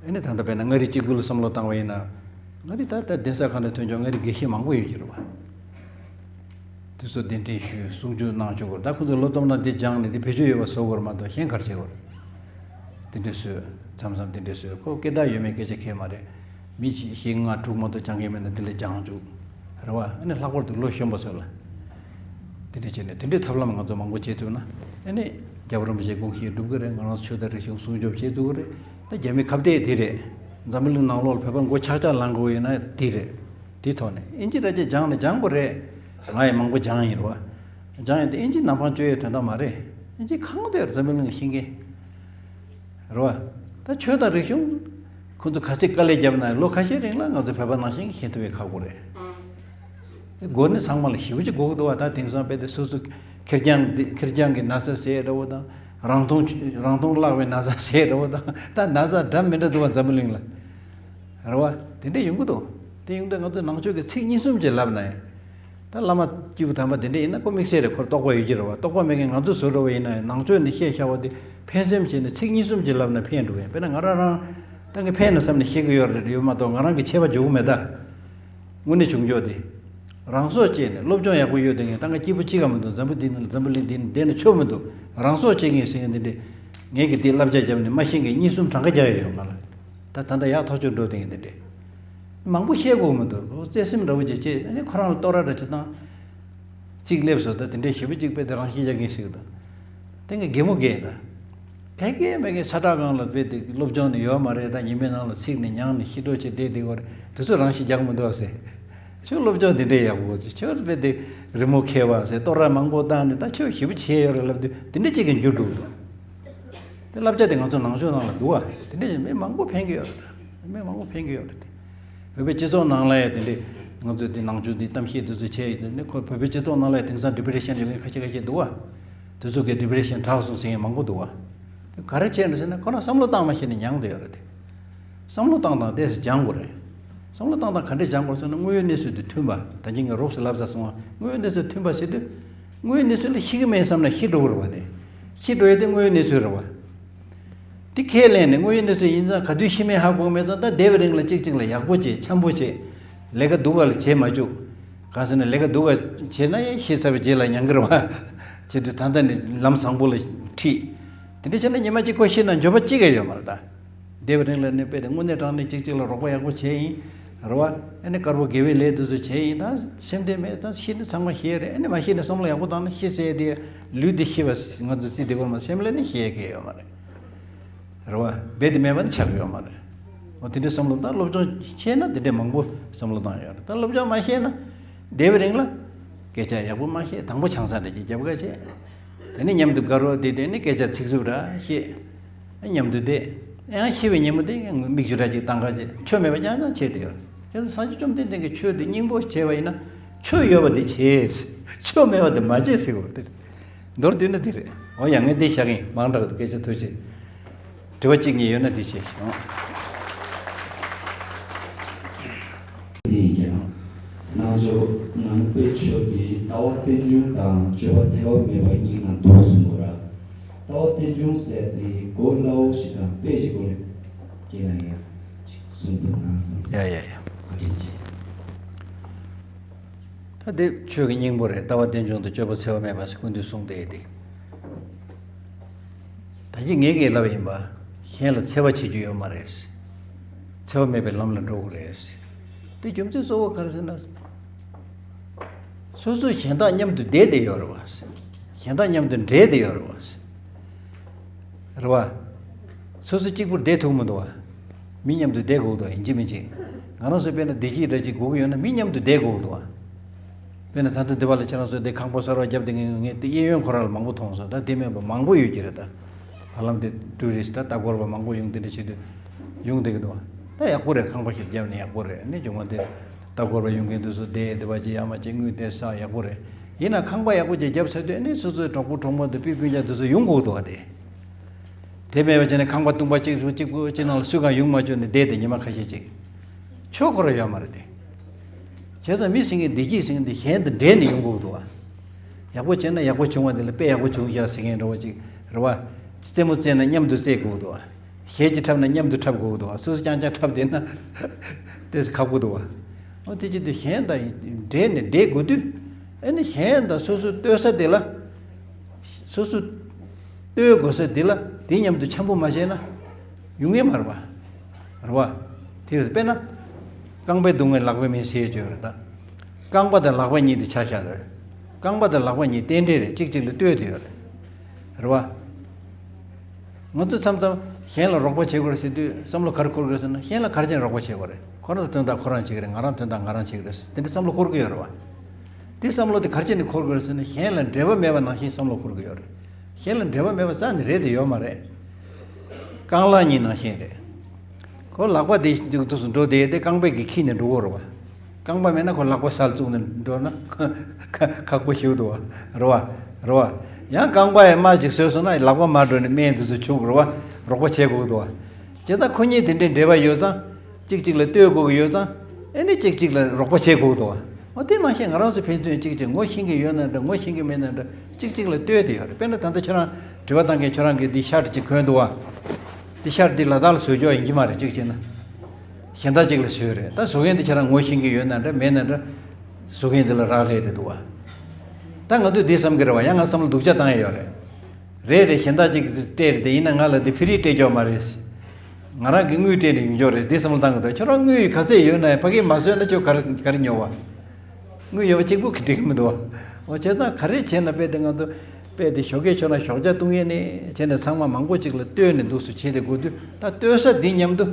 ཨ་ནི་ད་ལྟ་དཔེར་ན་མངའ་རིས་གཅིག་པུ་ལ་བསམ་བློ་བཏང་བ་ཡིན་ན། མངའ་རིས་ད་ལྟ་གདན་ས་ཁག་ནས་ཐོན་ཆོག་མངའ་རིས་དགེ་བཤེས་མང་པོ་ཡོད་ཀྱི་རེད་བ། དེ་ཚོ་གདན་འདྲེན་ཞུས། གསུང་ཆོས་གནང་ཆོག་གི་རེད། ད་ཁོ་ཚོས་ལོ་སྟོང་ནང་འདི་སྦྱངས་ནས་འདི་བེད་སྤྱོད་ཡོད་པ་བཟོ་དགོས་རེད་མ་གཏོགས་གཞན་ག་རེ་བྱེད་དགོས་རེད། དེ་འདྲས་བཟོས། མཚམས་མཚམས་དེ་འདྲས་བཟོས། ཁོ་སྐད་གྲགས་ཡོད་མེད་སྐད་ཆ་གང་ཡང་མ་རེད། མི་གཅིག་བཞི་ལྔ་དྲུག་མ་གཏོགས་སྦྱང་མཁན་མེད་ན་དེ་ལ་སྦྱང་བཅུག་རེད་བ། ཨ་ནི་ལྷག་པར་དུ་ལོ་གཞོན་པ་ཚོ་ལ། དེ་འདྲས་བྱས་ནས་དེ་འདྲས་ཐབས་ལམ་ང་ཚོ་མང་པོ་བྱེད་ཐུབ་ན། ཨ་ནི་ རྒྱལ་བ་རིན་པོ་ཆེ་དགོངས་བཞེས་སྒྲུབ་ཀྱི་རེད། ང་རང་ཚོ་ཆོས་དང་རིག་གཞུང་སྲུང་སྐྱོབ་བྱེད་ཐུབ་ཀྱི་རེད། ད་རྒྱ་མི་ཁ་གཏད་དེ་རེད། འཛམ་བུ་གླིང་ནང་ལོགས་ལ་བོད་པ་མགོ་ཆག་ཆག་ལངས་དགོས་ཡོད་ན་དེ་རེད། དེ་ཐོག་ནས་ཨིན་ཇི་ར་ཅིག་སྦྱངས་ནས་སྦྱང་དགོས་རེད། ང་ཡང་མང་པོ་སྦྱངས་ཡིན་རེད་བ། སྦྱངས་ཡིན་དེ་ཨིན་ཇི་ནམ་འཕང་གཅོད་ཡས་དོན་དག་མ་རེད། ཨིན་ཇི་གང་དེར་འཛམ་བུ་གླིང་ལ་ཤེས་མཁན། རེད་བ། ད་ཆོས་དང་རིག་གཞུང་། ཁོ་ཚོ་ག་ཚོད་དཀའ་ལས་བརྒྱབ་ན་ལོ་ཁ་ཤས་རིང་ལ་ང་ཚོ་བོད་པ་ནང་བཞིན་ཤེས་ཐུབ་པའི་ཁག་པོ་རེད། སྒོ་ནས་ཚང་མ་ལ་ཞེ་པོ་ཅིག་དགོས་ཀྱི་འདུག་བ། ད་དེང་སང་དཔེ་དེ་སོ་སོ་ཁེར་རྐྱང་འདི་ཁེར་རྐྱང་གི་ན་ཚ་ཟས་འདྲ་བོ་དང་། རང་མཐོང་རང་མཐོང་བརླག་པའི་ན་ཚ་ཟས་འདྲ་བོ་དང་། ད་ན་ཚ་འདྲ་མི་འདྲ་འདུག་བ་འཛམ་བུ་གླིང་ལ། རེད་བ། དེ་འདྲ་ཡོང་གི་འདུག་དེ་ཡོང་དུས་ང་ཚོས་ནང་ཆོས་ཀྱི་ཚིག་གཉིས་གསུམ་ཅིག་ལབ་ན་ཡང་། ད་བླ་མ་སྐྱེས་བུ་དམ་པ་དེ་འདྲ་ཡིན་ན་ཁོ་དམིགས་བསལ་རེད། ཁོར་རྟོགས་པ་ཡོད་ཀྱི་རེད་བ། རྟོགས་པ་མེད་མཁན་ང་ཚོ་བཟོ་འདྲ་བོ་ཡིན་ན་ཡང་ནང་ཆོས་ནས་བཤད་བཞག་པ་དེ་ཕན་སེམས་བྱས་ནས་ཚིག་གཉིས་གསུམ་ཅིག་ལབ་ན་ཕན་འགྲོ་གི་ཡིན། དཔེར་ན་ང་རང་རང་ད་ངས་ཕན་ན་བསམ་ནས་བཤད་ཀྱི་ཡོད་རེད་ཡོད་མ་གཏོགས་ང་རང་གི་ཆད་པ་འཇོག་གི་མེད་ད། དངོས་གནས་བྱུང་ཆོག་དེ། རང་སྲོག་བཅད་ནས་སློབ་སྦྱོང་ཡག་པོ་ཡོད་དེ་ངས་ད་ང་སྐྱིད་པོ་ཅི་ག་མི་འདུག་འཛམ་བུ་འདི་ནང་འཛམ་བུ་གླིང་འདི་ནང་བསྡད་ན་ཆོག་མི་འདུག་རང་སྲོག་བཅད་ངེས་ཟེར་མཁན་འདི་འདྲས། ངས་ཀྱི་འདི་བསླབ་བྱ་བརྒྱབ་ནས་མ་ཤེས་མཁན་གཉིས་གསུམ་གྲངས་ཀ་རྒྱག་ཡ་ཡོད་ང་ལ། ད་ད་ལྟ་ཡག་ཐག་ཆོད་འགྲོ་དེ་ངས་འདི་འདྲས། མང་པོ་བཤད་དགོས་མི་འདུག་བརྩེ་སེམས་འདྲ་བོ་ཅིག་བྱས་ཨ་ནི་ཁོ་རང་ལ་བསྟོད་ར་འདྲ་ཅིག་བཏང་། གཅིག་སླེབས་སོང་ད་དེ་འདྲས་ཞེ་པོ་གཅིག་དཔེ་དེ་རང་ཤི་རྒྱག་མཁན་ཞིག་དང་། དེ་ངས་གད་མོ་བགད་ད། ག་གེ་མེད་མཁན་ས་བཀྲ་སྒང་ལ་དཔེ་དེ་སློབ་སྦྱོང་ནི་ཡོད་མ་རེད། ད་ཉི་མའི་ནང་ལ་ཚིག་ནི་ཉང་ནི་ཤི་འགྲོ་བྱེད་བསྡད་དེ་གོ་རེད། དེ་ཚོ་རང་ཤི་རྒྱག་མི་འདུག་ཟེར། ཁྱོད་སློབ་སྦྱོང་དེ་འདྲས་ཡག་པོ་ཟེར། ཁྱོད་དཔེ་དེ་རི་མོ་མཁས་པ་ཟེར། བསྟོད་ར་མང་པོ་བཏང་ནས་ད་ཁྱོད་ཞེ་པོ་བྱས་ཡོད་རེད་ལབ་དུས་དེ་འདྲས་ཅིག་གི་འགྱུར་འགྲོ་གི་འདུག་དེ་བསླབ་བྱ་དེ་ང་ཚོ་ནང་ཆོས་ནང་ལ་འདུག་བ། དེ་འདྲས་མི་མང་པོ་ཕན་གི་ཡོད་རེད། མི་མང་པོ་ཕན་གི་ཡོད་རེད་དེ། བོད་པའི་སྤྱི་ཚོགས་ནང་ལ་ཡང་དེ་འདྲས་ང་ཚོས་དེ་ནང་ཆོས་དེ་གཏམ་བཤད་དེ་ཚོ་བྱས་ཡོད་དེ་ནི་ཁོ་བོད་པའི་སྤྱི་ཚོགས་ནང་ལ་ཡང་དེང་སང་ཌི་པི་རེ་ཤན་ཡོད་མཁན་ཁ་ཤས་ཁ་ཤས་འདུག་བ། དེ་ཚོ་གི་ཌི་པི་རེ་ཤན་དྲག་སོང་ཟེར་མཁན་མང་པོ་འདུག་བ། དེ་ག་རེ་བྱས་ནས་ཟེར་ན་ཁོ་རང་བསམ་བློ་བཏང་མ་ཤེས་ནས་མྱངས་བསྡད་ཡོད་རེད་དེ། བསམ་བློ་བཏང་སྟངས་ཏོག་ཙམ་སྦྱང་དགོས་རེད། བསམ་བློ་བཏང་སྟངས་ག་འདྲས་སྦྱང་དགོས་ཟེར་ན་དངོས་ཡོད་གནས་ཚུལ་དེ་མཐུན་པ། ད་གིན་ངས་རོབ་ཙམ་ལབ་ཚར་སོང་བ། དངོས་ཡོད་གནས་ཚུལ་མཐུན་པ་ཟེར་དུས། དངོས་ཡོད་གནས་ཚུལ་ལ་ཤི་གི་མེད་བསམ་ན་ཤི་འགྲོ་གི་རེད་བ་དེ། ཤི་འགྲོ་ཡས་དེ་དངོས་ཡོད་གནས་ཚུལ་རེད་བ། དེ་ཁས་ལེན་ནས་དངོས་ཡོད་གནས་ཚུལ་ཡིན་ཙང་ག་དུས་ཤི་མིན་ཧ་གོ་མེད་ཙང་ད་བསྡད་པའི་རིང་ལ་གཅིག་གཅིག་ལ་ཡག་པོ་བྱེད་འཆམ་པོ་བྱེད། ལས་ཀ་སྡུག་ག་ལ་བྱེད་མ་བཅུག་གང་ཟེར་ན་ལས་ཀ་སྡུག་ག་བྱེད་ན་ཡང་ཤི་ཚར་བའི་རྗེས་ལ་མྱང་གི་རེད་བ། བྱེད་དུས་ད་ལྟ་ནས་ལམ་བཟང་པོ་ལ་ཁྲིད། དེ་འདྲ་བྱས་ན་ཉི་མ་གཅིག་ཁོ་ཤི་ན་འགྱོད་པ་གཅིག་ཀྱང་ཡོད་མ་རེད་ད། བསྡད་པའི་རིང་ལ་ནི་དཔེ་དེ་དངོས་གནས་དྲང་གནས་གཅིག་གཅིག་ལ་རོགས་པ་ཡག་པོ་བྱས་ཡིན། རེད་བ། ཨ་ནི་དཀར་པོ་དགེ་བའི་ལས་དེ་ཚོ་བྱས་ཡིན་ད་སེམས་ཁྲལ་མེད་ད་ཤི་ནི་ཚང་མ་ཤེས་རེད། ཨ་ནི་མ་ཤི་ནི་བསམ་བློ་ཡག་པོ་བཏང་ན་ཤི་ཟེར་དེ་ལུས་འདི་ཤི་བ་ང་ཚོ་རྩིས་དེ་སྐོར་མ་སེམས་ལ་ནི་ཤེས་ཀྱི་ཡོད་མ་རེད། རེད་བ། རྦད་དེ་མེད་པ་ནི་ཆགས་ཀྱི་ཡོད་མ་རེད། འོ་དེ་འདྲའི་བསམ་བློ་ད་སློབ་སྦྱོང་ཤེས་ན་དེ་འདྲའི་མང་པོ་བསམ་བློ་བཏང་ཡོད་རེད། ད་སློབ་སྦྱོང་མ་ཤེས་ན་བསྡད་པའི་རིང་ལ་སྐད་ཆ་ཡག་པོ་མ་བཤད་དང་པོ་ཆང་ས་འདྲ་ཅིག་རྒྱབ་ག་བྱས། དེ་ནས་མཉམ་དུ་དགའ་རོགས་བསྡད་དེ་ནས་སྐད་ཆ་ཚིག་རྩུབ་འདྲ་བཤད། མཉམ་དུ་བསྡད། ཡང་ཤི་བའི་ཉིན་མོ་དེ་མིག་ཆུ་འདྲ་ཅིག་བཏང་ག་བྱས་ཆོས་མེད་པ་རྐྱང་རྐྱང་བྱས་ཏེ་ཡོད། བྱས་ཙང་སངས་རྒྱས་བཅོམ་ལྡན་འདས་ཀྱིས་ཆོས་དེ་སྙིང་པོ་བྱས་པ་ཡིན་ན་ཆོས་ཡོད་པ་དེ་བྱས། ཆོས་མེད་པ་དེ་མ་བྱས་ཟེར་བ་དེ་རེད། མདོར་བསྡུས་ན་དེ་རེད། འོ་ཡ་ངས་འདི་བཞག་གིན་མང་དྲགས་འདུག་སྐད་ཆ་ཐུགས་རྗེ་ཆེ། དྲི་བ་གཅིག་གཉིས་ཡོད་ན་འདི་བྱས་ཤོག་དེ་ཡིན་ཀྱང་། ནང་ཆོས་ནང་པའི་ཆོས་དེ་ལྟ་བ་རྟེན་འབྱུང་དང་སྤྱོད་པ་འཚེ་བ་མེད་པ་གཉིས་ནང་འདུ་གསུངས་པ་ར། ལྟ་བ་རྟེན་འབྱུང་ཟེར་དེ་གོ་སླ་བོ་ཞིག་དང་དཔེ་ཞིག་གོ་ལེ། ཁྱེད་རང་ཡང་ཅིག་གསུང་ཐུབ་ན་བསམ། ཡ་ཡ་ཡ། བཀའ་དྲིན་ཆེ། ད་འདི་ཆོས་ཀྱི་སྙིང་པོ་རེད། ལྟ་བ་རྟེན་འབྱུང་དང་སྤྱོད་པ་འཚེ་བ་མེད་པ་ཟེར་སྐུ་མདུན་གསུངས་བསྡད་དེ། ད་གིན་ངས་ཀྱིས་ལབ་ཡིན་པ། གཞན་ལ་འཚེ་བ་བྱེད་རྒྱུ་ཡོད་མ་རེད། འཚེ་བ་མེད་པའི་ལམ་ལ་འགྲོ་དགོས་རེད། དེ་རྒྱུ་མཚན་གཙོ་བོ་ག་རེ་ཟེར་ན། སོ་སོ་གཞན་དག་མཉམ་དུ་བསྡད་བསྡད་ཡོད་རེད་བ། གཞན་དག་མཉམ་དུ་འདྲེས་བསྡད་ཡོད་རེད་བ། རེད་བ། སོ་སོ་གཅིག་པུར་བསྡད་ཐུབ་མི་འདུག་བ། མི་མཉམ་དུ་བསྡད་དགོས་འདུག་ཡིན་གཅིག་མིན་གཅིག་ང་རང་ཚོ་དཔེར་ན་བདེ་སྐྱིད་འདྲ་ཅིག་དགོས་ཀྱི་ཡོད་ན་མི་མཉམ་དུ་བསྡད་དགོས་འདུག་བ། དཔེར་ན་ད་ལྟ་འདི་བ་ལ་ཁྱེད་རང་ཚོ་འདི་ཁང་པ་གསར་བ་བརྒྱབ་བསྡད་མཁན་ངས་འདི་གཡས་གཡོན་ཁོ་རང་ལ་མང་པོ་མཐོང་སོང་། ད་དེ་མིན་པ་མང་པོ་ཡོད་ཀྱི་རེད་ད། བར་ལམ་དེ་ཊུ་རི་སི་ད་ལྟ་སྐོར་བ་མང་པོ་ཡོང་དེ་འདྲ་བྱེད་དུས་ཡོང་བསྡད་ཀྱི་འདུག་ད་ཡག་པོ་རེད། ཁང་པ་ཞིག་བརྒྱབ་ནས་ཡག་པོ་རེད། ནི་བྱུང་བ་དེ་ལྟ་སྐོར་བ་ཡོང་མཁན་དེ་ཚོ་བསྡད་དེ་བ་ཅི་ཡ་མ་ཅི་དངུལ་དེ་ས་ཡག་པོ་རེད། ཡིན་ན་ཁང་པ་ཡག་པོ་ཅིག་བརྒྱབ་ཚར་དུས་ནི་སོ་སོའི་གྲོགས་པོ་གྲོགས་མོ་དེ་སྤུན་སྤུན་ཀྱག་དེ་ཚོ་ཡོང་དགོས་འདུག་བ་དེ། དེ་མེད་པ་བྱས་ནས་ཁང་པ་སྟོང་པ་གཅིག་གཅིག་པུ་གཅིག་ནང་ལ་སུ་གང་ཡོང་མ་བཅུག་ནས་བསྡད་དེ་ཉི་མ་ཁ་ཤས་ཅིག་ཆོས་ཁོ་ར་ཡོད་མ་རེད་དེ། བྱས་ཙང་མི་ཟེར་མཁན་བདེ་སྐྱིད་ཟེར་མཁན་དེ་གཞན་དང་འདྲེས་ནས་ཡོང་དགོས་འདུག་བ། ཡག་པོ་བྱས་ན་ཡག་པོ་བྱུང་བ་དེ་ལ་དཔེ་ཡག་པོ་བྱུང་ཤག་ཟེར་མཁན་འདྲ་བོ་ཅིག་རེད་བ། རྩེད་མོ་རྩེས་ན་མཉམ་དུ་རྩེ་དགོས་འདུག་བ། གཞས་ཅིག་འཁྲབ་ན་མཉམ་དུ་འཁྲབ་དགོས་འདུག་བ། སོ་སོ་རྐྱང་རྐྱང་འཁྲབ་བསྡད་ན་དེ་ཁག་པོ་འདུག་བ། འོ་དེ་བྱེད་དུས་གཞན་དང་འདྲེས་ནས་བསྡད་དགོས་དུས། ཨ་ནི་གཞན་དང་སོ་སོ་ལྟོས་ས་དེ་ལ། སོ་སོ་ལྟོས་དགོས་ས་དེ་ལ་དེ་མཉམ་དུ་འཆམ་པོ་མ་བྱས་ན་ཡོང་ངེས་མ་རེད་བ། རེད་བ། དེ་རེད། དཔེར་ན། རྐང་པའི་སྡུག་བསྔལ་ལག་པས་མི་སེལ་ཡོད་རེད་ད། རྐང་པ་དང་ལག་པ་གཉིས་དེ་ཆ་བཞག་རེད། རྐང་པ་དང་ལག་པ་གཉིས་རྟེན་འབྲེལ་རེད། གཅིག་གཅིག་ལ་ལྟོས་དེ་ཡོད་རེད། རེད་བ། ང་ཚོས་མཚམས་མཚམས་གཞན་ལ་རོགས་པ་བྱེད་དགོས་རེད་ཟེར་དུས་བསམ་བློ་ག་རེ་འཁོར་གི་རེད་ཟེར་ན། གཞན་ལ་ག་རེ་བྱས་ནས་རོགས་པ་བྱེད་དགོས་རེད། ཁོ་རང་ཚོ་དོན་དག་ཁོ་རང་བྱེད་ཀྱི་རེད། ང་རང་དོན་དག་ང་རང་བྱེད་ཀྱི་རེད། དེ་འདྲ་བསམ་བློ་འཁོར་གི་ཡོད་རེད་བ། དེ་བསམ་བློ་དེ་ག་རེ་བྱས་ནས་འཁོར་གི་རེད་ཟེར་ན། གཞན་ལ་འབྲེལ་བ་མེད་པ་ནང་བཞིན་བསམ་བློ་འཁོར་གི་ཡོད་རེད། གཞན་ལ་འབྲེལ་བ་མེད་པ་རྩ་ནས་རེད་དེ་ཡོད་མ་རེད། རྐང་ལག་གཉིས་ནང་བཞིན་རེད། ཁོ་ལག་པ་དེ་འདུག་སེ་འགྲོ་དེ་དེ་རྐང་པས་ཀྱིས་འཁྱེར་ནས་འགྲོ་དགོས་རེད་བ། རྐང་པ་མེད་ན་ཁོ་ལག་པ་སར་བཙུགས་ནས་འགྲོ་ན་ཁག་པོ་ཞིག་འདུག་བ། རེད་བ། རེད་བ། ཡང་རྐང་པ་ཡང་རྨ་ཅིག་བཟོས་སོང་ན་ལག་པ་མར་འགྲོ་ནས་སྨན་དེ་ཚོ་བྱུག་རེད་བ། རོགས་པ་བྱེད་དགོས་འདུག་བ། བྱས་ཙང་ཁོ་གཉིས་དེ་འདྲའི་འབྲེལ་བ་ཡོད་ཙང་། གཅིག་གཅིག་ལ་ལྟོས་དགོས་ཀྱི་ཡོད་ཙང་། ཨེ་ནི་གཅིག་གཅིག་ལ་རོགས་པ་བྱེད་དགོས་འདུག་བ། འོ་དེ་ནང་བཞིན་ང་རང་ཚོ་ཕན་ཚུན་གཅིག་གཅིག་ངོ་ཤེས་ཀྱི་ཡོད་ན་འདྲ། ངོ་ཤེས་ཀྱི་མེད་ན་འདྲ། གཅིག་གཅིག་ལ་ལྟོས་དེ་ཡོད་རེད། དཔེར་ན་ད་ལྟ་ཁྱོད་རང་དྲི་བ་བཏང་མཁན་ཁྱོད་རང་གིས་འདི་ཤར་གཅིག་གོན་འདུག་བ། འདི་ཤར་འདི་ལ་དྭགས་ལ་བཟོས་ཀྱོག་ཡིན་གྱི་མ་རེད། གཅིག་བྱས་ན། གཞན་དག་ཅིག་ལ་བཟོས་རེད། ད་བཟོ་མཁན་དེ་ཁྱེད་རང་ངོ་ཤེས་ཀྱི་ཡོད་ན་འདྲ་མེད་ན་འདྲ། བཟོ་མཁན་དེ་ལ་རག་ལས་དེ་འདུག་བ། ད་ང་ཚོས་འདི་བསམ་གྱི་རེད་བ། ཡང་ང་བསམ་བློ་སྡུག་ཅག་བཏང་ཡ་ཡོད་རེད། རེད་རེད། གཞན་དག་ཅིག་སྤྲད་རེད་དེ། ཡིན་ན་ང་ལ་འདི་ཕི་རི་སྤྲད་ཀྱོག་མ་རེད། ང་རང་གིས་དངུལ་སྤྲད་ནས་ཡོང་ཀྱོག་རེད། འདི་བསམ་བློ་བཏང་གི་འདུག་ཁྱོད་རང་དངུལ་ག་ཚད་ཡོད་ན་ཡང་ཕ་གིར་མ་བཟོས་ན་ཁྱོད་ག་རེ་ག་རེ་ཉོ་བ། དངུལ་ཡོད་པ་གཅིག་པུ་གིས་འགྲིག་གི་མི་འདུག་བ། འོ་བྱས་ཙང་ག་རེ་བྱས་ན་དཔེ་དེ་ང་ཚོ་དཔེ་དེ་ཞོགས་ཀས་ཁྱོད་རང་ཞོགས་ཇ་བཏུང་ཡས་ནས་བྱས་ནས་ཚང་མ་མང་པོ་ཅིག་ལ་ལྟོས་ནས་འདུག་སེ་བྱས་ཏེ་དགོས་དུས། ད་ལྟོས་ས་འདི་མཉམ་དུ།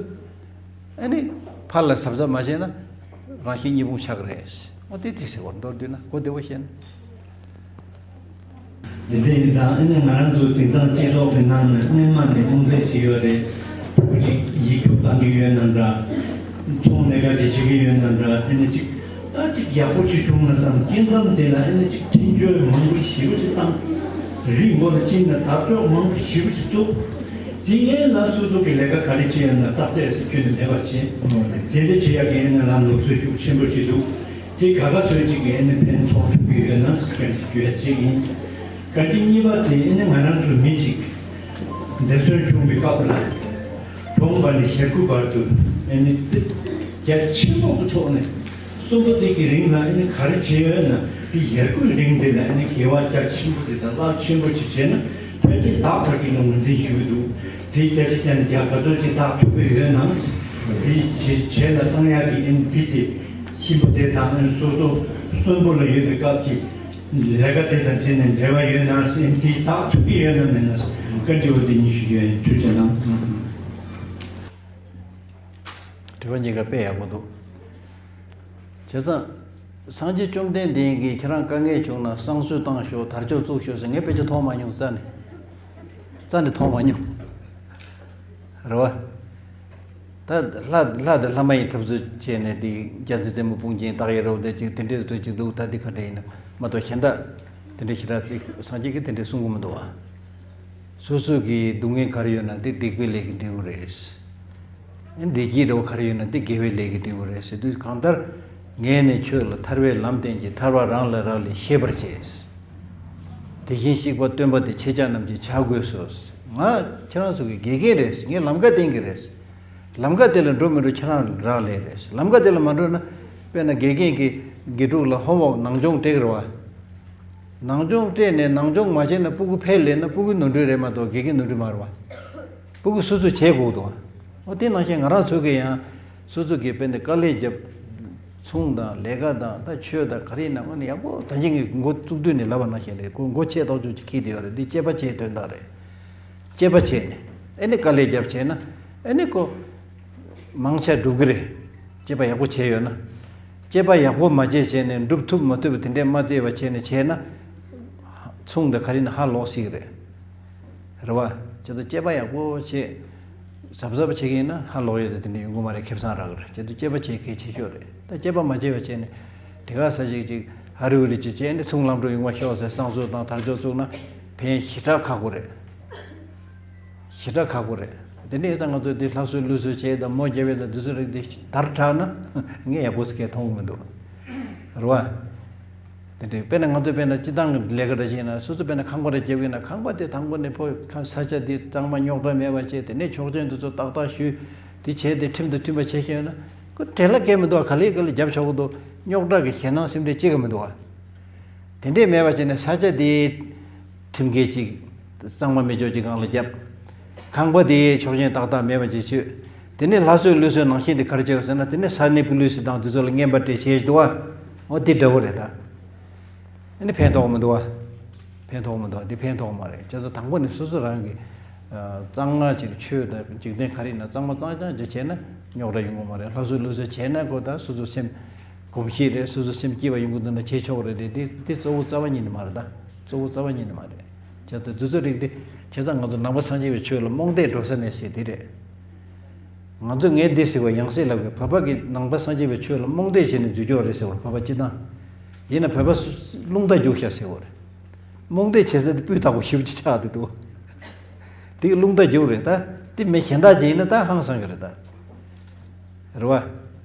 ཨ་ནི་ཕར་ལ་གཟབ་གཟབ་མ་བྱས་ན་རང་བཞིན་གཉིས་ཕུང་ཆགས་ཀྱི་རེད། འོ་དེ་དེ་ཟེར་བ། མདོར་བསྡུས་ན་གོ་བདེ་བོ་བཤད་ན། འདི་འདྲ་ཡིན་ཙང་། ཨ་ནི་ང་རང་ཚོ་དེང་སང་སྤྱི་ཚོགས་ཀྱི་ནང་ནས་སྔོན་མ་ནས་རྨོངས་དད་ཞིག་ཡོད་རེད། ཕྲུ་གུ་ཅིག་ཡིག་རྒྱུགས་བཏང་གི་ཡོད་ན་འདྲ། ཚོང་ལས་ཀ་ཅིག་བྱེད་ཀྱི་ཡོད་ན་འདྲ། ཨ་ནི་ཅིག་ད་ཅིག་ཡག་པོ་ཅིག་བྱུང་ན་བསམ། སྐྱེ་མཚམས་དེ་ལ་ཨ་ནི་ཅིག་འཕྲིན་བཅོལ་མང་པོ་ཞེ་པོ་ཅིག་བཏང་། རི་མགོ་ལ་ཅིག་ན་དར་ལྕོག་མང་པོ་ཞེ་པོ་ཅིག་བཙུགས། དེ་ངས་ལ་སོ་སོ་གི་ལས་ཀ་ག་རེ་བྱེད་ཡོད་ན་བརྟག་དཔྱད་ཟེར་ཁྱོན་ནས་མེད་པ་བྱེད། དེ་འདྲ་བྱེད་ཡག་གི་ཨ་ནི་ལམ་ལུགས་སྲོལ་ཤུགས་ཆེན་པོ་ཞིག་འདུག་དེ་ག་ག་ཚོད་ཅིག་གིས་ཨ་ནི་ཕན་ཐོགས་ཐུབ་ཀྱི་ཡོད་ན་ཟེར་ཁྱོན་ཞུ་ཡ་གཅིག་ཡིན། བཀའ་དྲིན་གཉིས་པ་དེ་ཨ་ནི་ང་རང་ཚོ་མི་གཅིག་འདས་གསོན་བྱུང་བའི་སྐབས་ལ། གྲོངས་པ་ནས་ཞེ་དགུ་བར་དུ་ཨ་ནི་རྒྱ་ཆེན་པོ་གི་ཐོག་ནས། གསོན་པོ་དེ་གི་རིང་ལ་ཨ་ནི་ག་རེ་བྱས་ཡོད་ན། དེ་ཡར་སྐུལ་རིང་དེ་ལ་ཨ་ནི་དགེ་བ་རྒྱ་ཆེན་པོ་དེ་དང་རླབས་ཆེན་པོ་ཅིག་བྱས་ན། ཕལ་ཆེར་ཟླ་ཕལ་ཆེར་ལ་ངོས་འཛིན་ཞུ་གི་འདུག་དེ་བརྒྱ་ཆ་བརྒྱ་ནས་བརྒྱ་ག་ཚོད་ཅིག་བདག་ཐུབ་ཀྱི་ཡོད་ན། དེ་བྱེད་བྱེད་ལ་བཏང་ཡག་གི་ཨ་ནི་དེ་དེ་གཤིན་པོ་དེ་དང་། ཨ་ནི་སོ་སོ་གསོན་པོ་ལ་ཡོད་པའི་སྐབས་ཀྱི་ལས་ཀ་དེ་དང་བྱས་ནས་འབྲེལ་བ་ཡོད་ན། ཨ་ནི་དེ་བདག་ཐུབ་ཀྱི་ཡོད་ན་མེད་ན། བཀའ་འདྲི་བ་དེ་གཉིས་ཞུ་རྒྱུ་ཡིན། ཐུགས་རྗེ་གནང་། དྲི་བ་གཉིས་ཀ་དཔེ་ཡག་པོ་འདུག་བྱས་ཙང་། སངས་རྒྱས་བཅོམ་ལྡན་འདས་ཀྱིས་ཁྱེད་རང་དཀའ་ངལ་བྱུང་ན་བསང་གསོལ་བཏང་ཤོག་དར་ལྕོག་བཙུགས་ཤོག་ཟེར་ངས་དཔེ་ཆ་མཐོང་མ་མྱོང་། རྩ་ནས། རྩ་ནས་མཐོང་མ་མྱོང་། རེད་བ། ད་ལྷ་ལྷ་དང་ལྷ་མ་ཡིན་འཐབ་རྩོད་བྱས་ནས། དེ་རྒྱལ་སྲས་རྩེ་མོ་སྤུངས་རྒྱན་སྟག་ཡ་རི་བོ་དེ་ཅིག་དེ་འདྲས་རེད་ཅིག་འདུག་ད་དེ་ག་འདྲས་ཡིན་ན་མ་གཏོགས། གཞན་དག་དེ་འདྲས་ཞེ་དྲག་དེ་སངས་རྒྱས་ཀྱིས་དེ་འདྲས་གསུང་གི་མི་འདུག་བ། སོ་སོ་གི་སྡུག་བསྔལ་ག་རེ་ཡོད་ན་དེ་སྡིག་པའི་ལས་ཀྱིས་འབྲས་བུ་རེད། བདེ་སྐྱིད་རེ་བ་ག་རེ་ཡོད་ན་དེ་དགེ་བའི་ལས་ཀྱིས་འབྲས་བུ་རེད་ཟེར་དུས། གང་ལྟར་ངས་ནི་ཁྱོད་ལ་ཐར་བའི་ལམ་བསྟན་གྱི། ཐར་པ་རང་ལ་རག་ལས་ཤེས་པར་བྱས། དེ་བཞིན་གཤེགས་པ་སྟོན་པ་དེ། ཁྱེད་ཅག་རྣམས་ཀྱི་བྱ་དགོས་སོ། ང་ཁྱེད་རང་ཚོ་གི་དགེ་རྒན་རེད། ངས་ལམ་ཁ་བསྟན་གྱི་རེད། ལམ་ཁ་དེ་ལ་འགྲོ་མི་འགྲོ་ཁྱེད་རང་རག་ལས་རེད། ལམ་ཁ་དེ་ལ་མ་འགྲོ་ན། དཔེར་ན་དགེ་རྒན་གྱིས་དགེ་ཕྲུག་ལ་ཧོམ་ཝོག་ནང་སྦྱོང་སྤྲད་ཀྱི་རེད་བ། ནང་སྦྱོང་སྤྲད་ནས་ནང་སྦྱོང་མ་བྱས་ན་སྤུ་གུ་ཕལ་ལས་ན་སྤུ་གུའི་ནོར་འཁྲུལ་རེད་མ་གཏོགས་དགེ་རྒན་ནོར་འཁྲུལ་མ་རེད་བ། སྤུ་གུ་སོ་སོས་བྱེད་དགོས་འདུག་བ། འོ་དེ་ནང་བཞིན་ང་རང་ཚོ་གིས་ཡང་སོ་སོ་གིས་དཔེར་ན་དཀའ་ལས་བརྒྱབ། ཚོང་དང་ལས་ཀ་དང་ད་ཆོས་དང་ག་རེ་ཡིན་ན། འོ་ན་ཡག་པོ་ད་གིན་གྱི་འགོ་བཙུགས་དུས་ནས་ལབ་པ་ནང་བཞིན་རེད། ཁོ་མགོ་ཆེ་ཏོག་ཙམ་ཅིག་འཁྱེར་བསྡད་ཡོད་རེད། འདི་དཔྱད་པ་བྱེད་དོན་དག་རེད། དཔྱད་པ་བྱས་ནས་ཨེ་ནི་དཀའ་ལས་བརྒྱབ་བྱས་ན་ཨེ་ནི་ཁོ་མང་ཆེ་འགྲུབ་ཀྱི་རེད། དཔྱད་པ་ཡག་པོ་བྱས་ཡོད་ན། དཔྱད་པ་ཡག་པོ་མ་བྱས་བྱས་ནས་འགྲུབ་ཐུབ་མ་ཐུབ་དེ་འདྲས་མ་བལྟས་པ་བྱས་ནས་བྱས་ན། ཚོང་དང་ག་རེ་ན་ཧ་ལོག་སྲིད་ཀྱི་རེད། རེད་བ། ཁྱེད་ཚོ་དཔྱད་པ་ཡག་པོ་བྱས། གཟབ་གཟབ་བྱེད་ཀྱི་ཡིན་ན་ཧ་ལོག་ཡོད་དེ། དེ་འདྲས་ཡོང་གི་མ་རེད། ཁེ་བཟང་རག་གི་རེད། ཁྱེད་ཚོ་དཔྱད་པ་བྱེད་གལ་ཆེ་ཤོས་རེད། ད་དཔྱད་པ་མ་བྱས་པ་བྱས་ནས་དེ་ག་ས་ཞིག་ཅིག་ཧ་རི་ཧུ་རི་ཅིག་བྱས་ནས་ཚོང་ལམ་འགྲོ་ཡོང་བ་ཤོག་ཟེར་བསང་གསོལ་དང་དར་ལྕོག་བཙུགས་ན་ཕན་ཞེ་དྲག་ཁག་པོ་རེད། ཞེ་དྲག་ཁག་པོ་རེད། དེ་འདྲ་ཡིན་ཙང་ང་ཚོས་འདི་ལྷ་གསོལ་ཀླུ་གསོལ་བྱས་དང་མོ་རྒྱབ་ཡས་དང་འདི་ཚོ་རིགས་འདི་དར་དྲགས་ན་ངས་ཡག་པོ་ཟེར་མཁན་མཐོང་གི་མི་འདུག་རེད་བ། དེ་འདྲ་དཔེར་ན་ང་ཚོས་དཔེར་ན་སྤྱི་བཏང་གི་ལས་ཀ་འདྲ་ཞིག་ཡིན་ན། སོ་སོ་དཔེར་ན་ཁང་པ་རེ་རྒྱབ་ཡིན་ན། ཁང་པ་དེ་དང་པོ་ནས་ཕོ་ཁ་ས་ཆ་འདི་གཙང་མ་རྙོག་དྲ་མེད་པ་བྱས། དེ་ནས་ཆོག་མཆན་འདི་ཚོ་ཏག་ཏག་ཞུས། དེ་བྱས་ཏེ་ཁྲིམས་དང་མཐུན་པ་བྱས་ཤེས་ཡོད་ན་ཁོ་བྲེལ་བ་གང་ཡང་མི་འདུག་བ། ག་ལེ་ག་ལེ་རྒྱབ་ཆོག་གི་འདུག་རྙོག་དྲ་གི་ཞེད་སྣང་སེམས་ཁྲལ་ཅི་ག་མི་འདུག་བ། དེ་འདྲས་མེད་པ་བྱས་ནས་ས་ཆ་དེའི་ཁྲིམས་འགལ་ཅིག་གཙང་མ་མེད་ཅོག་ཅིག་སྒང་ལ་བརྒྱབ། ཁང་པ་དེའི་ཆོག་མཆན་ཏག་ཏག་མེད་པ་ཅིག་བྱོས། དེ་ནས་ལྷ་གསོལ་ཀླུ་གསོལ་ནང་བཞིན་དེ་ག་རེ་བྱས་ཟེར་ན། དེ་ནས་ས་གནས་པུ་ལི་སི་དང་དེ་ཚོ་ལ་རྔན་པ་སྤྲད་བྱས་འདུག་བ། འོ་དེ་འདྲ་བོ་རེད་ད། ཨ་ནི་ཕན་ཐོགས་མི་འདུག་བ། ཕན་ཐོགས་མི་འདུག་བ། དེ་ཕན་ཐོགས་མ་རེད། བྱས་ཙང་དང་པོ་ནས་སོ་སོ་རང་གི་ གཙང་མ་ཅིག་ཆོས་དང་འཇིག་རྟེན་ག་རེ་ཡིན་ན་གཙང་མ་གཙང་རྐྱང་ཅིག་བྱས་ན་རྙོག་དྲ་ཡོང་གི་མ་རེད། སླར་གསོ་སླར་གསོ་བྱས་ན་ཁོ་ད་སོ་སོ་སེམས་གོམས་གཤིས་རེད། སོ་སོ་སེམས་སྐྱིད་པ་ཡོང་གི་འདུག་ན་བྱེད་ཆོག་རེད་དེ། དེ་དེ་གཙོ་བོ་རྩ་བ་ཉིད་ནས་མ་རེད། ད་གཙོ་བོ་རྩ་བ་ཉིད་ནས་མ་རེད། བྱས་ཙང་འདི་ཚོ་རིགས་དེ་བྱས་ཙང་ང་ཚོ་ནང་པ་སངས་རྒྱས་པའི་ཆོས་ལ་རྨོངས་དད་འགྲོ་ས་མེད་ཟེར་དེ་རེད། ང་ཚོ་ངས་འདི་ཟེར་བ་ཡང་སྲིད་ལབ་གི། བོད་པ་གིས་ནང་པ་སངས་རྒྱས་པའི་ཆོས་ལ་རྨོངས་དད་བྱས་ནས་འཛུལ་ཀྱོག་རེད་ཟེར་བ། བོད་པ་སྤྱི་བཏང་ཡིན་ན་བོད་པ་རླུང་རྟ་རྒྱུག་ཤག་ཟེར་བ་རེད། རྨོངས་དད་བྱེད་ས་དེ་སྤུས་དག་པོ་ཞེ་པོ་ཅིག་ཆགས་བསྡད་འདུག་དེ་གི་རླུང་རྟ་རྒྱུག་རེད། ད་དེ་མི་གཞན་དག་ཅིག་ཡིན་ན་ད་ཧང་སང་གི་རེད། ད་རེད་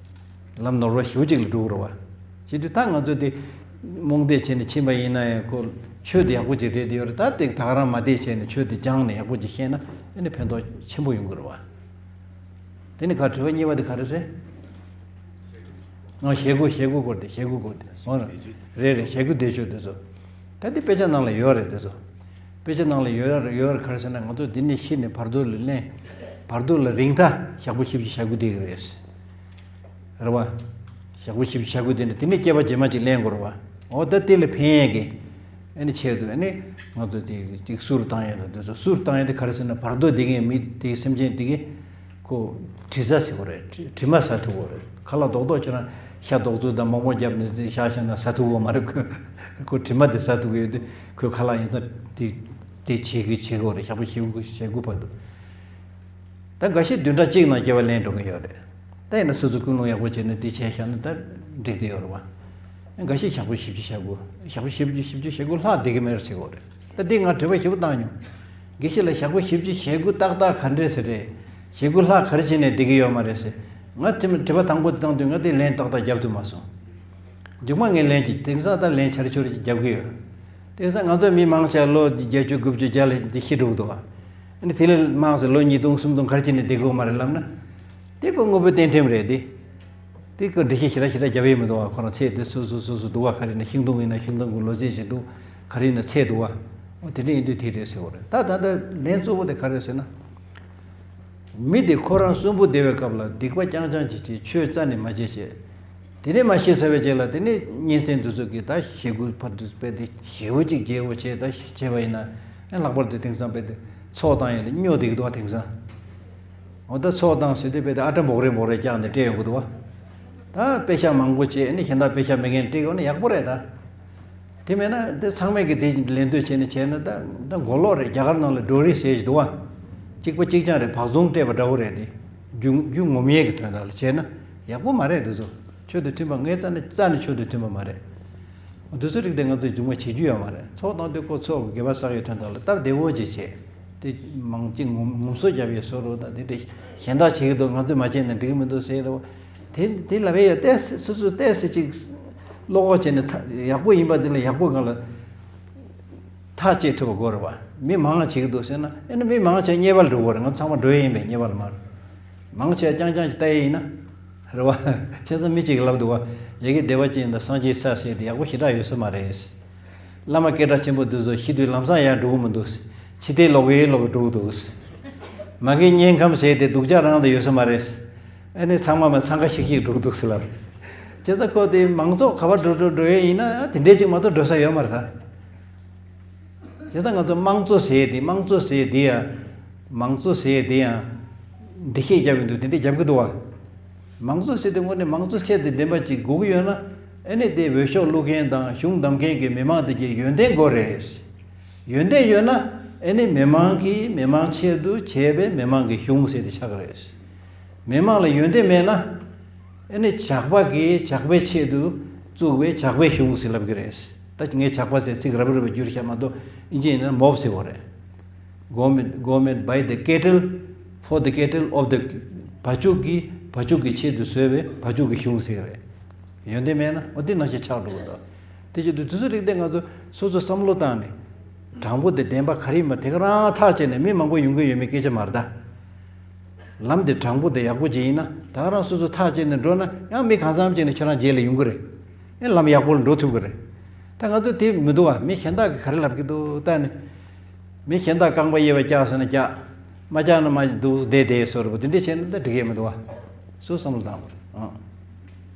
བ། ལམ་ནོར་བ་ཞེ་པོ་ཅིག་ལ་འགྲོ་གི་རེད་བ། བྱེད་དུས་ད་ང་ཚོ་དེ་རྨོངས་དད་བྱས་ནས་ཕྱིན་པ་ཡིན་ན་ཡང་ཁོ་ཆོས་དེ་ཡག་པོ་ཅིག་རེད་དེ་ཡོད་རེད། ད་དེ་ད་ག་རང་མ་བསྡད་བྱས་ནས་ཆོས་དེ་སྦྱངས་ནས་ཡག་པོ་ཅིག་ཤེས་ན་ཨ་ནི་ཕན་ཐོགས་ཆེན་པོ་ཡོང་གི་རེད་བ། དེ་ནི་ཁ་དྲི་བ་གཉིས་པ་དེ་ག་རེ་ཟེར། ང་ཞེ་དགུ་ཞེ་དགུ་སྐོར་དེ། ཞེ་དགུ་སྐོར་དེ་འོ་རེད་རེད། ཞེ་དགུ་བཟླས་བརྗོད་དེ་ཚོ། ད་འདི་དཔེ་ཆ་ནང་ལ་ཡོད་རེད་དེ་ཚོ། དཔེ་ཆ་ནང་ལ་ཡོད་ཡོད་རེད། ག་རེ་ཟེར་ན་ང་ཚོ་འདི་ནས་ཤི་ནས་བར་དོ་ལ་ལེན། བར་དོ་ལ་རིང་ཐག་ཞག་པོ་བཞི་བཅུ་ཞེ་དགུ་བསྡད་ཀྱི་རེད། རེད་བ། ཞག་པོ་བཞི་བཅུ་ཞེ་དགུ་བསྡད་ནས་དེ་ནས་སྐྱེ་བ་རྗེས་མ་ཅིག་ལེན་དགོས་རེད་བ། འོ་ད་དེ་ལ་ཕན་ཡས་ཀྱི་ཨ་ནི་ཆེད་དུ་ཨ་ནི་ང་ཚོ་དེ་ཅིག་གསུར་བཏང་ཡས་དང་དེ་ཚོ། གསུར་བཏང་ཡས་དེ་ག་རེ་ཟེར་ན་བར་དོ་འདི་གའི་མི་དེ་སེམས་ཅན་དེ་གའི་ཁོ་དྲི་ཟ་ཟེར་བ་རེད། དྲི་དྲི་མ་ཟ་ཐུབ་བོ་རེད། ཁ་ལག་རྡོག་རྡོག་ཁྱེད་རང་ཤ་རྡོག་བཙུགས་དང་མོག་མོག་བརྒྱབ་ནས་བཞག་བཞག་ན་ཟ་ཐུབ་བོ་མ་རེད། ཁོ་ཁོ་དྲི་མ་དེ་ཟ་ཐུབ་ཀྱི་ཡོད་དུས་ཁོས་ཁ་ལག་ཡིན་ཙང་དེ་དེ་བྱེད་ཀྱི་བྱེད་དགོས་རེད། ཞག་པོ་བཞི་དགུ་ཞེ་དགུ་བར་དུ། ད་འགའ་ཤས་བདུན་ཕྲག་གཅིག་ནང་སྐྱེ་བ་ལེན་འགྲོ་གི་ཡོད་རེད། ད་ཡིན་ན་སོ་སོ་ཀུན་སློང་ཡག་པོ་བྱས་ནས་དེ་བྱས་བཞག་ན་ད་འགྲིག་གི་ཡོད་རེད་བ། འགའ་ཤས་ཞག་པོ་བཞི་བཅུ་ཞེ་དགུ། ཞག་པོ་བཞི་བཅུ་བཞི་བཅུ་ཞེ་དགུ་ལྷག་བསྡད་ཀྱི་མེད་ཟེར་གྱི་ཡོད་རེད། ད་འདི་ང་དྲི་བ་ཞེ་པོ་བཏང་མྱོང་། དགེ་བཤེས་ལགས་ཞག་པོ་བཞི་བཅུ་ཞེ་དགུ་ཏག་ཏག་ག་འདྲས་ཟེར་རེད། ཞེ་དགུ་ལྷག་ག་རེ་བྱས་ནས་བསྡད་ཀྱི་ཡོད་མ་རེད་ཟེར། ང་དེ་མ་དྲི་བ་དང་པོ་དེ་བཏང་དུས་ང་དེ་ལན་ཏག་ཏག་རྒྱབ་ཐུབ་མ་སོང་། མཇུག་མ་ངས་ལན་གཅིག་དེང་སང་ད་ལན་ཆ་རེ་ཆུ་རེ་རྒྱབ་ཀྱི་ཡོད། དེང་སང་ང་ཚོ་མི་མང་ཆེ་ལོ་བརྒྱད་ཅུ་དགུ་བཅུ་བརྒྱ་ལ་འདི་ཤི་འགྲོ་གི་འདུག་བ། ཨ་ནི་དེ་ལས་མང་ཟེར་ལོ་ཉིས་སྟོང་སུམ་སྟོང་ག་རེ་བྱས་ནས་བསྡད་དགོས་མ་རེད་ལབ་ན། དེ་ཁོ་དངོས་པོའི་རྟེན་ཁྲིམས་རེད་དེ། དེ་ཁོ་འགྲེལ་བཤད་ཞེ་དྲག་ཞེ་དྲག་རྒྱབ་ཡས་མི་འདུག་བ། ཁོ་རང་ཚེ་དེ་སོ་སོ་སོ་སོ་འདུག་བ། ག་རེ་ན་ཤིང་སྡོང་ཡིན་ན་ཤིང་སྡོང་གི་ལོ་ཚད་ཅིག་འདུག་ག་རེ་ཡིན་ན་ཚད་འདུག་བ། འོ་དེ་འདྲ་ཡིན་དུས་དེ་རེད་ཟེར་བ་རེད། ད་ད་ལྟ་ལན་གཙོ་བོ་དེ་ག་རེ་ཟེར་ན། མི་དེ་ཁོ་རང་གསོན་པོ་བསྡད་པའི་སྐབས་ལ་སྡིག་པ་རྐྱང་རྐྱང་ཅིག་བྱས། ཆོས་རྩ་ནས་མ་བྱས་བྱས། དེ་ནས་མ་ཤི་ཚར་བའི་རྗེས་ལ་དེ་ནས་གཉན་སྲིན་དེ་ཚོ་གིས་ད་ཞེ་དགུ་བར་དུ་དཔེ་དེ་ཞེ་པོ་ཅིག་རྒྱས་པོ་བྱས། ད་བྱས་པ་ཡིན་ན་ཨེ་ལྷག་པར་དུ་དེང་སང་དཔེ་དེ་ཚོགས་བཏང་ཡས་དེ་སྨྱོ་བསྡད་ཀྱི་འདུག་བ། དེང་སང་འོ་ད་ཚོགས་བཏང་ཟེར་དུས་དཔེ་དེ་ཨ་ཏྲ་འབོག་རེ་འབོག་རེ་བཀྱགས་ནས་སྤྲད་ཡོང་གི་འདུག་བ། ད་དཔེ་ཤག་མང་པོ་བྱས་ནས་གཞན་དག་དཔེ་ཤག་མེད་མཁན་སྤྲད་ཡོང་ན་ཡག་པོ་རེད་ད། དེ་མེད་ན་དེ་ཚང་མས་ཀྱི་དེ་ལེན་འདོད་བྱས་ནས་བྱས་ན་ད་ད་མགོ་ལོག་རེད། རྒྱ་གར་ནང་ལ་ཌོ་རི་ཟེར་ཞིག་འདུག་བ། གཅིག་པ་གཅིག་རྐྱང་རེད། བག་ཟུང་སྤྲད་པ་འདྲ་བོ་རེད་དེ། རྒྱུ་རྒྱུ་ངོམ་ཡས་ཀྱི་དོན་དག་ལ་བྱས་ན་ཡག་པོ་མ་རེད། དེ་ཚོ་ཆོས་དང་མཐུན་པ་ངའི་རྩ་ནས་རྩ་ནས་ཆོས་དང་མཐུན་པ་མ་རེད། དེ་ཚོ་རིགས་དེ་ང་ཚོས་རྒྱུན་མ་བྱེད་རྒྱུ་ཡོད་མ་རེད། ཚོགས་བཏང་དུས་ཁོ་ཚོགས་ཀྱི་དགེ་བ་བསགས་ཡས་དོན་དག་ལ་སྟབས་བདེ་བོ་ཅིག་བྱས། དེ་མང་ཅིག་ངོམ་ངོམ་སོ་རྒྱབ་ཡས་བཟོ་རོགས་དང་། དེ་འདྲ་གཞན་དག་བྱེད་ཀྱི་འདུག་ང་ཚོས་མ་བྱས་ན་འགྲིག་གི་མི་འདུག་ཟེར་རོགས། དེ་དེ་ལབ་ཡས་ཡོད། ཏོག་ཙམ་སོ་སོ་ཏོག་ཙམ་ཅིག་བློ་ཁོག་བྱས་ནས་ཐ་ཡག་པོ་ཡིན་པ་དེ་ལ་ཡག་པོ་སྒང་ལ་ཐག་བཅད་ཐུབ་པ་དགོས་རེད་བ། མི་མང་བ་བྱེད་ཀྱི་འདུག་ཟེར་ན་ཨེ་ན་མི་མང་བ་བྱས་དམྱལ་བ་ལ་འགྲོ་དགོས་རེད། ང་ཚང་མ་འགྲོ་ཡས་ཡིན་པས་དམྱལ་བ་ལ་མར། མང་ཆེ་རྐྱང་རྐྱང་ཅིག་ལྟ་ཡས་ཡིན་ན། རེད་བ། བྱས་ཙང་མི་གཅིག་གིས་ལབ་འདུག་བ། ཡ་གི་བདེ་བ་ཅན་དང་སངས་རྒྱས་ས་ཟེར་དེ་ཡག་པོ་ཞེ་དྲག་ཡོད་ས་མ་རེད། བླ་མ་སྐད་གྲགས་ཆེན་པོ་འདི་ཚོ་ཤི་དུས་ལམ་སང་ཡར་འགྲོ་གི་མི་འདུག་ཕྱི་བལྟས་ལོག་གི་ལོག་གི་འགྲོ་གི་འདུག་མ་གི་དམྱལ་ཁམས་ཟེར་དེ་སྡུག་ཅག་རང་དུ་ཡོད་ས་མ་རེད། ཨ་ནི་ཚང་མ་མ་འཚང་ཁ་ཤིག་ཤིག་འགྲོ་གི་འདུག་ཟེར་ལབ། བྱས་ཙང་ཁོ་དེ་མང་ཚོགས་ག་པར་འགྲོ་འགྲོ་འགྲོ་ཡས་ཡིན་ན་དེ་འདྲས་ཅིག་མ་གཏོགས་འགྲོ་ས་ཡོད་མ་རེད་ད། བྱས་ཙང་ང་ཚོ་དམངས་གཙོ་ཟེར་དེ་དམངས་གཙོ་ཟེར་དེ་ཡང་། མང་གཙོ་ཟེར་དེ་ཡང་། འགྲེལ་བཤད་རྒྱབ་ཀྱི་འདུག་དེ་འདྲས་རྒྱབ་ཀྱི་འདུག་བ། མང་གཙོ་ཟེར་དེ་དངོས་གནས་མང་གཙོ་ཚད་དེ་ལྡན་པ་ཅིག་དགོས་ཀྱི་ཡོད་ན། ཨ་ནི་དེ་འོས་ཤོག་བླུག་མཁན་དང་གཞུང་བདམས་མཁན་གྱི་མི་མང་དེ་གྱི་ཡོན་ཏན་དགོས་རེད། ཡོན་ཏན་ཡོད་ན། ཨ་ནི་མི་མང་གིས་མི་མང་ཆེད་དུ་བྱས་པའི་མི་མང་གི་གཞུང་ཟེར་དེ་ཆགས་ཀྱི་རེད། མི་མང་ལ་ཡོན་ཏན་མེད་ན། ཨ་ནི་ཇག་པ་གིས་ཇག་པའི་ཆེད་དུ་བཙུགས་པའི་ཇག་པའི་གཞུང་ཟེར་ལབ་ཀྱི་རེད། ད་ངས་ཇག་པ་ཟེར་ཚིག་རབ་རིབ་བསྒྱུར་བཞག་མ་གཏོགས་ཨིན་ཇི་ཡིན་ན་མོབ་ཟེར་བ་རེད། Government, government by the cattle, for the cattle of the བ་ཕྱུགས་ཀྱི་བ་ཕྱུགས་ཀྱི་ཆེད་དུ་བཟོས་པའི་བ་ཕྱུགས་ཀྱི་གཞུང་ཟེར་གྱི་རེད། ཡོན་ཏན་མེད་ན་འོ་དེ་ནང་བཞིན་ཆགས་འགྲོ་གི་འདུག་དེ་བྱེད་དུས་དུས་ཚོད་རིགས་དེ་ང་ཚོ་སོ་སོ་བསམ་བློ་བཏང་ནས། དྲང་པོ་དེ་བདེན་པ་ག་རེ་ཡིན་པ་དེ་ག་རང་ཐག་བཅད་ནས་མི་མང་པོ་ཡོང་གི་ཡོད་མེད་སྐད་ཆ་མ་རེད་ད། ལམ་དེ་དྲང་པོ་དེ་ཡག་པོ་ཅིག་ཡིན་ན་ད་ག་རང་སོ་སོ་ཐག་བཅད་ནས་འགྲོ་ན་ཡང་མི་གང་འཚམ་ཅིག་ནས་ཁྱེད་རང་རྗེས་ལ་ཡོང་གི་རེད། ཨེ་ལམ་ཡག་པོ་ལ་འགྲོ་ཐུབ་ཀྱི་རེད། ད་ང་ཚོ་དེ་མི་འདུག་བ། མི་གཞན་དག་གིས་ག་རེ་ལབ་ཀྱི་འདུག་ལྟ་ནས། མི་གཞན་དག་རྐང་པ་གཡས་པ་བཀྱག་ཟེར་ན་བཀྱག་མ་བཀྱག་ན་མ་འདུག་བསྡད་བསྡད་བཟོ་འདྲ་པོ་དེ་འདྲས་བྱས་ན་ད་འགྲིག་གི་མི་འདུག་བ། སུ་བསམ་བློ་བཏང་དགོས་རེད་ཨང་།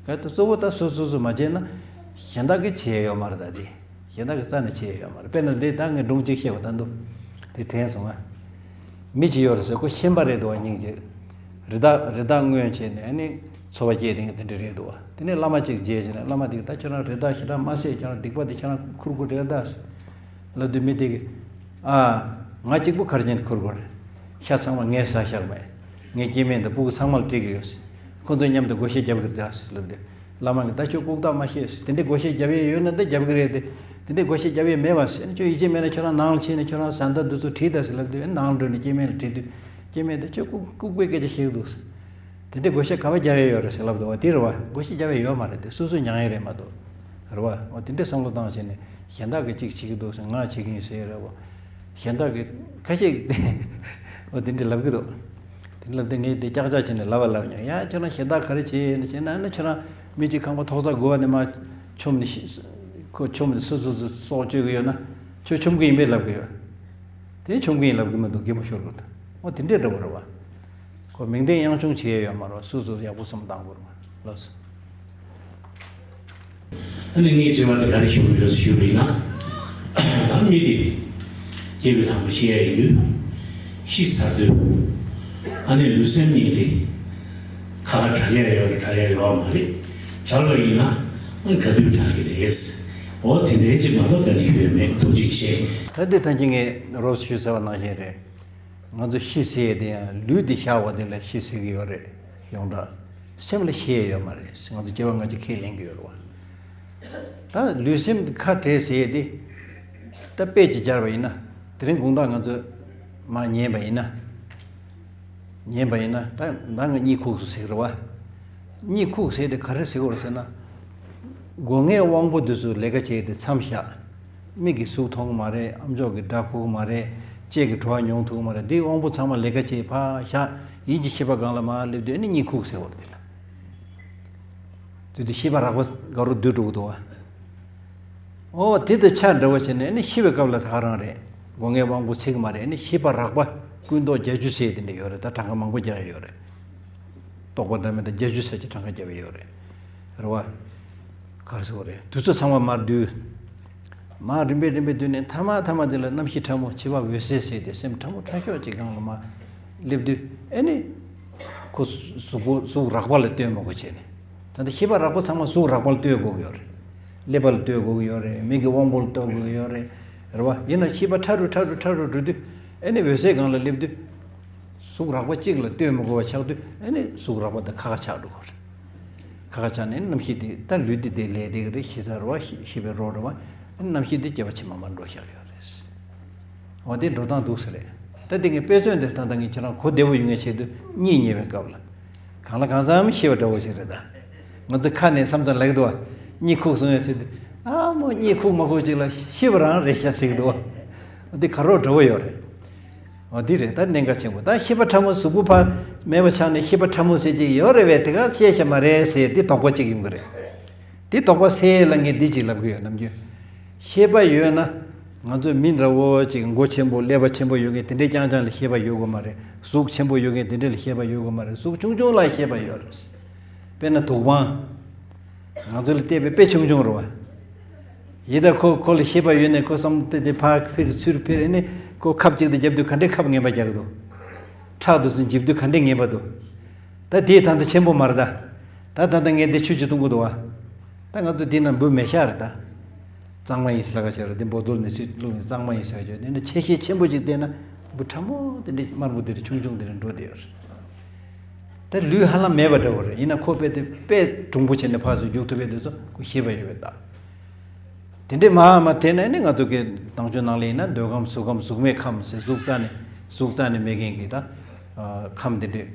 གལ་ཏེ་གཙོ་བོ་ད་སོ་སོ་སོ་མ་བྱས་ན་གཞན་དག་གིས་བྱེད་ཡ་ཡོད་མ་རེད། ད་དེ་གཞན་དག་གིས་རྩ་ནས་བྱེད་ཡ་ཡོད་མ་རེད། དཔེར་ན་འདི་ད་ངས་སྒྲུང་གཅིག་བཤད་པ་ད་འདུག་དེ་དྲན་སོང་ང་། མི་གཅིག་ཡོད་རེད་ཟེར། ཁོ་ཤན་པ་རེད་འདུག་བ། སྙིང་རྗེ། རི་དྭགས་རི་དྭགས་རྔོན་བྱས་ནས་ཨ་ནི་འཚོ་བ་སྐྱེལ་དེ་དེ་འདྲ་རེད་འདུག་བ། དེ་ནས་བླ་མ་གཅིག་མཇལ་བྱས་ནས་བླ་མ་དེས་ད་ཁྱོད་རང་རི་དྭགས་ཞེ་དྲག་མ་བསད། ཁྱོད་རང་སྡིག་པ་དེ་ཁྱོད་རང་འཁུར་དགོས་རེད་ད་ཟེར་ལབ་དུས་མི་དེ་གིས། ཨ། ང་གཅིག་པུ་ག་རེ་བྱས་ནས་འཁུར་དགོས་རེད། ཤ་ཚང་མ་ངས་ཟ་བཞག་མེད། ངའི་སྐྱེ་དམན་དང་སྤུ་གུ་ཚང་མ་ལ་སྤྲད་ཀྱི་ཡོད་ཟེར། ཁོ་ཚོ་མཉམ་དུ་བགོ་བཤའ་རྒྱབ་ཀྱི་རེད་ཟེར་ལབ་དུས། བླ་མ་གིས་ད་ཁྱོད་ལྐུགས་རྟགས་མ་བཤད་ཟེར། དེ་འདྲའི་བགོ་བཤའ་རྒྱབ་ཡས་ཡོད་ན་ད་རྒྱབ་ཀྱི་རེད་དེ། དེ་འདྲའི་བགོ་བཤའ་རྒྱབ་ཡས་མེད་པ་ཟེར། ཁྱོད་ཡིད་ཆེས་མེད་ན་ཁྱོད་རང་ནང་ལ་ཕྱིན་ནས་ཁྱོད་རང་བཟའ་ཟླ་འདི་ཚོ་ཁྲིད་ད་ཟེར་ལབ་དུས། ནང་ལ་འགྲོ་ནས་སྐྱེ་དམན་ལ་དྲིས་དུས། སྐྱེ་དམན་དེ་ཁྱོད་ལྐུགས་ལྐུགས་པའི་སྐད་ཆ་བཤད་ཀྱི་འདུག་ཟེར། དེ་འདྲའི་བགོ་བཤའ་ག་པར་རྒྱབ་ཡས་ཡོད་རེད་ཟེར་ལབ་འདུག་བ། དེ་རེད་བ། བགོ་བཤའ་རྒྱབ་ཡས་ཡོད་མ་རེད་དེ། སོ་སོས་མྱངས་ཡས་རེད་མ་གཏོགས། རེད་བ། འོ་དེ་འདྲའི་བསམ་བློ་བཏང་བྱས་ནས་གཞན་དག་གིས་གཅིག་བྱེད་ཀྱི་འདུག་ཟེར། ང་བྱེད་ཀྱི་ཡིན་ཟེར་ཡས་རེད་བ། གཞན་དག་གིས་ཁ་ཤས་ཀྱིས་འོ་དེ་འདྲ་ལབ་ཀྱི་འདུག་དེ་ལབ་དུས་ངས་དེ་ཀྱག་ཀྱག་བྱས་ནས་ལབ་པ་ལབ་མྱོང་། ཡ་ཁྱོད་རང་གཞན་དག་ག་རེ་བྱས་ཡིན་ན་བྱས་ན། ཨ་ནི་ཁྱོད་རང་མི་གཅིག་ཁང་པ་ཐོག་ས་དགུ་པ་ནས་མར་མཆོངས་ནས་ཤི། ཁོ་མཆོངས་ནས་སོ་སོ་སོ་སྲོག་གཅོད་ཀྱི་ཡོད་ན་ཁྱོད་མཆོང་གི་ཡིན་པས་ལབ་ཀྱི་ཡོད། དེ་མཆོང་གི་ཡིན་ལབ་ཀྱི་མི་འདུག་རྒན་མོ་ཤོར་དགོས་འདུག་འོ་དེ་འདྲའི་འདྲ་པོ་རེད་བ། ཁོ་མིང་དོན་དབྱངས་ཆུང་བྱེད་ཡས་ཡོད་མ་རེད་བ། སོ་སོ་ཡག་པོ་བསམ་བཏང་དགོས་རེད་བ། ལགས་སོ། ཨ་ནི་ངའི་དྲི་བ་དེ་ག་རེ་ཞུ་གི་ཡོད་ཞུས་པ་ཡིན་ན། ད་མི་དེ་སྐྱེས་བུ་དམ་པ་ཤི་ཡ་ཡིན་དུས། ཤི་ཚར་དུས། ཨ་ནི་ལུས་སེམས་གཉིས་དེ་ཁ་ཁ་བྲལ་ཡ་ཡོད་རེད། བྲལ་ཡ་ཡོད་མ་རེད། བྲལ་བ་ཡིན་ན་ཨ་ནི་ག་དུས་བྲལ་གི་རེད། འོ་དེ་འདྲའི་ཅིག་མ་གཏོགས་ག་རེ་ཞུ་ཡ་མེད། ཐུགས་རྗེ་ཆེ། ད་འདི་ཐང་ཅིག་ངས་རོབ་ཞུས་ཚར་བ་ནང་བཞིན་རེད། ང་ཚོ་ཤི་ཟེར་ཡས་དེ་ཡང་ལུས་འདི་བཞག་པ་དེ་ལ་ཤི་ཟེར་གི་ཡོད་རེད། ཡོངས་གྲགས། སེམས་ལ་ཤི་ཡས་ཡོད་མ་རེད། ང་ཚོ་སྐྱེ་བ་སྔ་ཕྱི་ཁས་ལེན་གི་ཡོད་རེད་བ། ད་ལུས་སེམས་ཁ་བྲལ་ཟེར་ཡས་དེ། ད་དཔེ་ཅིག་སྦྱར་བ་ཡིན་ན། དེ་རིང་དགོང་དག་ང་ཚོ་མར་ཉལ་བ་ཡིན་ན། ཉལ་བ་ཡིན་ན་ད་ད་ང་གཉིད་ཁུག་སོང་ཟེར་གི་རེད་བ། གཉིད་ཁུག་ཟེར་དེ་ག་རེ་ཟེར་གི་རེད་ཟེར་ན། སྒོ་ངའི་དབང་པོ་འདི་ཚོ་ལས་ཀ་བྱས་ཏེ་མཚམས་བཞག་མིག་གིས་གཟུགས་མཐོང་གི་མ་རེད། ཨམ་ཅོག་གིས་སྒྲ་གོ་གི་མ་རེད། ལྕེ་གིས་བྲོ་བ་མྱོང་ཐུབ་ཀྱི་མ་རེད། འདིའི་དབང་པོ་ཚང་མ་ལས་ཀ་བྱས་ཕར་བཞག་ཡིད་ཀྱི་ཤེས་པ་སྒང་ལ་མར་སླེབས་དུས་ཨ་ནི་གཉིད་ཁུག་ཟེར་བ་རེད། དེ་ལ་དེ་དུས་ཤེས་པ་རགས་པ་དགའ་རུ་སྡུད་འགྲོ་གི་འདུག་བ། ཨོ་དེ་དང་ཆ་འདྲ་བ་བྱས་ནས་ཨ་ནི་ཤི་བའི་སྐབས་ལ་ད་ག་རང་རེད། སྒོ་ངའི་དབང་པོ་ཚིག་མ་རེད། ཨ་ནི་ཤེས་པ་རགས་པ་ཀུན་རྟོག་བརྒྱད་ཅུ་ཟེར་དེ་འདྲ་ཡོད་རེད། ད་གྲངས་ཀ་མང་པོ་རྒྱག་ཡ་ཡོད་རེད། རྟོག་པ་འདྲ་མི་འདྲ་བརྒྱད་ཅུ་ཟེར་གྱི་གྲངས་ཀ་བརྒྱབ་ཡོད་རེད། རེད་བ། ག་རེ་ཟེར་བ་རེད། དུས་ཚོད་ཚང་མ་མར་བསྡུས། མར་རིམ་པས་རིམ་པས་བསྡུས་ནས་མཐའ་མ་མཐའ་མ་དེ་ལ་རྣམ་ཤེས་ཕྲ་མོ་འཆི་བ་འོད་གསལ་ཟེར་ཏེ་སེམས་ཕྲ་མོ་ཕྲ་ཤོས་ཅིག་སྒང་ལ་མར་སླེབས་དུས་ཨེ་ནི། ཁོ་གཟུགས་པོ་གཟུགས་རགས་པ་ལ་ལྟོས་མི་དགོས་བྱས་ནས། ད་ལྟ་ཤེས་པ་རགས་པ་ཚང་མ་གཟུགས་རགས་པ་ལ་ལྟོས་དགོས་ཀྱི་ཡོད་རེད། ཀླད་པ་ལ་ལྟོས་དགོས་ཀྱི་ཡོད་རེད། མིག་གི་དབང་པོ་ལ་ལྟོས་དགོས་ཀྱི་ཡོད་རེད། རེད་བ། ཡིན་ན་ཤེས་པ་ཕྲ་རུ་ཕྲ་རུ་ཕྲ་རུ་འགྲོ་དུས་ཨེ་ནི་འོད་གསལ་སྒང་ལ་སླེབས་དུས། གཟུགས་རགས་པ་གཅིག་ལ་ལྟོས་མི་དགོས་པ་ཆགས་དུས་ཨེ་ནི་གཟུགས་རགས་པ་དང་ཁ་ཁ་ཆགས་འགྲོ་གི་རེད། ཁ་ཁ་ཆགས་ནས་རྣམ་ཤེས་དེ་ད་ལུས་དེ་དེ་ལས་དེ་གི་རེད། ཤི་ས་རེད་བ། ཤི་ཤི་བའི་རོ་རེད་བ། རྣམ་ཤེས་དེ་སྐྱེ་བ་ཕྱི་མ་མར་འགྲོ་བཞག་ཡོད་རེད། འོ་དེ་འགྲོ་སྟངས་འདུག་ས་རེད། ད་དེ་ངས་དཔེ་མཚོན་དེ་ད་ལྟ་ངས་ཁྱེད་རང་གོ་བདེ་པོ་ཡོང་ངེས་ཆེད་དུ་གཉིད་ཉལ་བའི་སྐབས་ལ། གང་ལ་གང་འཚམ་ཤི་བ་འདྲ་བོ་ཞིག་རེད་ད། ང་ཚོ་ཁ་ནས་མཚམས་མཚམས་ལབ་ཀྱི་འདུག་བ། གཉིད་ཁུག་སོང་ངས་ཟེར་དུས། ཨ་མོ་གཉིད་ཁུག་མ་ཁུག་ཅིག་ལ་ཤི་བ་རང་རེད་ཤག་ཟེར་གྱི་འདུག་བ། འདི་ག་རོ་འདྲ་བོ་ཡོད་རེད། འོ་འདི་རེད་ད་གནད་འགག་ཆེན་པོ། ད་ཤེས་པ་ཕྲ་མོ་གཟུགས་པོ་ཕར་མེད་པ་ཆགས་ནས་ཤེས་པ་ཕྲ་མོ་ཟེར་གྱི་ཡོད་རེད་བས། དེ་ག་བཤད་ཤ་མ་རེད་ཟེར་འདི་དོགས་པ་གཅིག་ཡོང་གི་རེད། འདི་དོགས་པ་སེལ་ཡས་ལ་ངས་འདི་གཅིག་ལབ་གི་ཡོད། ནམ་རྒྱུན་ཤེས་པ་ཡོད་ན། ང་ཚོ་མི་འདྲ་བོ་ཅིག་མགོ་ཆེན་པོ་ཀླད་པ་ཆེན་པོ་ཡོད་མཁན་དེ་འདྲའི་རྐྱང་རྐྱང་ལ་ཤེས་པ་ཡོད་དགོས་མ་རེད། གཟུགས་ཆེན་པོ་ཡོད་མཁན་དེ་འདྲ་ལ་ཤེས་པ་ཡོད་དགོས་མ་རེད། གཟུགས་ཆུང་ཆུང་ལ་ཤེས་པ་ཡོད་རེད། དཔེར་ན་དུག་པང་། ང་ཚོ་ལ་བལྟས་པའི་དཔེ་ཆུང་ཆུང་རེད་བ། ཡིན་ད་ཁོ་ཁོ་ལ་ཤེས་པ་ཡོད་ནས་ཁོ་བསམ་བློ་དེ་ཕར་འཕེར་ཚུར་འཕེར་ནས་ཁོ་ཁབ་ཅིག་ཏུ་བརྒྱབ་དུས་ག་འདྲའི་ཁབ་ངན་པ་རྒྱག་གི་འདུག་ཁྲག་དུ་སུ་འཇིབ་དུས་ག་འདྲའི་ངན་པ་འདུག་ད་དེའི་ད་ལྟ་ཆེན་པོ་མ་རེད་ད། ད་ད་ལྟ་ངས་འདི་ཆུ་ཅིག་འཐུང་གི་འདུག་བ། ད་ང་ཚོ་འདི་ན་འབུ་མེ་ཤ་རེད་ད། གཙང་མ་ཡིན་ཟེར་ལ་ཁ་ཤས་རེད། འདི་འབོ་ཏོལ་ནས་ཚུར་བླུགས་ནས་གཙང་མ་ཡིན་ཟེར་ཁ་ཤས། འདི་ན་ཆེ་ཤེལ་ཆེན་པོ་ཅིག་བལྟས་ན་འབུ་ཕྲ་མོ་དེ་འདྲའི་དམར་པོ་དེ་འདྲ་ཆུང་ཆུང་དེ་འདྲ་འགྲོ་བསྡད་ཡོད་རེད། ད་ལུས་ཧ་ལམ་མེད་པ་འདྲ་བོ་རེད། ཡིན་ན་ཁོ་དཔེ་དེ་དཔེ་གྲུང་པོ་བྱས་ནས་ཕར་ཚུར་རྒྱུག་ཐུབ་པའི་དུས་ཚོད་ཁོ་ཤེས་པ་ཡོད་པའི་རྟགས། དེ་འདྲའི་མ་མ་དེ་ནས་ནི་ང་ཚོ་གི་དྭངས་ཆོས་ནང་ལ་ཡིན་ན་འདོད་ཁམས་གཟུགས་ཁམས་གཟུགས་མེད་ཁམས་ཟེར། གཟུགས་རྩ་ནས་གཟུགས་རྩ་ནས་མེད་མཁན་གྱི་ད་ཁམས་དེ་འདྲའི་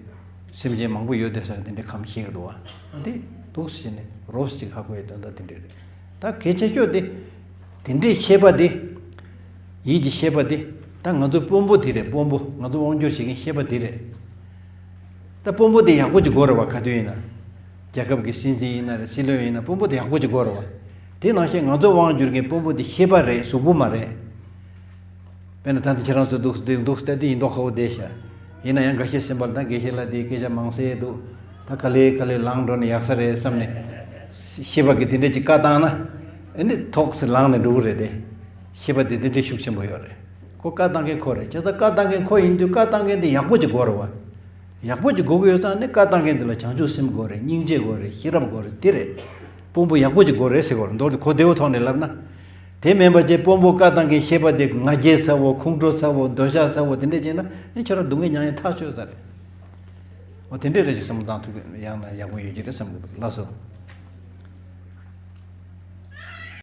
སེམས་ཅན་མང་པོ་ཡོད་དེ་ཟེར་དེ་འདྲའི་ཁམས་ཤེས་ཀྱི་འདུག་བ། འདི་འདུག་ཟེར་ནས་རོབ་ཅིག་ཧ་གོ་ཡི་དོན་དག་དེ་འདྲ་རེད། ད་གལ་ཆེ་ཤོས་དེ། དེ་འདྲའི་ཤེས་པ་དེ། ཡིད་ཀྱི་ཤེས་པ་དེ། ད་ང་ཚོ་དཔོན་པོ་དེ་རེད། དཔོན་པོ་ང་ཚོ་དབང་སྒྱུར་བྱེད་མཁན་ཤེས་པ་དེ་རེད། ད་དཔོན་པོ་དེ་ཡག་པོ་ཅིག་དགོས་རེད་བ། ག་དུས་ཡིན་ན། རྒྱལ་ཁབ་ཀྱི་སྲིད་འཛིན་ཡིན་ན་རེད། སྲིད་བློན་ཡིན་ན་དཔོན་པོ་དེ་ཡག་པོ་ཅིག་དགོས་རེད་བ། དེ་ནང་བཞིན་ང་ཚོ་དབང་སྒྱུར་མཁན་དཔོན་པོ་དེ་ཤེས་པ་རེད། གཟུགས་པོ་མ་རེད། དཔེར་ན་ད་ལྟ་ཁྱེད་རང་ཚོ་འདུག་འདུག་འདུག་ལྟ་དུས་ཡིན་མདོག་ཁ་པོ་བསྡད་ཤག་ཡིན་ན་ཡང་འགའ་ཤས་སེམས་པ་ལ་ད་དགེ་བཤེས་ལགས་འདི་སྐད་ཆ་མང་ཟེར་འདུག་ད་ག་ལེ་ག་ལེ་ལངས་འགྲོ་ན་ཡག་ས་རེད་བསམ་ནས། ཤེས་པ་གིས་དེ་འདྲས་ཅིག་བཀའ་བཏང་ན། ཨ་ནི་ཐོག་སེ་ལངས་ནས་འགྲོ་གི་རེད་དེ། ཤེས་པ་དེ་དེ་འདྲས་ཤུགས་ཆེན་པོ་ཡོད་རེད། ཁོ་བཀའ་བཏང་མཁན་ཁོ་རེད། བྱས་ཙང་བཀའ་བཏང་མཁན་ཁོ་ཡིན་དུས་བཀའ་བཏང་མཁན་དེ་ཡག་པོ་ཅིག་དགོས་རེད་བ། ཡག་པོ་ཅིག་དགོས་ཀྱི་ཡོད་ཙང་ནི་བཀའ་བཏང་མཁན་དེ་ལ་བྱང་ཆུབ་སེམས་དགོས་རེད། སྙིང་རྗེ་དགོས་རེད། ཤེས་རབ་དགོས་རེད། དེ་རེད། དཔོན་པོ་ཡག་པོ་ཅིག་དགོས་རེད་ཟེར་དགོས་རེད། མདོར་དེ་གོ་བདེ་བོ་ཐོག་ནས་ལབ་ན། དེ་མིན་པ་ཅིག་དཔོན་པོ་བཀའ་བཏང་མཁན་ཤེས་པ་དེ་ང་རྒྱལ་ཚ་བོ། ཁོང་ཁྲོ་ཚ་བོ། འདོད་ཆགས་ཚ་བོ། དེ་འདྲས་བྱས་ན་ནི་ཁྱོད་རང་སྡུག་བསྔལ་མྱངས་ཡང་ཐག་ཆོད་ས་རེད། འོ་དེ་འདྲས་རེད་ཅེས་བསམ་བློ་བཏང་ཐུབ་ཡང་ན་ཡག་པོ་ཡོད་ཀྱི་རེད་བསམ་གྱི་འདུག་ལགས་སོ།